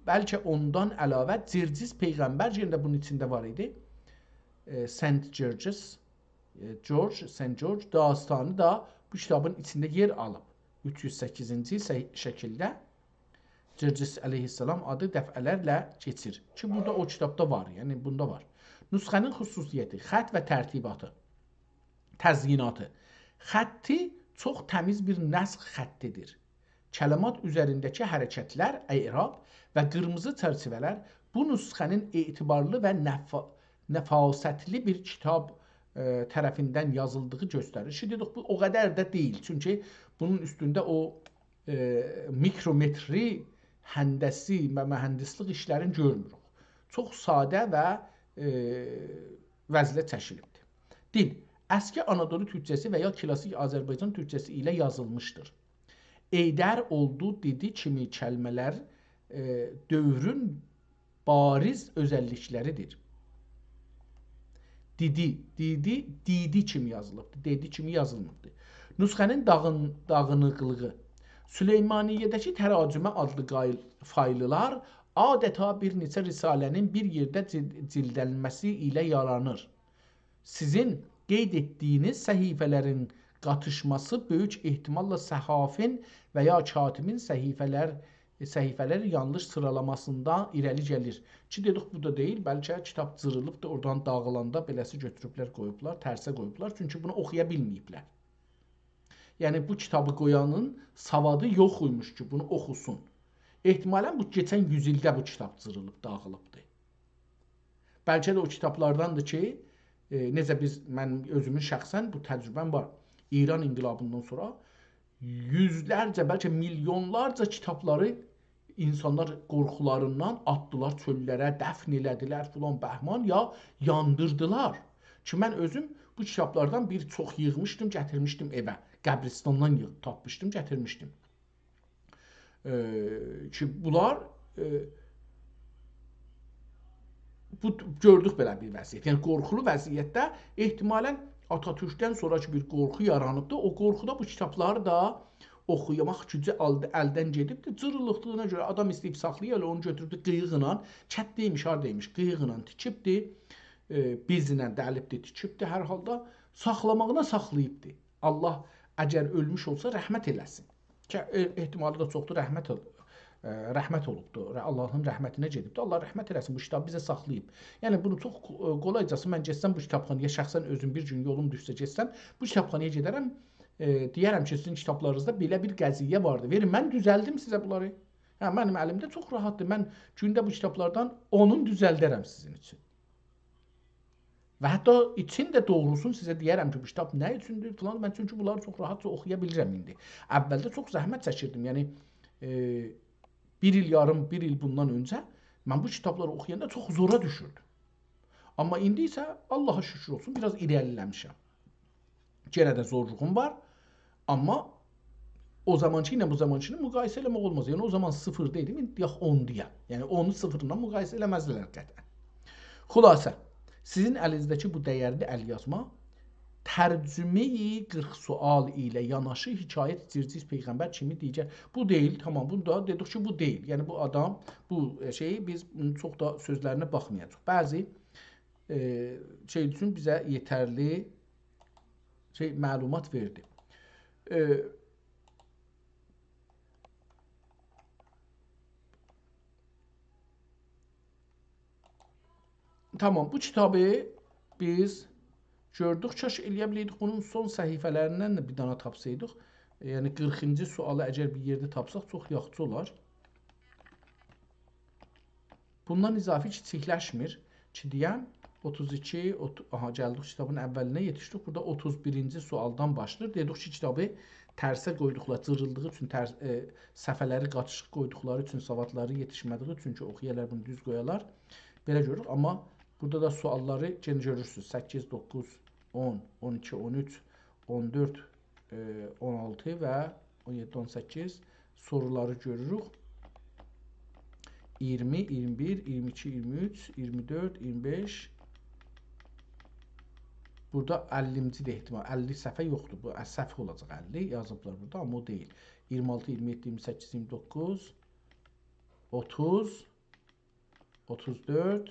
بلکه اوندان علاوه جرجیس پیغمبر یئنه ده بونون ایچینده وار ایدی. ائ، سنت جرجیس، ائ، جورج، سنت جورج داستانی دا بو کیتابین ایچینده یئر آلیب. اوچ یوز سککیزینجی سه-، شکیلده جرجیس علیه‌السلام آدی دفعه‌لرله کئچیر کی، بورادا او کیتابدا وار، یعنی بوندا وار. نسخه‌نین خصوصیتی، خط و ترتیباتی، تزییناتی. خطی چوخ تمیز بیر نسخ خطیدیر. کلمات اوزرینده‌کی حرکتلر، اعراب و قیرمیزی چرچیوه‌لر بو نسخه‌نین اعتبارلی و نفا-، نفاستلی بیر کیتاب، ائ، طرفیندن یازیلدیغی گؤستریر. کی، دئدیک، بو او قدر ده دئییل. چونکی بونون اوستونده او ائ، میکرومتری هندسی و مهندسلیک ایشلرینی گؤرموروک. چوخ ساده و، ائ، وضعیت چکیلیبدیر. دیل، اسکی آنادولو تورکجه‌سی و یا کلاسیک آذربایجان تورکجه‌سی ایله یازیلمیشدیر. ائیدر، اولدو، دئدی کیمی کلمه‌لر، ائ، دؤورون باریز اؤزللیکلریدیر. دیدی، دیدی، دیدی کیمی یازیلیبدیر. دئدی کیمی یازیلمیبدیر. نسخه‌نین داغین-، داغینیقلیغی. سلیمانیه‌ده‌کی تراجمه آدلی قایل-، فایللار آدتا بیر نئچه رساله‌نین بیر یئرده جیل-، جیلدلنمه‌سی ایله یارانیر. سیزین قید ائتدیگینیز صفحه‌لرین قاتیشماسی بؤیوک احتماللا صحافین و یا کاتبین صفحه‌لر صفحه‌لر یانلیش سیرالاماسیندا ایره‌لی گلیر. کی، دئدیک، بو دا دئییل، بلکه کیتاب جیریلیبدیر، اورادان داغیلاندا بئله‌سی گؤتوروبلر، قویوبلار، ترسه قویوبلار، چونکی بونو اوخویا بیلمه‌ییبلر. یعنی، بو کیتابی قویانین سوادی یوخ ایمیش کی، بونو اوخوسون. احتمالا بو کئچن یوز ایلده بو کیتاب جیریلیب، داغیلیبدیر. بلکه ده او کیتابلارداندیر کی، ائ، نئجه بیز، من اؤزومون شخصا بو تجربه‌م وار. ایران انقلابیندان سونرا یوزلرجه، بلکه میلیونلارجا کیتابلاری اینسانلار قورخولاریندان آتدیلار چؤللره، دفن ائله‌دیلر فلان بهمان، یا یاندیردیلار. کی، من اؤزوم بو کیتابلاردان بیر چوخ ییغمیشدیم، گتیرمیشدیم ائوه. قبرستاندان ییغیب تاپمیشدیم، گتیرمیشدیم. ائ، کی، بونلار، ائ، بو، گؤردوک بئله بیر وضعیت. یعنی، قورخولو وضعیتده احتمالا آتاتورکدن سونرا کی، بیر قورخو یارانیبدی. او قورخودا بو کیتابلاری دا اوخوماق گوجو آلدی، الدن گئدیبدی. جیریلیقدیغینا گؤره آدام ایسته‌ییب ساخلایا، ائله اونو گؤتوروبدو قیییقلا، کتده ایمیش، هاردا ایمیش، قیییقلا تیکیبدی، ائ، بیزله دلیبدی، تیکیبدی، هر حالدا ساخلاماغینا ساخلاییبدی. الله اگر اؤلموش اولسا، رحمت ائله‌سین. کی، ائ، احتمالی دا چوخدور، رحمت ائل-، ائ، رحمت اولوبدور. ره-، آللاهین رحمتینه گئدیبدیر. آللاه رحمت ائله‌سین، بو کیتابی بیزه ساخلاییب. یعنی، بونو چوخ، ائ، قولایجاسی من گئتسم بو کیتابخانایا، شخصاً اؤزوم بیر گون یولوم دوشسه گئتسم، بو کیتابخانایا گئدرم، ائ، دئیه‌رم کی، سیزین کیتابلارینیزدا بئله بیر قضیه واردی. وئرین، من دوزلدیم سیزه بونلاری. هه، منیم الیمده چوخ راحتدیر. من گونده بو کیتابلاردان اونون دوزلدرم سیزین اوچون. و حتی ایچین ده دوغروسونو سیزه دئیه‌رم کی، بو کیتاب نه اوچوندور، فلان. من چونکی بونلاری چوخ راحتجا اوخویا بیلیرم ایندی. اولده چوخ زحمت چکیردیم. یعنی، ائ، بیر ایل یاریم، بیر ایل بوندان اؤنجه من بو کیتابلاری اوخویاندا چوخ زورا دوشوردو. آمما ایندی ایسه، آللاها شوکور اولسون، بیر آز ایره‌لیله‌میشم. یئنه ده زورلوغوم وار. آمما او زامانکی ایله بو زامانکینی مقایسه ائله‌مک اولماز. یعنی، او زامان صفردا ایدیم، ایندی دئیک اوندایام. یعنی، اونو صفرلا مقایسه ائله‌مزلر قطعاً. خلاصه، سیزین الینیزده‌کی بو دَیَرلی ال‌یازما ترجمه‌ی قیرخ سؤال ایله یاناشی حکایت جرجیس پیغمبر کیمی دیگر. بو دئییل، تامام، بونو دا دئدیک کی، بو دئییل. یعنی، بو آدام، بو، ائ، شئیی بیز بونون چوخ دا سؤزلرینه باخمایاجاغیق. بعضی، ائ، شئی اوچون بیزه یئترلی شئی، معلومات وئردی. ائ، تامام، بو کیتابی بیز گؤردوک. کاش ائلیه بیلئیدیک، بونون سون صفحه‌لریندن ده بیر دانا تاپسایدیق. یعنی، قیرخینجی سؤالی اگر بیر یئرده تاپساق، چوخ یاخشی اولار. بوندان اضافی کیچیکلشمیر کی، دئیم، اوتوز ایکی، اوت-، آها، گلدیک کیتابین اوّلینه یئتیشدیک. بورادا اوتوز بیرینجی سؤالدان باشلاییر. دئدیک کی، کیتابی ترسه قویدوقلار، جیریلدیغی اوچون، ترس، ائ، صفحه‌لری قاتیشیق قویدوقلاری اوچون، سوادلاری یئتیشمه‌دیگی اوچون کی، اوخویارلار بونو دوز قویالار. بئله گؤروروک، آمما بورادا دا سؤاللاری یئنه گؤرورسونوز. سککیز، دوققوز، اون، اون ایکی، اون اوچ، اون دؤرد، ائ، اون آلتی و اون یئددی، اون سککیز سورولاری گؤروروک. اییرمی، اییرمی بیر، اییرمی ایکی، اییرمی اوچ، اییرمی دؤرد، اییرمی بئش. بورادا اللینجی ده احتمال، اللی صفحه یوخدور. بو، اه، سهو اولاجاق اللی، یازیبلار بورادا، آمما او دئییل. اییرمی آلتی، اییرمی یئددی، اییرمی سککیز، اییرمی دوققوز، اوتوز، اوتوز دؤرد.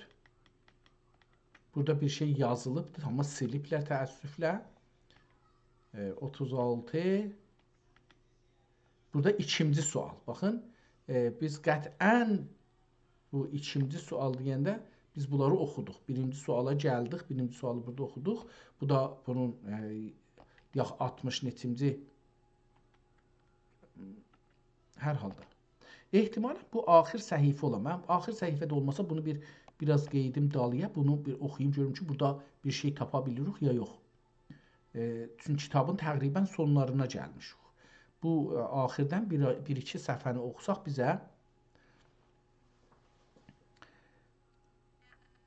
بورادا بیر شئی یازیلیبدیر، آمما سیلیبلر تأسفله. ائ، اوتوز آلتی. بورادا ایکینجی سؤال. باخین، ائ، بیز قطعاً بو ایکینجی سؤال دئینده بیز بونلاری اوخودوق. بیرینجی سؤالا گلدیک، بیرینجی سؤالی بورادا اوخودوق. بو دا بونون، ائ، یاخ، آلتمیش نئچینجی، هر حالدا. احتمالاً بو آخر صفحه اولا. من آخر صفحه‌ده اولماسا بونو بیر، بیر آز قئییدیم دالییا، بونو بیر اوخویوم، گؤروم کی، بورادا بیر شئی تاپا بیلیریک یا یوخ. ائ، چونکی کیتابین تقریباً سونلارینا گلمیشیک. بو، ائ، آخردن بیر، بیر ایکی صفحه‌نی اوخوساق بیزه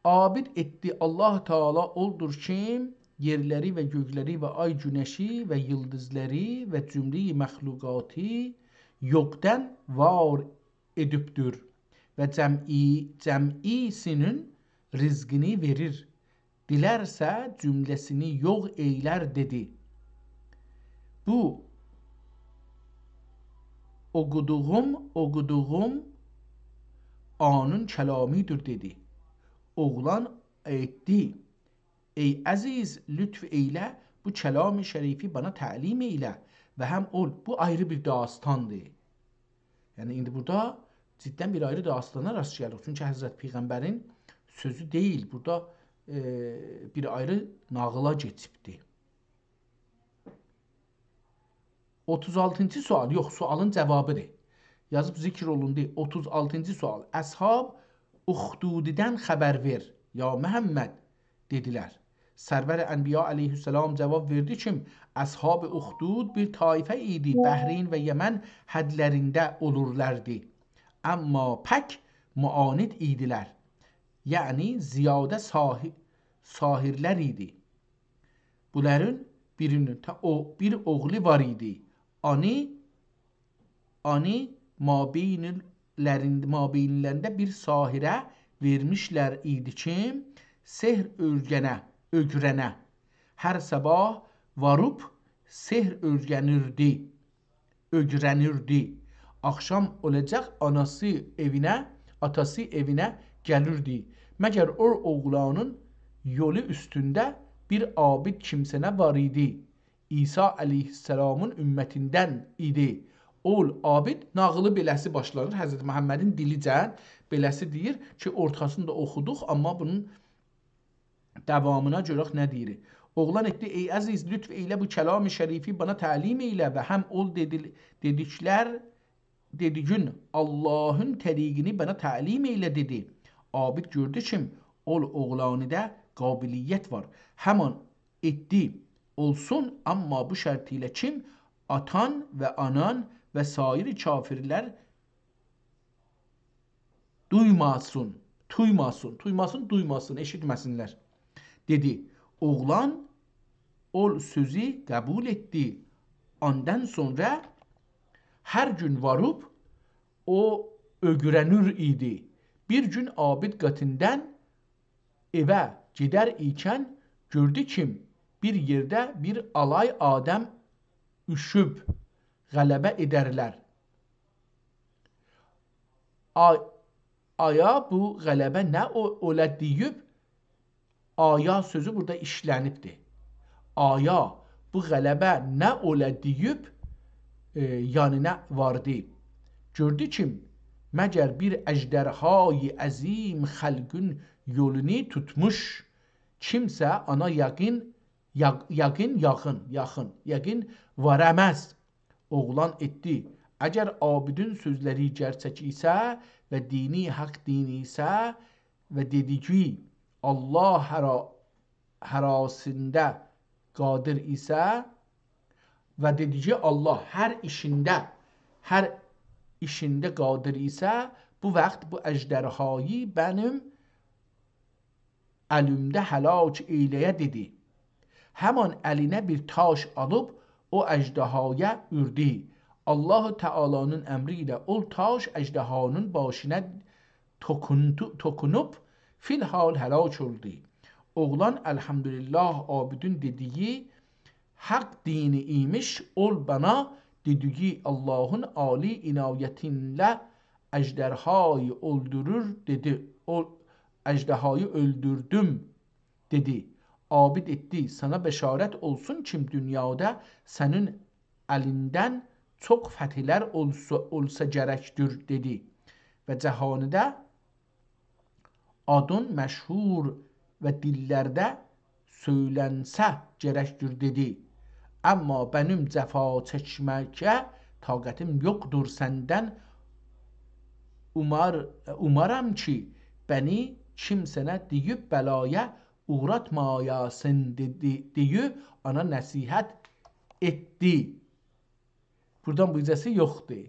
عابد ائتدی آللاه تعالی اولدور کیم، یئرلری و گؤکلری و آی گونشی و ییلدیزلاری و جمله‌ی مخلوقاتی یوخدان وار ائدیبدیر و جمعی، جمعی‌سینین رزقینی وئریر. دیلرسه جمله‌سینی یوخ ائیلر، دئدی. بو اوخودوغوم، اوخودوغوم آنین کلامی‌دیر، دئدی. اوغلان ائتدی: ای عزیز، لطف ائیله، بو کلام شریفی بنا تعلیم ائیله و هم اول. بو آیری بیر داستاندیر. یعنی، ایندی بورادا جداً بیر آیری داستانا راست گلیریک. چونکی حضرت پیغمبرین سؤزو دئییل. بورادا، ائ، بیر آیری ناغیلا کئچیبدی. اوتوز آلتینجی سؤال، یوخ، سؤالین جاوابیدیر. یازیب: ذکر اولوندو. اوتوز آلتینجی سؤال. اصحاب اخدوددن خبر وئر، یا محمد، دئدیلر. سرور انبیا علیه‌السلام جاواب وئردی کی، اصحاب اخدود بیر طایفه ایدی، بحرین و یمن حدلرینده اولورلاردی. آمما پک معاند ایدیلر. یعنی زیاده ساحی-، ساحرلر ایدی. بونلارین بیرینین تا-، او، بیر اوغلو وار ایدی. آنی آنی مابینلرین-، مابینلرینده بیر ساحره وئرمیشلر ایدی کی، سحر اؤرگنه، اؤگرنه. هر صاباح واروب سحر اؤرگنیردی، اؤگرنیردی. آخشام اولاجاق آناسی ائوینه، آتاسی ائوینه گلیردی. مگر او اوغلانین یولو اوستونده بیر عابد کیمسه نه وار ایدی. عیسی علیه‌السلامین امتیندن ایدی. اول عابد، ناغیلی بئله‌سی باشلانیر. حضرت محمدین دیلیجه بئله‌سی دئییر کی، اورتاسینی دا اوخودوق، آمما بونون داوامینا گؤرک نه دئییر. اوغلان ائتدی: «ای عزیز، لطف ائیله، بو کلام شریفی بنا تعلیم ائیله و هم اول دئدیل-، دئدیکلر، دئدیگین آللاهین طریقینی بنا تعلیم ائیله» دئدی. عابد گؤردو کی، اول اوغلانیدا قابلیت وار. همان ائتدی: «اولسون، آمما بو شرط ایله کی، آتان و آنان و سایر کافرلر دویماسین، تویماسین، تویماسین، دویماسین، ائشیتمه‌سینلر» دئدی. اوغلان اول سؤزو قبول ائتدی. آندان سونرا هر گون واریب او اؤگره‌نیر ایدی. بیر گون عابد قاتیندان ائوه گئدر ایکن گؤردو کی، بیر یئرده بیر آلای آدم اوشوب غلبه ائدرلر. آ-، آیا بو غلبه نه او-، اولا دئییب، آیا سؤزو بورادا ایشله‌نیبدیر. آیا بو غلبه نه اولا دئییب، ائ، یعنی نه واردی؟ گؤردو کی، مگر بیر اژدرهای عظیم خلقین یولونو توتموش کیمسه اونا یاقین، یاق-، یاقین، یاخین، یاخین، یاقین واراماز. اوغلان ائتدی: اگر عابدین سؤزلری گئرچک ایسه و دینی حق دین ایسه و دئدیگی آللاه هرا-، هراسیندا قادر ایسه و دئدیگی آللاه هر ایشینده، هر ایشینده قادر ایسه، بو واخت بو اژدرهایی منیم الیمده هلاک ائیله‌یه دئدی. همان الینه بیر تاش آلیب او اژدهایا اوردو. آللاه تعالانین امری ایله او تاش اژدهانین باشینا توکوندو-، توکونوب فی الحال هلاک اولدو. اوغلان الحمدلله عابدین دئدیگی حق دینی ایمیش، اول بنا دئدیگی آللاهین عالی عنایتینله اژدرهایی اؤلدورور، دئدی. او اژدهایی اؤلدوردوم، دئدی. عابد ائتدی: سنه بشارت اولسون کی، دونیادا سنین الیندن چوخ فتحلر اولسا، اولسا گرکدیر، دئدی. و جهاندا آدین مشهور و دیللرده سؤیلنسه گرکدیر، دئدی. آمما منیم جفا چکمه‌یه طاقتیم یوخدور سندن. اومار-، اومارام کی، منی کیمسه‌نه دئییب بلایا اوغراتمایاسین، دئدی، دئییب اونا نصیحت ائتدی. بورادان بوجاسی یوخدور.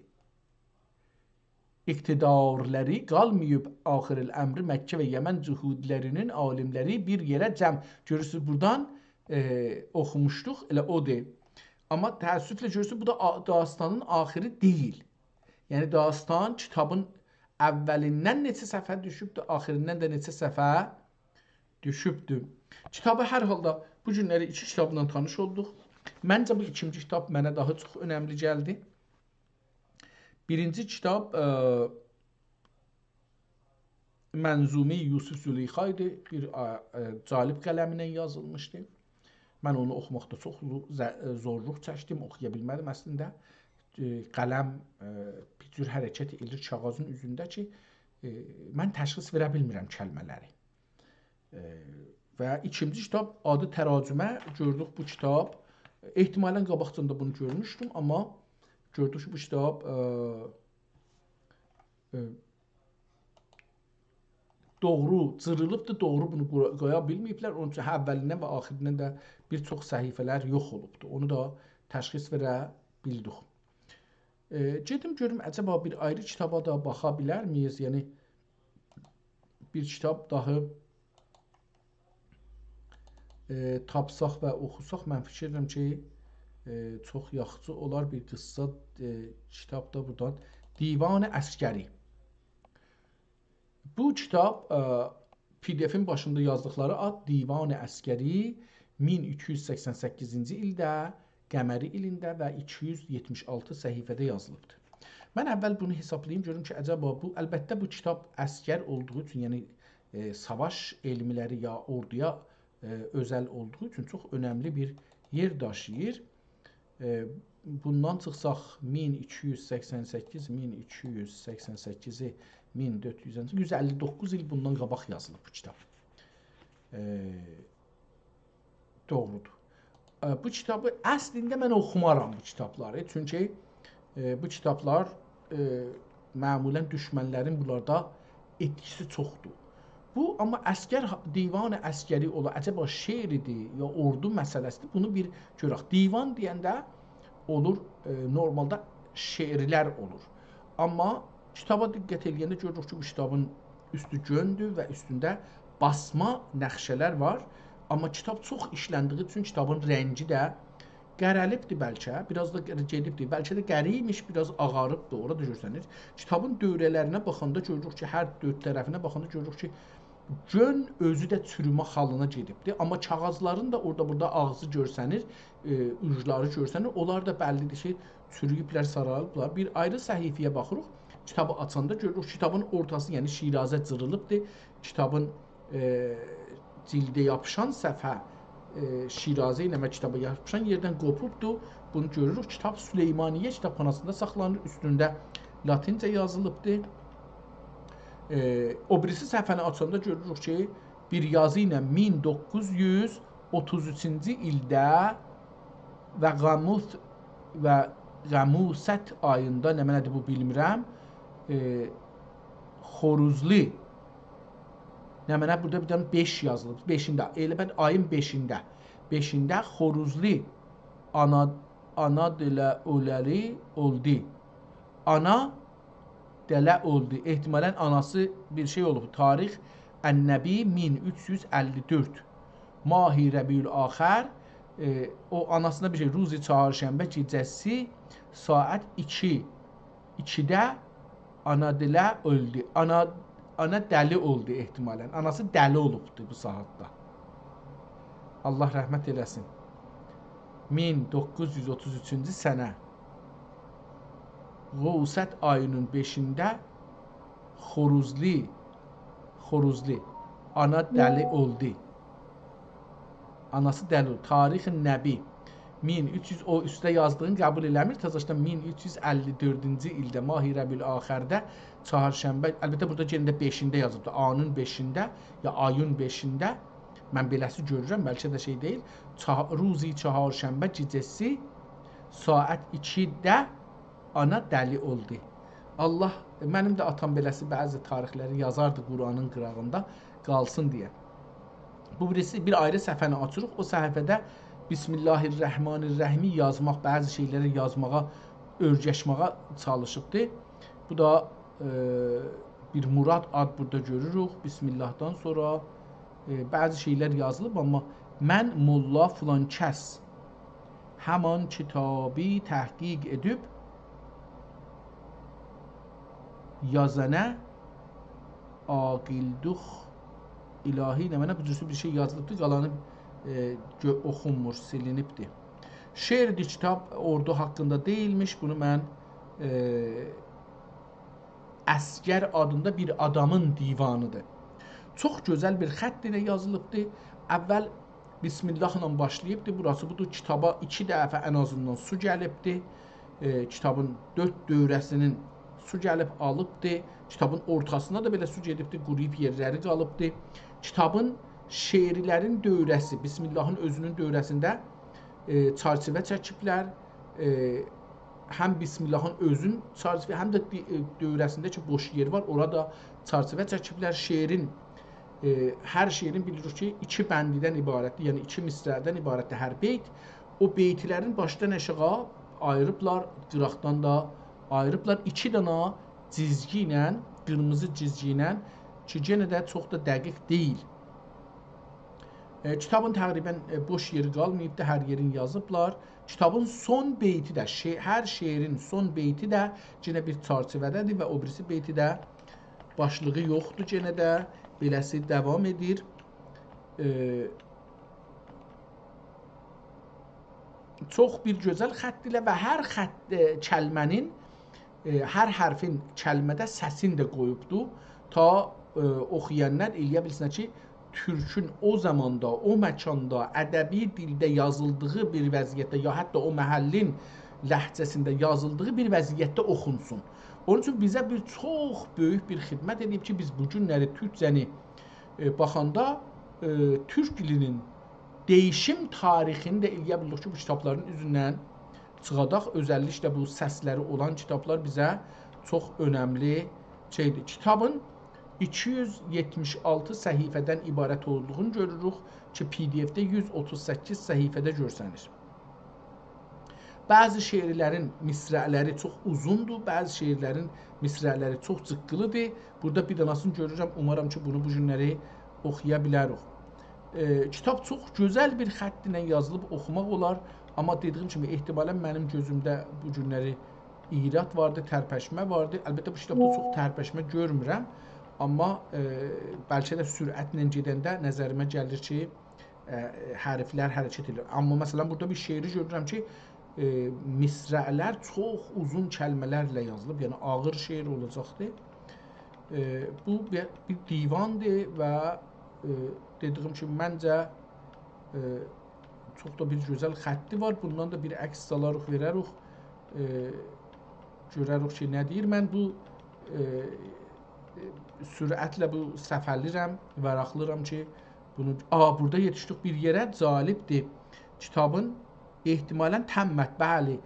اقتدارلاری قالماییب، آخر الامر مکه و یمن جهودلرینین عالیملری بیر یئره جمع. گؤرورسونوز، بورادان، ائ، اوخوموشدوق، ائله اودور. آمما تأسفله گؤرورسونوز، بو دا آ-، داستانین آخیری دئییل. یعنی، داستان کیتابین اولیندن نئچه صفحه دوشوبدور، آخیریندن ده نئچه صفحه دوشوبدور. کیتابی هر حالدا بو گونلری ایکی کیتابلا تانیش اولدوق. منجه بو ایکینجی کیتاب منه داها چوخ اؤنملی گلدی. بیرینجی کیتاب، ائ، منظومه‌ی یوسف زلیخا ایدی. بیر، ائ، ائ، جالب قلمینن یازیلمیشدی. من اونو اوخوماقدا چوخ زو-، زه-، ائ، زورلوق چکدیم، اوخویا بیلمه‌دیم اصلینده. ائ، قلم، ائ، بیر جور حرکت ائدیر کاغیذین اوزونده کی، ائ، من تشخیص وئره بیلمیرم کلمه‌لری. ائ، و ایکینجی کیتاب آدی تراجمه. گؤردوک بو کیتاب، احتمالاً قاباقجان دا بونو گؤرموشدوم، آمما گؤردوک کی، بو کیتاب، ائ، ائ، دوغرو جیریلیبدیر، دوغرو بونو قویا، قویا بیلمه‌ییبلر. اونون اوچون هه، اولیندن و آخیریندن ده بیر چوخ صفحه‌لر یوخ اولوبدور. اونو دا تشخیص وئره بیلدیک. ائ، گئدیم گؤروم، عجبا بیر آیری کیتابا دا باخا بیلرمییز؟ یعنی، بیر کیتاب داها، ائ، تاپساق و اوخوساق، من فیکیر ائدیرم کی، ائ، چوخ یاخشی اولار. بیر قیسسا، ائ، کیتاب دا بورادان. دیوان عسگری. بو کیتاب، ائ، پی دی افین باشیندا یازدیقلاری آد، دیوان عسگری، مین ایکی یوز سکسن سککیزینجی ایلده، قمری ایلینده و ایکی یوز یئتمیش آلتی صفحه‌ده یازیلیبدیر. من اول بونو حسابلاییم، گؤروم کی، عجبا بو، البته، بو کیتاب عسگر اولدوغو اوچون، یعنی، ائ، ساواش علملری یا اوردویا، ائ، اؤزل اولدوغو اوچون چوخ اؤنملی بیر یئر داشیییر. ائ، بوندان چیخساق، مین ایکی یوز سکسن سککیز، مین ایکی یوز سکسن سککیزی، مین دؤرد یوز، یوز اللی دوققوز ایل بوندان قاباق یازیلیب بو کیتاب. ائ، دوغرودور. ائ، بو کیتابی اصلینده من اوخومارام بو کیتابلاری. چونکی، ائ، بو کیتابلار، ائ، معمولاً دوشمنلرین بونلاردا ائتکیسی چوخدور. بو، آمما عسگر، دیوان عسگری اولا، عجبا شعر ایدی، یا اوردو مسئله‌سیدیر؟ بونو بیر گؤرک. دیوان دئینده اولور، ائ، نورمالدا شعرلر اولور. آمما کیتابا دقت ائله‌ینده گؤروروک کی، بو کیتابین اوستو گؤندور و اوستونده باسما نقشه‌لر وار. آمما کیتاب چوخ ایشلندیگی اوچون کیتابین رنگی ده قره‌لیبدیر بلکه، بیر آز دا قره-، گئدیبدیر. بلکه ده قره ایمیش، بیر آز آغاریبدیر، اورا دا گؤرسنیر. کیتابین دؤوره‌لرینه باخاندا گؤروروک کی، هر دؤرد طرفینه باخاندا گؤروروک کی، گؤن اؤزو ده چورومه حالینا گئدیبدیر. آمما کاغیذلارین دا اورادا بورادا آغزی گؤرسنیر، ائ، اوجلاری گؤرسنیر. اونلار دا بللیدیر کی، چورویوبلر، سارالیبلار. بیر آیری صفحه‌یه باخیریق. کیتابی آچاندا گؤروروک، کیتابین اورتاسی، یعنی شیرازه جیریلیبدیر. کیتابین، ائ، جیلده یاپیشان صفحه، ائ، شیرازه ایله و کیتابا یاپیشان یئردن قوپوبدور. بونو گؤروروک. کیتاب سلیمانیه کیتابخاناسیندا ساخلانیر. اوستونده لاتینجه یازیلیبدیر. ائ، او بیریسی صفحه‌نی آچاندا گؤروروک کی، بیر یازی ایله مین دوققوز یوز اوتوز اوچونجو ایلده و غموس و غموست آییندا، نمنه‌دیر بو بیلمیرم، ائ، خوروزلی، نمنه بورادا بیر دنه بئش یازیلیب، بئشینده، ائله بیر آیین بئشینده، بئشینده خوروزلی آنا، آنا دله اوللی اولدی. آنا دله اولدو. احتمالاً آناسی بیر شئی اولوب. تاریخ النبی مین اوچ یوز اللی دؤرد. ماه ربیع‌الآخر، ائ، او آناسینا بیر شئی، روز چهارشنبه گئجه‌سی ساعت ایکی، ایکیده آنا دله اولدو. آنا، آنا دلی اولدو احتمالاً. آناسی دلی اولوبدو بو ساعاتدا. الله رحمت ائله‌سین. مین دوققوز یوز اوتوز اوچونجو سنه. غموست آیینین بئشینده خوروزلی، خوروزلی آنا دلی اولدو. آناسی دلی اولدو. تاریخ نبی. مین اوچ یوز، او اوسته یازدیغینی قبول ائله‌میر. تزه‌شدن مین اوچ یوز اللی دؤردونجو ایلده، ماه ربیع‌الآخرده، چهارشنبه، البته بورادا یئنه ده بئشینده یازیبدی. آنین بئشینده، یا آیین بئشینده. من بئله‌سی گؤرورم، بلکه ده شئی دئییل. چه-، روز چهارشنبه گئجه‌سی ساعت ایکیده آنا دلی اولدو. الله، منیم ده آتام بئله‌سی بعضی تاریخلری یازاردی قرآنین قیراغیندا، قالسین دئیه. بو بیریسی، بیر آیری صفحه‌نی آچیریق. او صفحه‌ده بسم الله الرحمن الرحیمی یازماق، بعضی شئیلری یازماغا، اؤیرشمه‌یه چالیشیبدی. بو دا، ائ، بیر مراد آد بورادا گؤروروک. بسم اللهدان سونرا، ائ، بعضی شئیلر یازیلیب، آمما من موللا فلان کس همان کیتابی تحقیق ائدیب یازانه عاقلدوخ الهی، نمنه، بو جورسو بیر شئی یازیلیبدی، قالانی، ائ، گؤ-، اوخونمور، سیلینیبدی. شعر کیتاب اوردو حاقیندا دئییلمیش، بونو من، ائ، عسگر آدیندا بیر آدامین دیوانیدیر. چوخ گؤزل بیر خط ایله یازیلیبدی. اول بسم الله‌لا باشلاییبدی. بوراسی بودور، کیتابا ایکی دفعه ان آزیندان سو گلیبدی. ائ، کیتابین دؤرد دؤوره‌سینین سو گلیب آلیبدی. کیتابین اورتاسینا دا بئله سو گئدیبدی، قورویوب یئرلری قالیبدی. کیتابین شعرلرین دؤوره‌سی، بسم اللهین اؤزونون دؤوره‌سینده، ائ، چرچیوه چکیبلر. ائ، هم بسم اللهین اؤزون چرچیوه، هم ده دی-، ائ، دؤوره‌سینده کی بوش یئر وار، اورا دا چرچیوه چکیبلر. شعرین، ائ، هر شعرین بیلیریک کی، ایکی بندیدن عبارتدیر، یعنی ایکی مصرعدن عبارتدیر هر بیت. او بیتلرین باشدان آشاغی آییریبلار، قیراقدان دا آییریبلار. ایکی دانا جیزگی ایله، قیرمیزی جیزگی ایله کی، یئنه ده چوخ دا دقیق دئییل. ائ، کیتابین تقریباً، ائ، بوش یئری قالماییبدی، هر یئرین یازیبلار. کیتابین سون بیتی ده، شع-، هر شعرین سون بیتی ده یئنه بیر چرچیوه‌ده‌دیر و او بیریسی بیتی ده باشلیغی یوخدور، یئنه ده بئله‌سی داوام ائدیر. ائ، چوخ بیر گؤزل خط ایله و هر خط، ائ، کلمه‌نین، ائ، هر حرفین کلمه‌ده سسینی ده قویوبدو. تا، ائ، اوخویانلار ائلیه بیلسینلر کی، تورکون او زاماندا، او مکاندا، ادبی دیلده یازیلدیغی بیر وضعیتده، یا حتی او محلین لهجه‌سینده یازیلدیغی بیر وضعیتده اوخونسون. اونون اوچون بیزه بیر چوخ بؤیوک بیر خدمت ائدیب کی، بیز بو گونلری تورکجه‌نی، ائ، باخاندا، ائ، تورک دیلینین دییشیم تاریخینی ده ائلیه بیلیریک کی، بو کیتابلارین اوزوندن چیخاداق. اؤزللیکله بو سسلری اولان کیتابلار بیزه چوخ اؤنملی شئیدیر. کیتابین ایکی یوز یئتمیش آلتی صفحه‌دن عبارت اولدوغونو گؤروروک کی، پی دی اف‌ده یوز اوتوز سککیز صفحه‌ده گؤرسنیر. بعضی شعرلرین مصرع‌لری چوخ اوزوندور، بعضی شعرلرین مصرع‌لری چوخ جیققیلی‌دیر. بورادا بیر داناسینی گؤرورم، اومارام کی، بونو بو گونلری اوخویا بیلریک. ائ، کیتاب چوخ گؤزل بیر خط ایله یازیلیب، اوخوماق اولار، آمما دئدیییم کیمی، احتمالاً منیم گؤزومده بو گونلری ایراد واردی، ترپشمه واردی. البته، بو کیتابدا چوخ ترپشمه گؤرمورم، آمما، ائ، بلکه ده سرعتله گئدنده نظریمه گلیر کی، ائ، حرفلر حرکت ائدیر. آمما، مثلاً، بورادا بیر شعری گؤرورم کی، ائ، مصرع‌لر چوخ اوزون کلمه‌لرله یازیلیب، یعنی آغیر شعر اولاجاقدیر. ائ، بو بیر، بیر دیواندیر و، ائ، دئدیییم کیمی، منجه، ائ، چوخ دا بیر گؤزل خطی وار. بوندان دا بیر عکس سالاریق، وئرریک. ائ، گؤرریک کی، نه دئییر. من بو، ائ، ائ، سرعتله بو صفحه‌لیرم، ورقلیرام کی، بونو، آ، بورادا یئتیشدیک بیر یئره، جالبدیر. کیتابین احتمالاً تمّت، بلی،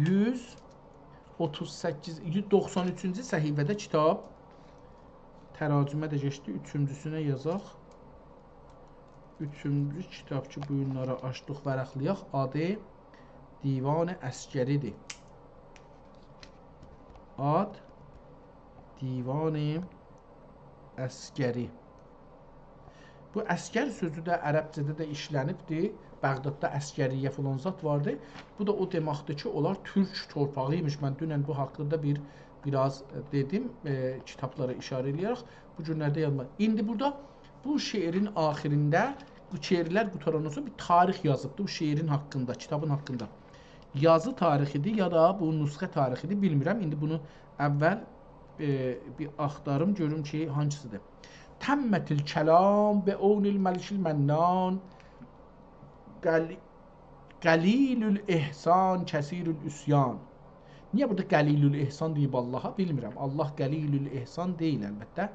یوز اوتوز سککیز، یوز دوخسان اوچونجو صفحه‌ده کیتاب. تراجمه ده کئچدی، اوچونجوسونه یازاق. اوچونجو کیتاب کی، بو گونلری آچدیق، ورقلییاق. آدی دیوان عسگری‌دیر. آد دیوان عسگری. بو عسگر سؤزو ده عربجه‌ده ده ایشله‌نیبدیر. بغداددا عسگریه فلان زاد واردی. بو دا او دئمکدیر کی، اونلار تورک تورپاغی ایمیش. من دونن بو حاقیندا بیر، بیر آز، ائ، دئدیم، ائ، کیتابلارا ایشاره ائله‌یه‌رک. بو گونلرده یادیما. ایندی بورادا بو شعرین آخیرینده، بو شعرلر قوتاراندان سونرا بیر تاریخ یازیبدی بو شعرین حاقیندا، کیتابین حاقیندا. یازی تاریخی‌دیر یا دا بو نسخه تاریخی‌دیر، بیلمیرم. ایندی بونو اول، ائ، بیر آختاریم، گؤروم کی، هانسی‌دیر. «تمّت الکلام بعون الملک المنان، قل-، قلیل الاحسان کثیر العصیان.» نییه بورادا قلیل الاحسان دئییب آللاها، بیلمیرم. آللاه قلیل الاحسان دئییل، البته.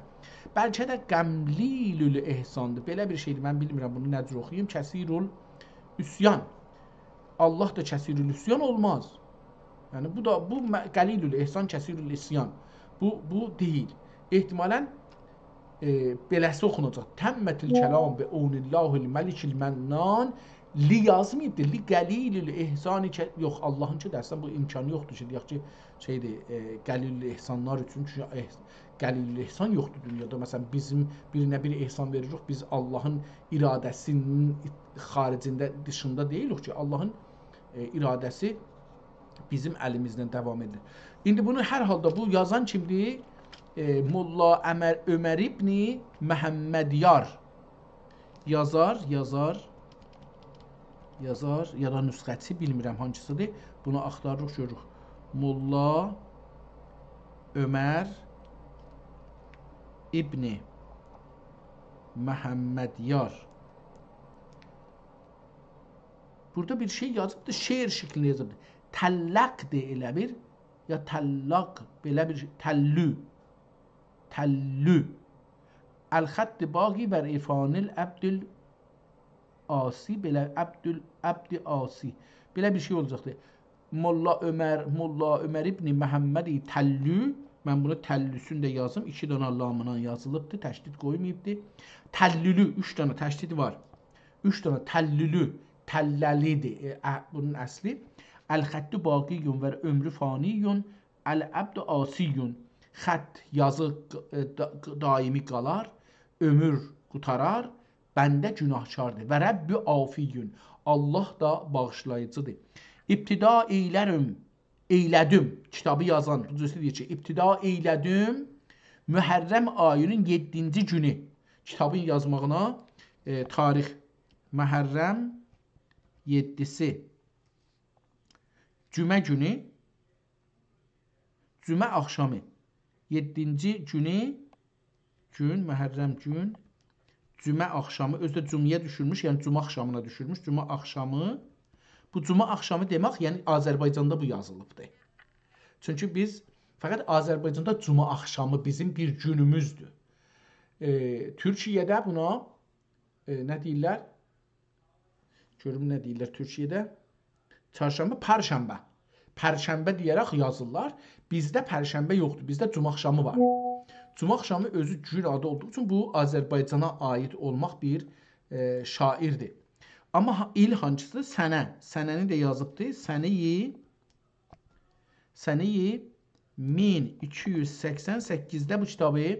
بلکه ده قملیل الاحساندیر. بئله بیر شئیدیر، من بیلمیرم بونو نه جور اوخویوم. کثیر العصیان. آللاه دا کثیر العصیان اولماز. یعنی، بو دا، بو م-، قلیل الاحسان، کثیر العصیان. بو، بو دئییل. احتمالاً، ائ، بئله‌سی اوخوناجاق. «تمّت الکلام بعون الله الملک المنان.» لی یازماییبدیر. «لی قلیل الاحسان» کی، یوخ، آللاهین کی، اصلاً بو امکانی یوخدور کی، دئیک کی، شئیدیر، ائ، قلیل الاحسانلار اوچون، چونکی اح-، قلیل الاحسان یوخدور دونیادا. مثلاً، بیزیم بیرینه بیر احسان وئریریک، بیز آللاهین اراده‌سینین خارجینده، دیشیندا دئییلیک کی، آللاهین، ائ، اراده‌سی بیزیم الیمیزدن داوام ائدیر. ایندی بونو هر حالدا بو یازان کیمدیر؟ ائ، ملا عمر-، عمر ابن محمدیار. یازار، یازار، یازار، یا دا نسخه‌چی، بیلمیرم هانسی‌دیر. بونو آختاریریق، گؤروروک. ملا عمر ابن محمدیار. بورادا بیر شئی یازیبدیر، شعر شکلینده یازیبدیر. تلّقدیر ائله بیر، یا تلّاق، بئله بیر شئی. تلّو. تلّو. «الخط باقی بر عرفان العبد العاصی»، بئله عبد ال-، عبد عاصی. بئله بیر شئی اولاجاقدیر. ملا عمر، ملا عمر ابن محمد تلّو، من بونو تلّوسونو ده یازیم، ایکی دنه لاملا یازیلیبدیر، تشدید قویماییبدیر. تلّولو، اوچ دنه تشدید وار. اوچ دنه تلّولو، تلّلی‌دیر، ائ، ا-، بونون اصلی. «الخط باقی و عمر فانی، العبد عاصی.» خط، یازی، ق-، ائ، دا-، ق-، دائمی قالار، عؤمور قوتارار، بنده گناهکاردیر. «و رب عافی»، آللاه دا باغیشلاییجی‌دیر. «ابتدا ائیلرم»، ائیله‌دیم، کیتابی یازان، دوزو دئییر کی، «ابتدا ائیله‌دیم محرم آیی‌نین یئددینجی گونو»، کیتابین یازماغینا، ائ، تاریخ محرم یئددیسی، جمعه گونو، جمعه آخشامی، یئددینجی گونو، گون، محرم گون، جمعه آخشامی، اؤزو ده جمعه‌یه دوشورموش، یعنی جمعه آخشامینا دوشورموش. جمعه آخشامی، بو جمعه آخشامی دئمک، یعنی آذربایجاندا بو یازیلیبدیر. چونکی بیز فقط آذربایجاندا جمعه آخشامی بیزیم بیر گونوموزدور. ائ، تورکیه‌ده بونا، ائ، نه دئییرلر؟ گؤروم نه دئییرلر تورکیه‌ده. چارشنبه، پرشنبه. پرشنبه دئیه‌رک یازیرلار. بیزده پرشنبه یوخدور. بیزده جمعه آخشامی وار. جمعه آخشامی اؤزو گون آدی اولدوغو اوچون بو آذربایجانا عایید اولماق بیر، ائ، شاعیردیر. آمما ها-، ایل هانسیدیر؟ سنه. سنه‌نی ده یازیبدی. سنه‌یی سنه‌یی مین ایکی یوز سکسن سککیزده بو کیتابی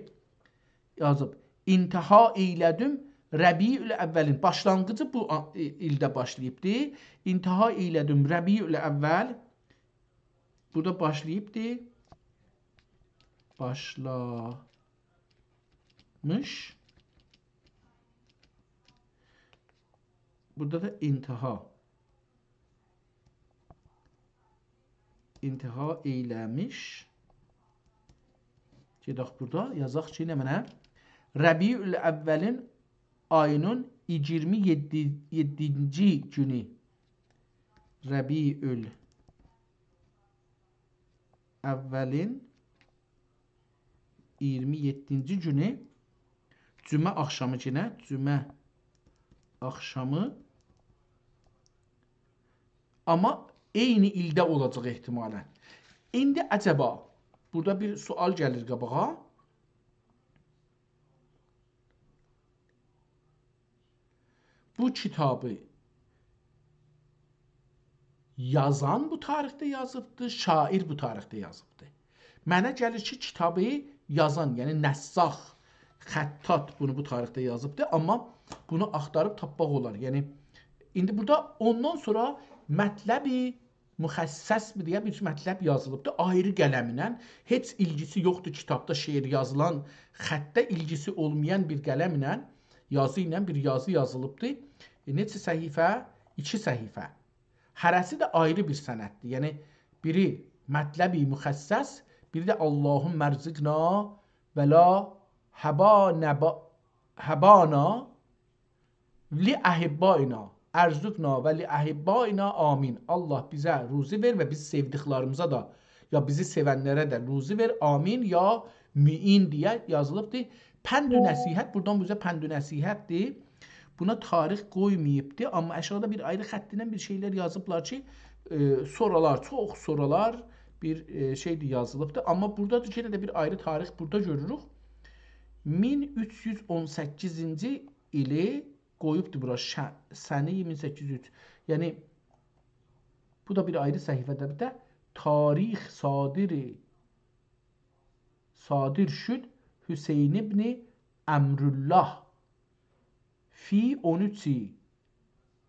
یازیب. انتها ائیله‌دیم ربیع‌الاولین. باشلانغیجی بو آ-، ای-، ایلده باشلاییبدی. انتها ائیله‌دیم ربیع‌الاول. بورادا باشلاییبدی. باشلامیش. بورادا دا انتها. انتها ائیله‌میش. گئدک بورادا، یازاق کی، نمنه؟ ربیع‌الاولین آیی‌نین ایگیرمی یئددی، یئددینجی گونو. ربیع‌الاولین ایگیرمی یئددینجی گونو جمعه آخشامی، یئنه جمعه آخشامی. آمما عینی ایلده اولاجاق احتمالاً. ایندی عجبا، بورادا بیر سؤال گلیر قاباغا. بو کیتابی یازان بو تاریخده یازیبدی، شاعیر بو تاریخده یازیبدی. منه گلیر کی، کیتابی یازان، یعنی نساخ، خطاط بونو بو تاریخده یازیبدی، آمما بونو آختاریب تاپماق اولار. یعنی، ایندی بورادا اوندان سونرا مطلبی مخصص بیر، دئیه بیر مطلب یازیلیبدی، آیری قلمله، هئچ ایلگیسی یوخدور کیتابدا شعر یازیلان، خطه ایلگیسی اولمایان بیر قلمله، یازی ایله بیر یازی یازیلیبدی. ائ، نئچه صفحه؟ ایکی صفحه. هره‌سی ده آیری بیر سنددیر. یعنی، بیری مطلبی مخصص، بیری ده اللهم ارزقنا ولا هبا نبا-، هبانا لأحبائنا، ارزقنا و لأحبائنا، آمین. الله بیزه روزی وئر و بیز سئودیکلریمیزه ده، یا بیزی سئونلره ده روزی وئر، آمین، یا معین دئیه یازیلیبدی. پند و نصیحت، بورادان بو اوزه پند و نصیحتدیر. بونا تاریخ قویماییبدی، آمما آشاغیدا بیر آیری خط ایله بیر شئیلر یازیبلار کی، ائ، سونرالار، چوخ سونرالار بیر، ائ، شئیدیر یازیلیبدی. آمما بورادا دا یئنه ده بیر آیری تاریخ بورادا گؤروروک. مین اوچ یوز اون سککیزینجی ایلی قویوبدور بورا، ش-، سنه مین سککیز یوز اوچ. یعنی، بو دا بیر آیری صفحه‌دیر. بیر ده تاریخ صادر، صادر شد حسین ابن امرالله فی اون اوچ،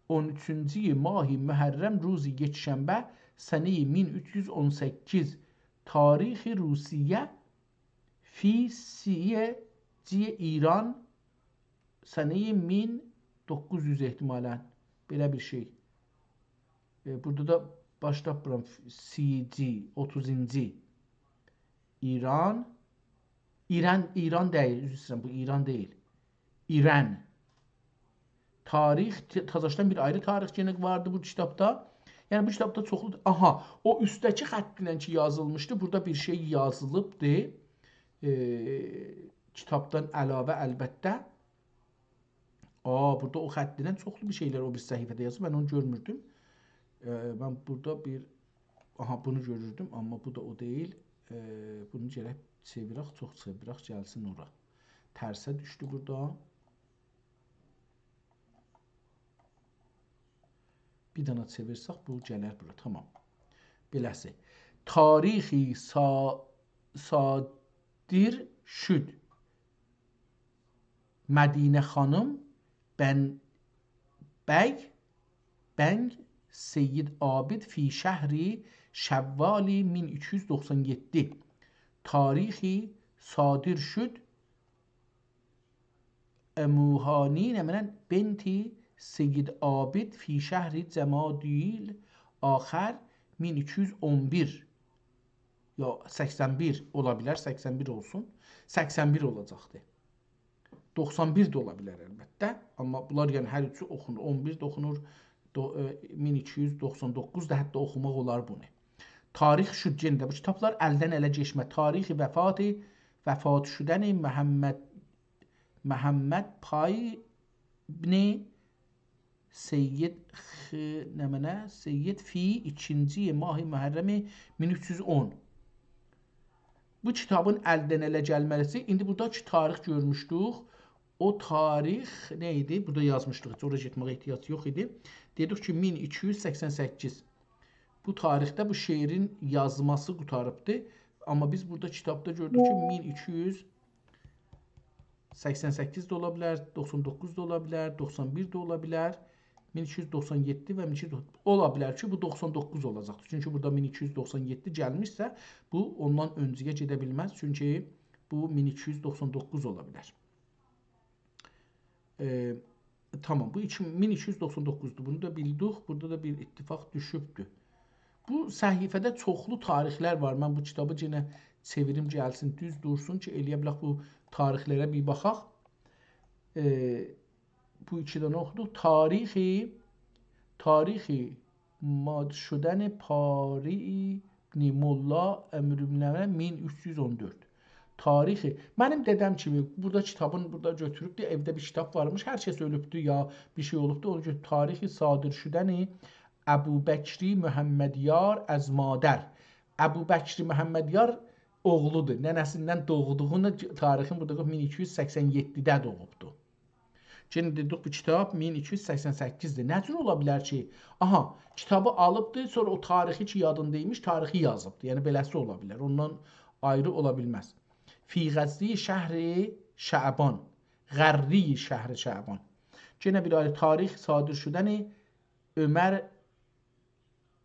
اون اوچونجو ماه محرم، روز یکشنبه، سنه مین اوچ یوز اون سککیز، تاریخ روسیه، فی سیه جی ایران، سنه مین دوققوز یوز احتمالاً، بئله بیر شئی. ائ، بورادا دا باش تاپمیرام، سی جی، اوتوزونجو. ایران، ایران، ایران دئییل، عذر ایسته‌ییرم، بو ایران دئییل. ایران. تاریخ، ت-، تازاشدان بیر آیری تاریخ یئنه واردی بو کیتابدا. یعنی، بو کیتابدا چوخلو، آها، او اوستده‌کی خط ایله کی یازیلمیشدی، بورادا بیر شئی یازیلیبدی. ائ، کیتابدان علاوه، البته. آ، بورادا او خط ایله چوخلو بیر شئیلر او بیر صفحه‌ده یازیب، من اونو گؤرموردوم. ائ، من بورادا بیر، آها، بونو گؤروردوم، آمما بو دا او دئییل. ائ، بونو گرک چئویرک، چوخ چئویرک، گلسین اورا. ترسه دوشدو بورادا. بیر دنه چئویرسک، بو گلر بورا. تامام. بئله‌سی. تاریخی سا-، صادر شد. مدینه خانیم بن-، بیگ، بنگ سید عابد فی شهر شوال مین ایکی یوز دوخسان یئددی. تاریخی صادر شد اموهانی، نمنه، بنت سید عابد فی شهر جمادی الآخر مین ایکی یوز اون بیر. یا سکسن بیر اولا بیلر، سکسن بیر اولسون. سکسن بیر اولاجاقدی. دوخسان بیر ده اولا بیلر البته. آمما بونلار، یعنی، هر اوچو اوخونور. اون بیر ده اوخونور، دو-، ائ، مین ایکی یوز دوخسان دوققوز دا حتی اوخوماق اولار بونو. تاریخ شد، یئنه ده بو کیتابلار الدن اله کئچمه. تاریخ وفات، وفات شدن محمد، محمد پای ابن سید خ-، نمنه؟ سید فی ایکینجی ماه محرم مین اوچ یوز اون. بو کیتابین الدن اله گلمه‌سی، ایندی بورادا کی تاریخ گؤرموشدوک. او تاریخ نه ایدی؟ بورادا یازمیشدیق، هئچ اورا گئتمه‌یه احتیاج یوخ ایدی. دئدیک کی، مین ایکی یوز سکسن سککیز. بو تاریخده بو شعرین یازماسی قوتاریبدی. آمما بیز بورادا کیتابدا گؤردوک کی، مین ایکی یوز سکسن سککیز ده اولا بیلر، دوخسان دوققوز دا اولا بیلر، دوخسان بیر ده اولا بیلر، مین ایکی یوز دوخسان یئددی و مین ایکی یوز، اولا بیلر کی، بو دوخسان دوققوز اولاجاقدیر. چونکی بورادا مین ایکی یوز دوخسان یئددی گلمیشسه، بو اوندان اؤنجه‌یه گئده بیلمز. چونکی بو مین ایکی یوز دوخسان دوققوز اولا بیلر. ائ، تامام، بو ایکی-، مین ایکی یوز دوخسان دوققوزدور. بونو دا بیلدیک. بورادا دا بیر اتفاق دوشوبدور. بو صفحه‌ده چوخلو تاریخلر وار. من بو کیتابی یئنه چئویریم گلسین، دوز دورسون کی، ائلیه بیلک بو تاریخلره بیر باخاق. ائ، بو ایکی دنه اوخودوق. تاریخی، تاریخی مات شدن پاری ابن ملا امرالمؤمنین مین اوچ یوز اون دؤرد. تاریخی، منیم دده‌م کیمی، بورادا کیتابین، بورادا گؤتوروبدو، ائوده بیر کیتاب وارمیش، هر کس اؤلوبدو یا بیر شئی اولوبدو، اونو گؤتور-، تاریخ صادر شدن ابوبکری محمدیار از مادر. ابوبکری محمدیار اوغلودور، ننه‌سیندن دوغدوغونو تاریخین بورادا مین ایکی یوز سکسن یئددیده دوغوبدو. یئنه دئدیک، بو کیتاب مین ایکی یوز سکسن سککیزدیر. نه جور اولا بیلر کی، آها، کیتابی آلیبدی، سونرا او تاریخی کی یادیندا ایمیش، تاریخی یازیبدی. یعنی، بئله‌سی اولا بیلر. اوندان آیری اولا بیلمز. فی غزی شهر شعبان. غری شهر شعبان. یئنه بیر آیری تاریخ صادر شدن عمر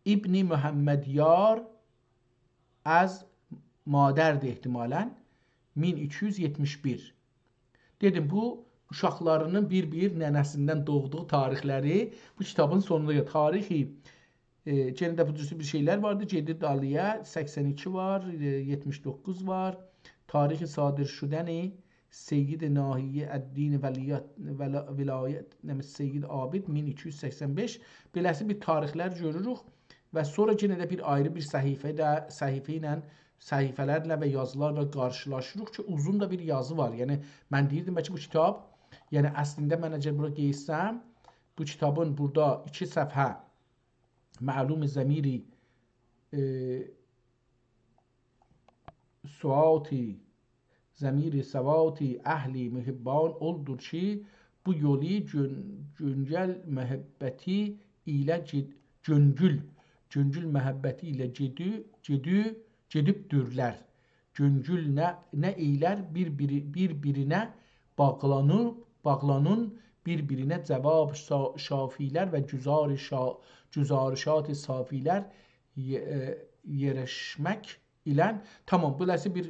ابن محمدیار از مادردی احتمالاً، مین ایکی یوز یئتمیش بیر. دئدیم، بو اوشاقلارینین بیر-بیر ننه‌سیندن دوغدوغو تاریخلری بو کیتابین سونوندا یا تاریخی، ائ، یئنه ده بو جور بیر شئیلر واردی. گئدیر دالییا، سکسن ایکی وار، ائ، یئتمیش دوققوز وار. تاریخ صادر شدن سید ناحیه الدین ولیات-، ولا-، ولایت، نمی‌دونم، سید عابد، مین ایکی یوز سکسن بئش. بئله‌سی بیر تاریخلر گؤروروک و سونرا یئنه ده بیر آیری بیر صفحه ده، صفحه ایله، صفحه‌لرله و یازیلارلا قارشیلاشیریق کی، اوزون دا بیر یازی وار. یعنی، من دئییردیم، بلکه بو کیتاب، یعنی، اصلینده من اگر بورا گئچسم، بو کیتابین بورادا ایکی صفحه معلوم ضمیر، ائ، سواتی، ضمیر سواتی اهل محبان اولدور کی، بو یولو گؤن-، گؤنگل محبتی ایله گئد-، گؤنگول، گؤنگول محبتی ایله گئدی-، گئدی-، گئدیبدیرلر. گؤنگول نه، نه ائیلر بیر-بیری-، بیر-بیرینه باغلانیب، باغلانین، بیر-بیرینه جواب شا-، شافیلر و گزار شا-، گزارشات صافیلر یئ-، ائ، یئریشمک ایله. تامام، بئله‌سی بیر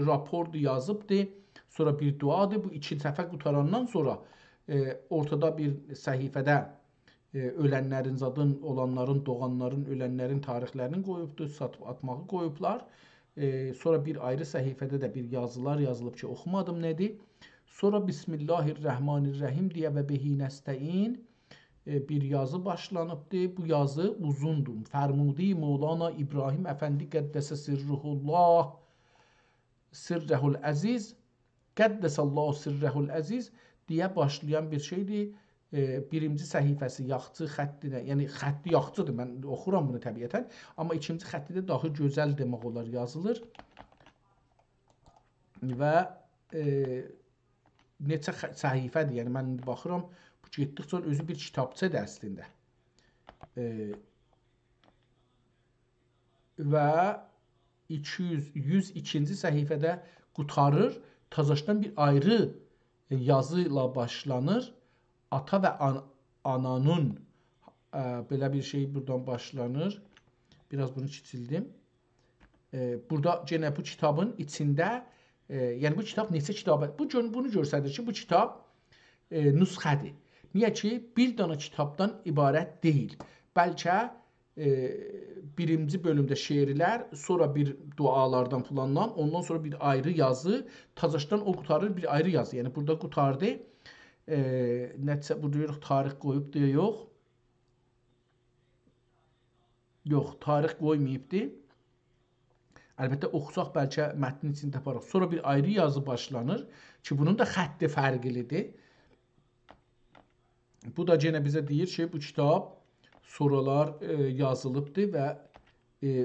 راپوردو یازیبدی. سونرا بیر دعادیر. بو ایکی صفحه قوتاراندان سونرا، ائ، اورتادا بیر صفحه‌ده، ائ، اؤلنلرین زادین، اولانلارین، دوغانلارین، اؤلنلرین تاریخلرینی قویوبدو، ساتیب آتماغی قویوبلار. ائ، سونرا بیر آیری صفحه‌ده ده بیر یازیلار یازیلیب کی، اوخومادیم نه‌دیر. سونرا بسم الله الرحمن الرحیم دئیه و به نستعین، ائ، بیر یازی باشلانیبدی. بو یازی اوزوندور. فرمودی مولانا ابراهیم افندی قدس سره الله، سره العزیز، قدس الله سره العزیز دئیه باشلایان بیر شئیدیر. ائ، بیرینجی صفحه‌سی یاخچی خطینه، یعنی خطی یاخچیدیر، من اوخورام بونو طبیعتاً، آمما ایکینجی خطی ده داها گؤزل دئمک اولار یازیلیر. و، ائ، نئچه خ-، صفحه‌دیر، یعنی من ایندی باخیرام، بو گئتدیکجه اؤزو بیر کیتابچادیر اصلینده. ائ، و ایکی یوز، یوز ایکینجی صفحه‌ده قوتاریر، تازاشدان بیر آیری یازی ایله باشلانیر. آتا و آن-، آنانین، ائ، بئله بیر شئی بورادان باشلانیر. بیر آز بونو کیچیلدیم. ائ، بورادا یئنه بو کیتابین ایچینده، ائ، یعنی بو کیتاب نئچه کیتابه، بو گون بونو گؤستریر کی، بو کیتاب، ائ، نسخه‌دیر. نییه کی، بیر دنه کیتابدان عبارت دئییل. بلکه، ائ، بیرینجی بؤلومده شعرلر، سونرا بیر دعالاردان فلاندان، اوندان سونرا بیر آیری یازی، تازاشدان او قوتاریر، بیر آیری یازی. یعنی بورادا قوتاردی. ائ، نتیجه، بورادا یوخ، تاریخ قویوبدو یا یوخ. یوخ، تاریخ قویماییبدی. البته، اوخوساق بلکه متنین ایچینده تاپاریق. سونرا بیر آیری یازی باشلانیر کی، بونون دا خطی فرقلیدیر. بو دا یئنه بیزه دئییر کی، بو کیتاب سونرالار، ائ، یازیلیبدیر و، ائ،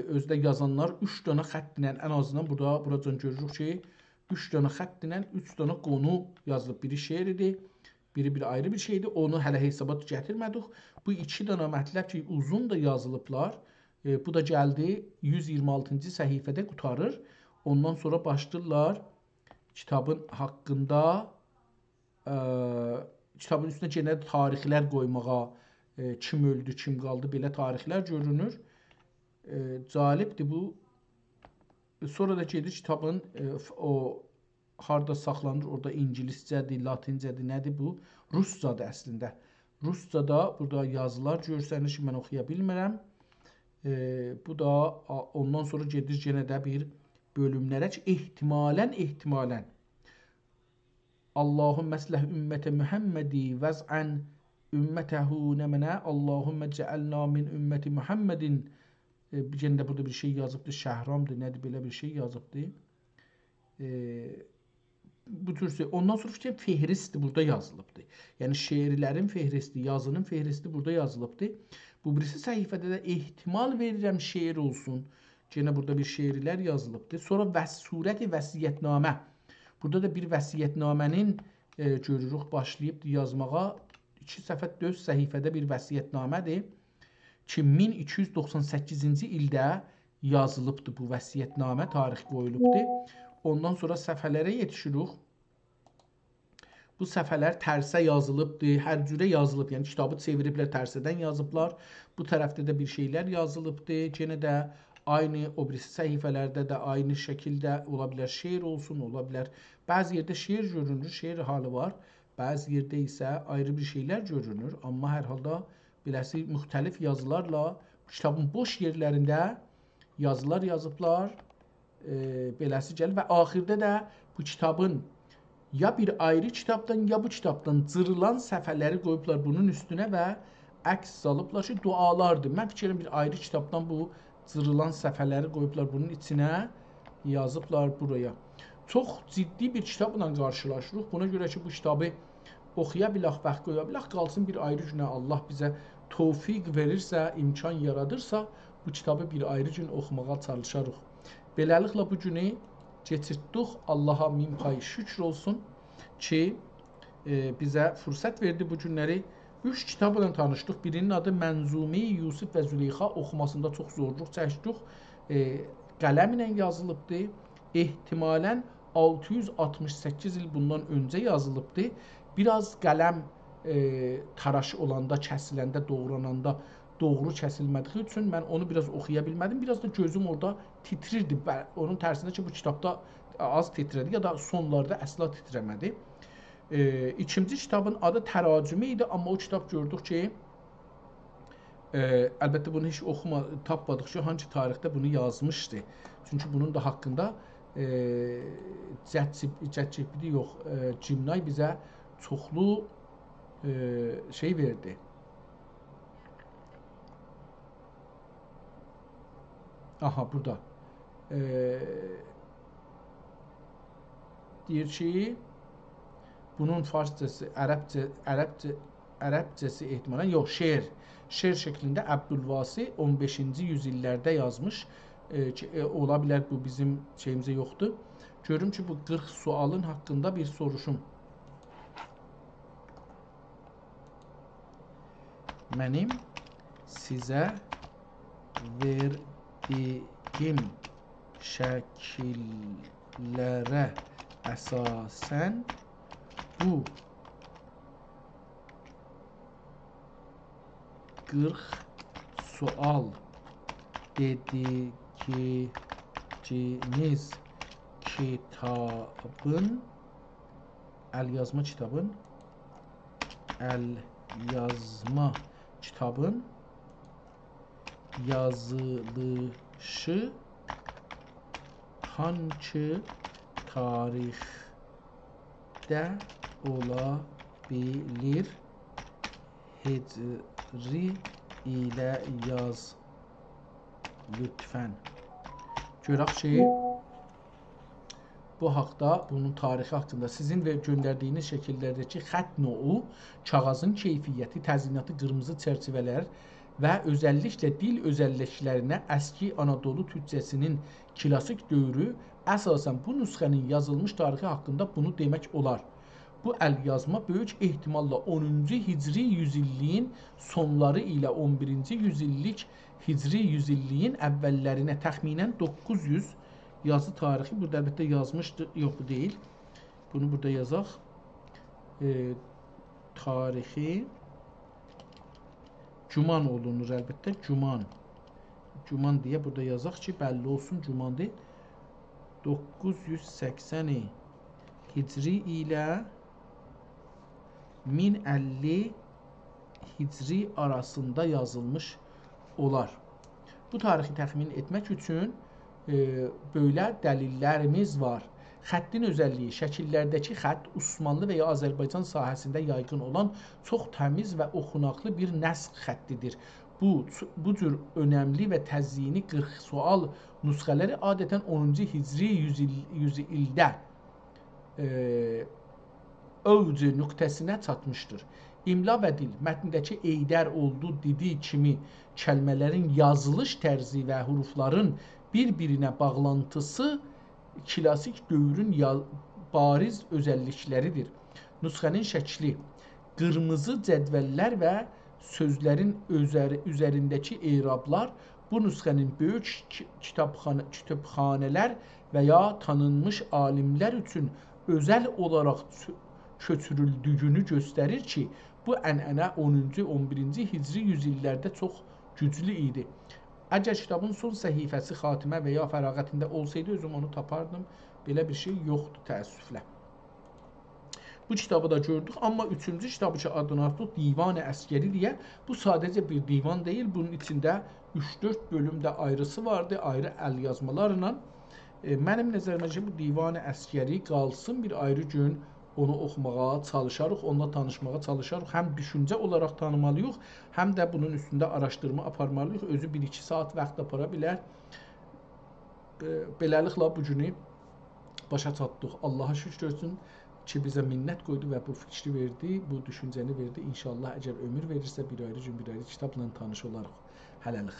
اؤزو ده یازانلار اوچ دنه خط ایله، ان آزیندان بورادا، بوراجان گؤروروک کی، اوچ دنه خط ایله اوچ دنه قونو یازیلیب. بیری شعر ایدی، بیری بیر آیری بیر شئیدی. اونو هله حساباتا گتیرمه‌دیک. بو ایکی دنه مطلب کی، اوزون دا یازیلیبلار. ائ، بو دا گلدی یوز اییرمی آلتینجی صفحه‌ده قوتاریر. اوندان سونرا باشلاییرلار کیتابین حاقیندا، ائ، کیتابین اوستونه یئنه ده تاریخلر قویماغا، ائ، کیم اؤلدو، کیم قالدی، بئله تاریخلر گؤرونور. ائ، جالبدیر بو. سونرا دا گئدیر کیتابین، ائ، ف-، او هاردا ساخلانیر، اورادا اینگیلیسجه‌دیر، لاتینجه‌دیر، نه‌دیر بو؟ روسجادیر اصلینده. روسجادا بورادا یازیلار گؤرسنیر کی، من اوخویا بیلمیرم. ائ، بو دا، آ، اوندان سونرا گئدیر یئنه ده بیر بؤلوملره کی، احتمالاً، احتمالاً اللهم اصلح أمة محمد واضع عن أمته نمنه، اللهم اجعلنا من أمة محمد. ائ، بیر یئنه ده بورادا بیر شئی یازیبدی، شهرامدیر، نه‌دیر، بئله بیر شئی یازیبدی. ائ، بو تور شئی. اوندان سونرا فیکر ائلیرم فهرست بورادا یازیلیبدی. یعنی شعرلرین فهرستی، یازینین فهرستی بورادا یازیلیبدی. بو بیریسی صفحه‌ده ده احتمال وئریرم شعر اولسون. یئنه بورادا بیر شعرلر یازیلیبدی. سونرا وص-، صورت وصیت‌نامه. بورادا دا بیر وصیت‌نامه‌نین، ائ، گؤروروک، باشلاییبدی یازماغا. ایکی صفحه، دؤرد صفحه‌ده بیر وصیت‌نامه‌دیر کی، مین ایکی یوز دوخسان سککیزینجی ایلده یازیلیبدی بو وصیت‌نامه، تاریخ قویولوبدو. اوندان سونرا صفحه‌لره یئتیشیریک. بو صفحه‌لر ترسه یازیلیبدی، هر جوره یازیلیب. یعنی کیتابی چئویریبلر، ترسه‌دن یازیبلار. بو طرفده ده بیر شئیلر یازیلیبدی. یئنه ده عینی او بیریسی صفحه‌لرده ده عینی شکیلده اولا بیلر شعر اولسون، اولا بیلر. بعضی یئرده شعر گؤرونور، شعر حالی وار. بعضی یئرده ایسه آیری بیر شئیلر گؤرونور. آمما هر حالدا بئله‌سی مختلف یازیلارلا کیتابین بوش یئرلرینده یازیلار یازیبلار. ائ، بئله‌سی گلیر و آخیرده ده بو کیتابین یا بیر آیری کیتابدان، یا بو کیتابدان جیریلان صفحه‌لری قویوبلار بونون اوستونه و عکس سالیبلار کی، دعالاردیر. من فیکر ائلیرم، بیر آیری کیتابدان بو جیریلان صفحه‌لری قویوبلار بونون ایچینه، یازیبلار بورایا. چوخ جدی بیر کیتابلا قارشیلاشیریق. بونا گؤره کی، بو کیتابی اوخویا بیلک، واخت قویا بیلک، قالسین بیر آیری گونه، الله بیزه توفیق وئریرسه، امکان یارادیرسا، بو کیتابی بیر آیری گون اوخوماغا چالیشاریق. بئله‌لیکله، بو گونو کئچیرتدیک. اللها مین پای شکر اولسون کی، ائ، بیزه فرصت وئردی بو گونلری. اوچ کیتابلا تانیشدیق. بیرینین آدی منظومه‌ی یوسف و زلیخا، اوخوماسیندا چوخ زورلوق چکدیک. ائ، قلم ایله یازیلیبدی. احتمالاً آلتی یوز آلتمیش سککیز ایل بوندان اؤنجه یازیلیبدی. بیر آز قلم، ائ، تاراش اولاندا، کسیلنده، دوغراناندا دوغرو کسیلمه‌دیگی اوچون من اونو بیر آز اوخویا بیلمه‌دیم. بیر آز دا گؤزوم اورادا تیتریردی. به-، اونون ترسینه کی، بو کیتابدا آز تیتره‌دی، یا دا سونلاردا اصلا تیتره‌مه‌دی. ائ، ایکینجی کیتابین آدی تراجمه ایدی، آمما او کیتاب گؤردوک کی، ائ، البته بونو هئچ اوخوما-، تاپمادیق کی، هانسی تاریخده بونو یازمیشدی. چونکی بونون دا حاقیندا، ائ، جت جی-، جت جی پی تی یوخ، ائ، جیمینای بیزه چوخلو، ائ، شئی وئردی. آها، بورادا. ائ، دئییر کی، بونون فارسجاسی، عربجه، عربجه، عربجه‌سی احتمالاً، یوخ، شعر. شعر شکلینده عبدالواسی اون بئشینجی یوز ایللرده یازمیش. ائ، کی، ائ، اولا بیلر بو بیزیم شئییمیزه یوخدور. گؤروم کی، بو قیرخ سؤالین حاقیندا بیر سوروشوم. منیم سیزه وئردیگیم شکیللره اساساً بو قیرخ سؤال دئدیگینیز کیتابین، ال‌یازما کیتابین، ال‌یازما کیتابین یازیلیشی هانکی تاریخده اولا بیلیر؟ هجری ایله یاز لطفاً. گؤرک کی، بو حاقدا، بونون تاریخی حاقیندا. سیزین و گؤندردیگینیز شکیللرده‌کی خط نوعو، کاغیذین کیفیتی، تزئیناتی، قیرمیزی چرچیوه‌لر و اؤزللیکله دیل اؤزللیکلرینه اسکی آنادولو تورکجه‌سینین کلاسیک دؤورو، اساساً بو نسخه‌نین یازیلمیش تاریخی حاقیندا بونو دئمک اولار. بو ال‌یازما بؤیوک احتماللا اونونجو هجری یوز ایللیگین سونلاری ایله اون بیرینجی یوز ایللیک هجری یوز ایللیگین اوّللرینه، تخمیناً دوققوز یوز یازی تاریخی، بورادا البته یازمیشدی، یوخ، بو دئییل. بونو بورادا یازاق. ائ، تاریخی گمان اولونور البته، گمان. گمان دئیه بورادا یازاق کی، بللی اولسون، گماندیر. دوققوز یوز سکسن هجری ایله مین اللی هجری آراسیندا یازیلمیش اولار. بو تاریخی تخمین ائتمک اوچون، ائ، بئله دلیللریمیز وار. خطین اؤزللیگی، شکیللرده‌کی خط عثمانلی و یا آذربایجان ساحه‌سینده یایغین اولان چوخ تمیز و اوخوناقلی بیر نسخ خطی‌دیر. بو، بو جور اؤنملی و تزئینی قیرخ سؤال نسخه‌لری عادتاً اونونجو هجری یوز ایل، یوز ایلده، ائ، اوج نقطه‌سینه چاتمیشدیر. املا و دیل، متنده‌کی «ائیدر»، «اولدو»، «دئدی» کیمی کلمه‌لرین یازیلیش طرزی و حروفلارین بیر-بیرینه باغلانتیسی کلاسیک دؤورون یا-، باریز اؤزللیکلری‌دیر. نسخه‌نین شکلی، قیرمیزی جدوللر و سؤزلرین اؤزر-، اوزرینده‌کی اعرابلار بو نسخه‌نین بؤیوک کی-، کیتابخانا-، کتابخانه‌لر و یا تانینمیش عالیملر اوچون اؤزل اولاراق چؤ-، کؤچورولدویونو گؤستریر کی، بو عنعنه اونونجو، اون بیرینجی هجری یوز ایللرده چوخ گوجلو ایدی. اگر کیتابین سون صفحه‌سی خاتمه و یا فراغتینده اولسایدی، اؤزوم اونو تاپاردیم. بئله بیر شئی یوخدور، تأسفله. بو کیتابی دا گؤردوک، آمما اوچونجو کیتابی کی، آدینی آتدیق، دیوان عسگری دئیه، بو ساده‌جه بیر دیوان دئییل، بونون ایچینده اوچ-دؤرد بؤلوم ده آیریسی واردی، آیری ال‌یازمالارلا. ائ، منیم نظریمه کی، بو دیوان عسگری قالسین، بیر آیری گون اونو اوخوماغا چالیشاریق، اونونلا تانیشماغا چالیشاریق. هم دوشونجه اولاراق تانیمالی‌ییق، هم ده بونون اوستونده آراشدیرما آپارمالی‌ییق. اؤزو بیر-ایکی ساعات واخت آپارا بیلر. ائ، بئله‌لیکله، بو گونو باشا چاتدیق. آللاها شوکور اولسون کی، بیزه منت قویدو و بو فیکری وئردی، بو دوشونجه‌نی وئردی. ان‌شاءالله، اگر عؤمور وئریرسه، بیر آیری گون، بیر آیری کیتابلا تانیش اولاریق. هله‌لیک.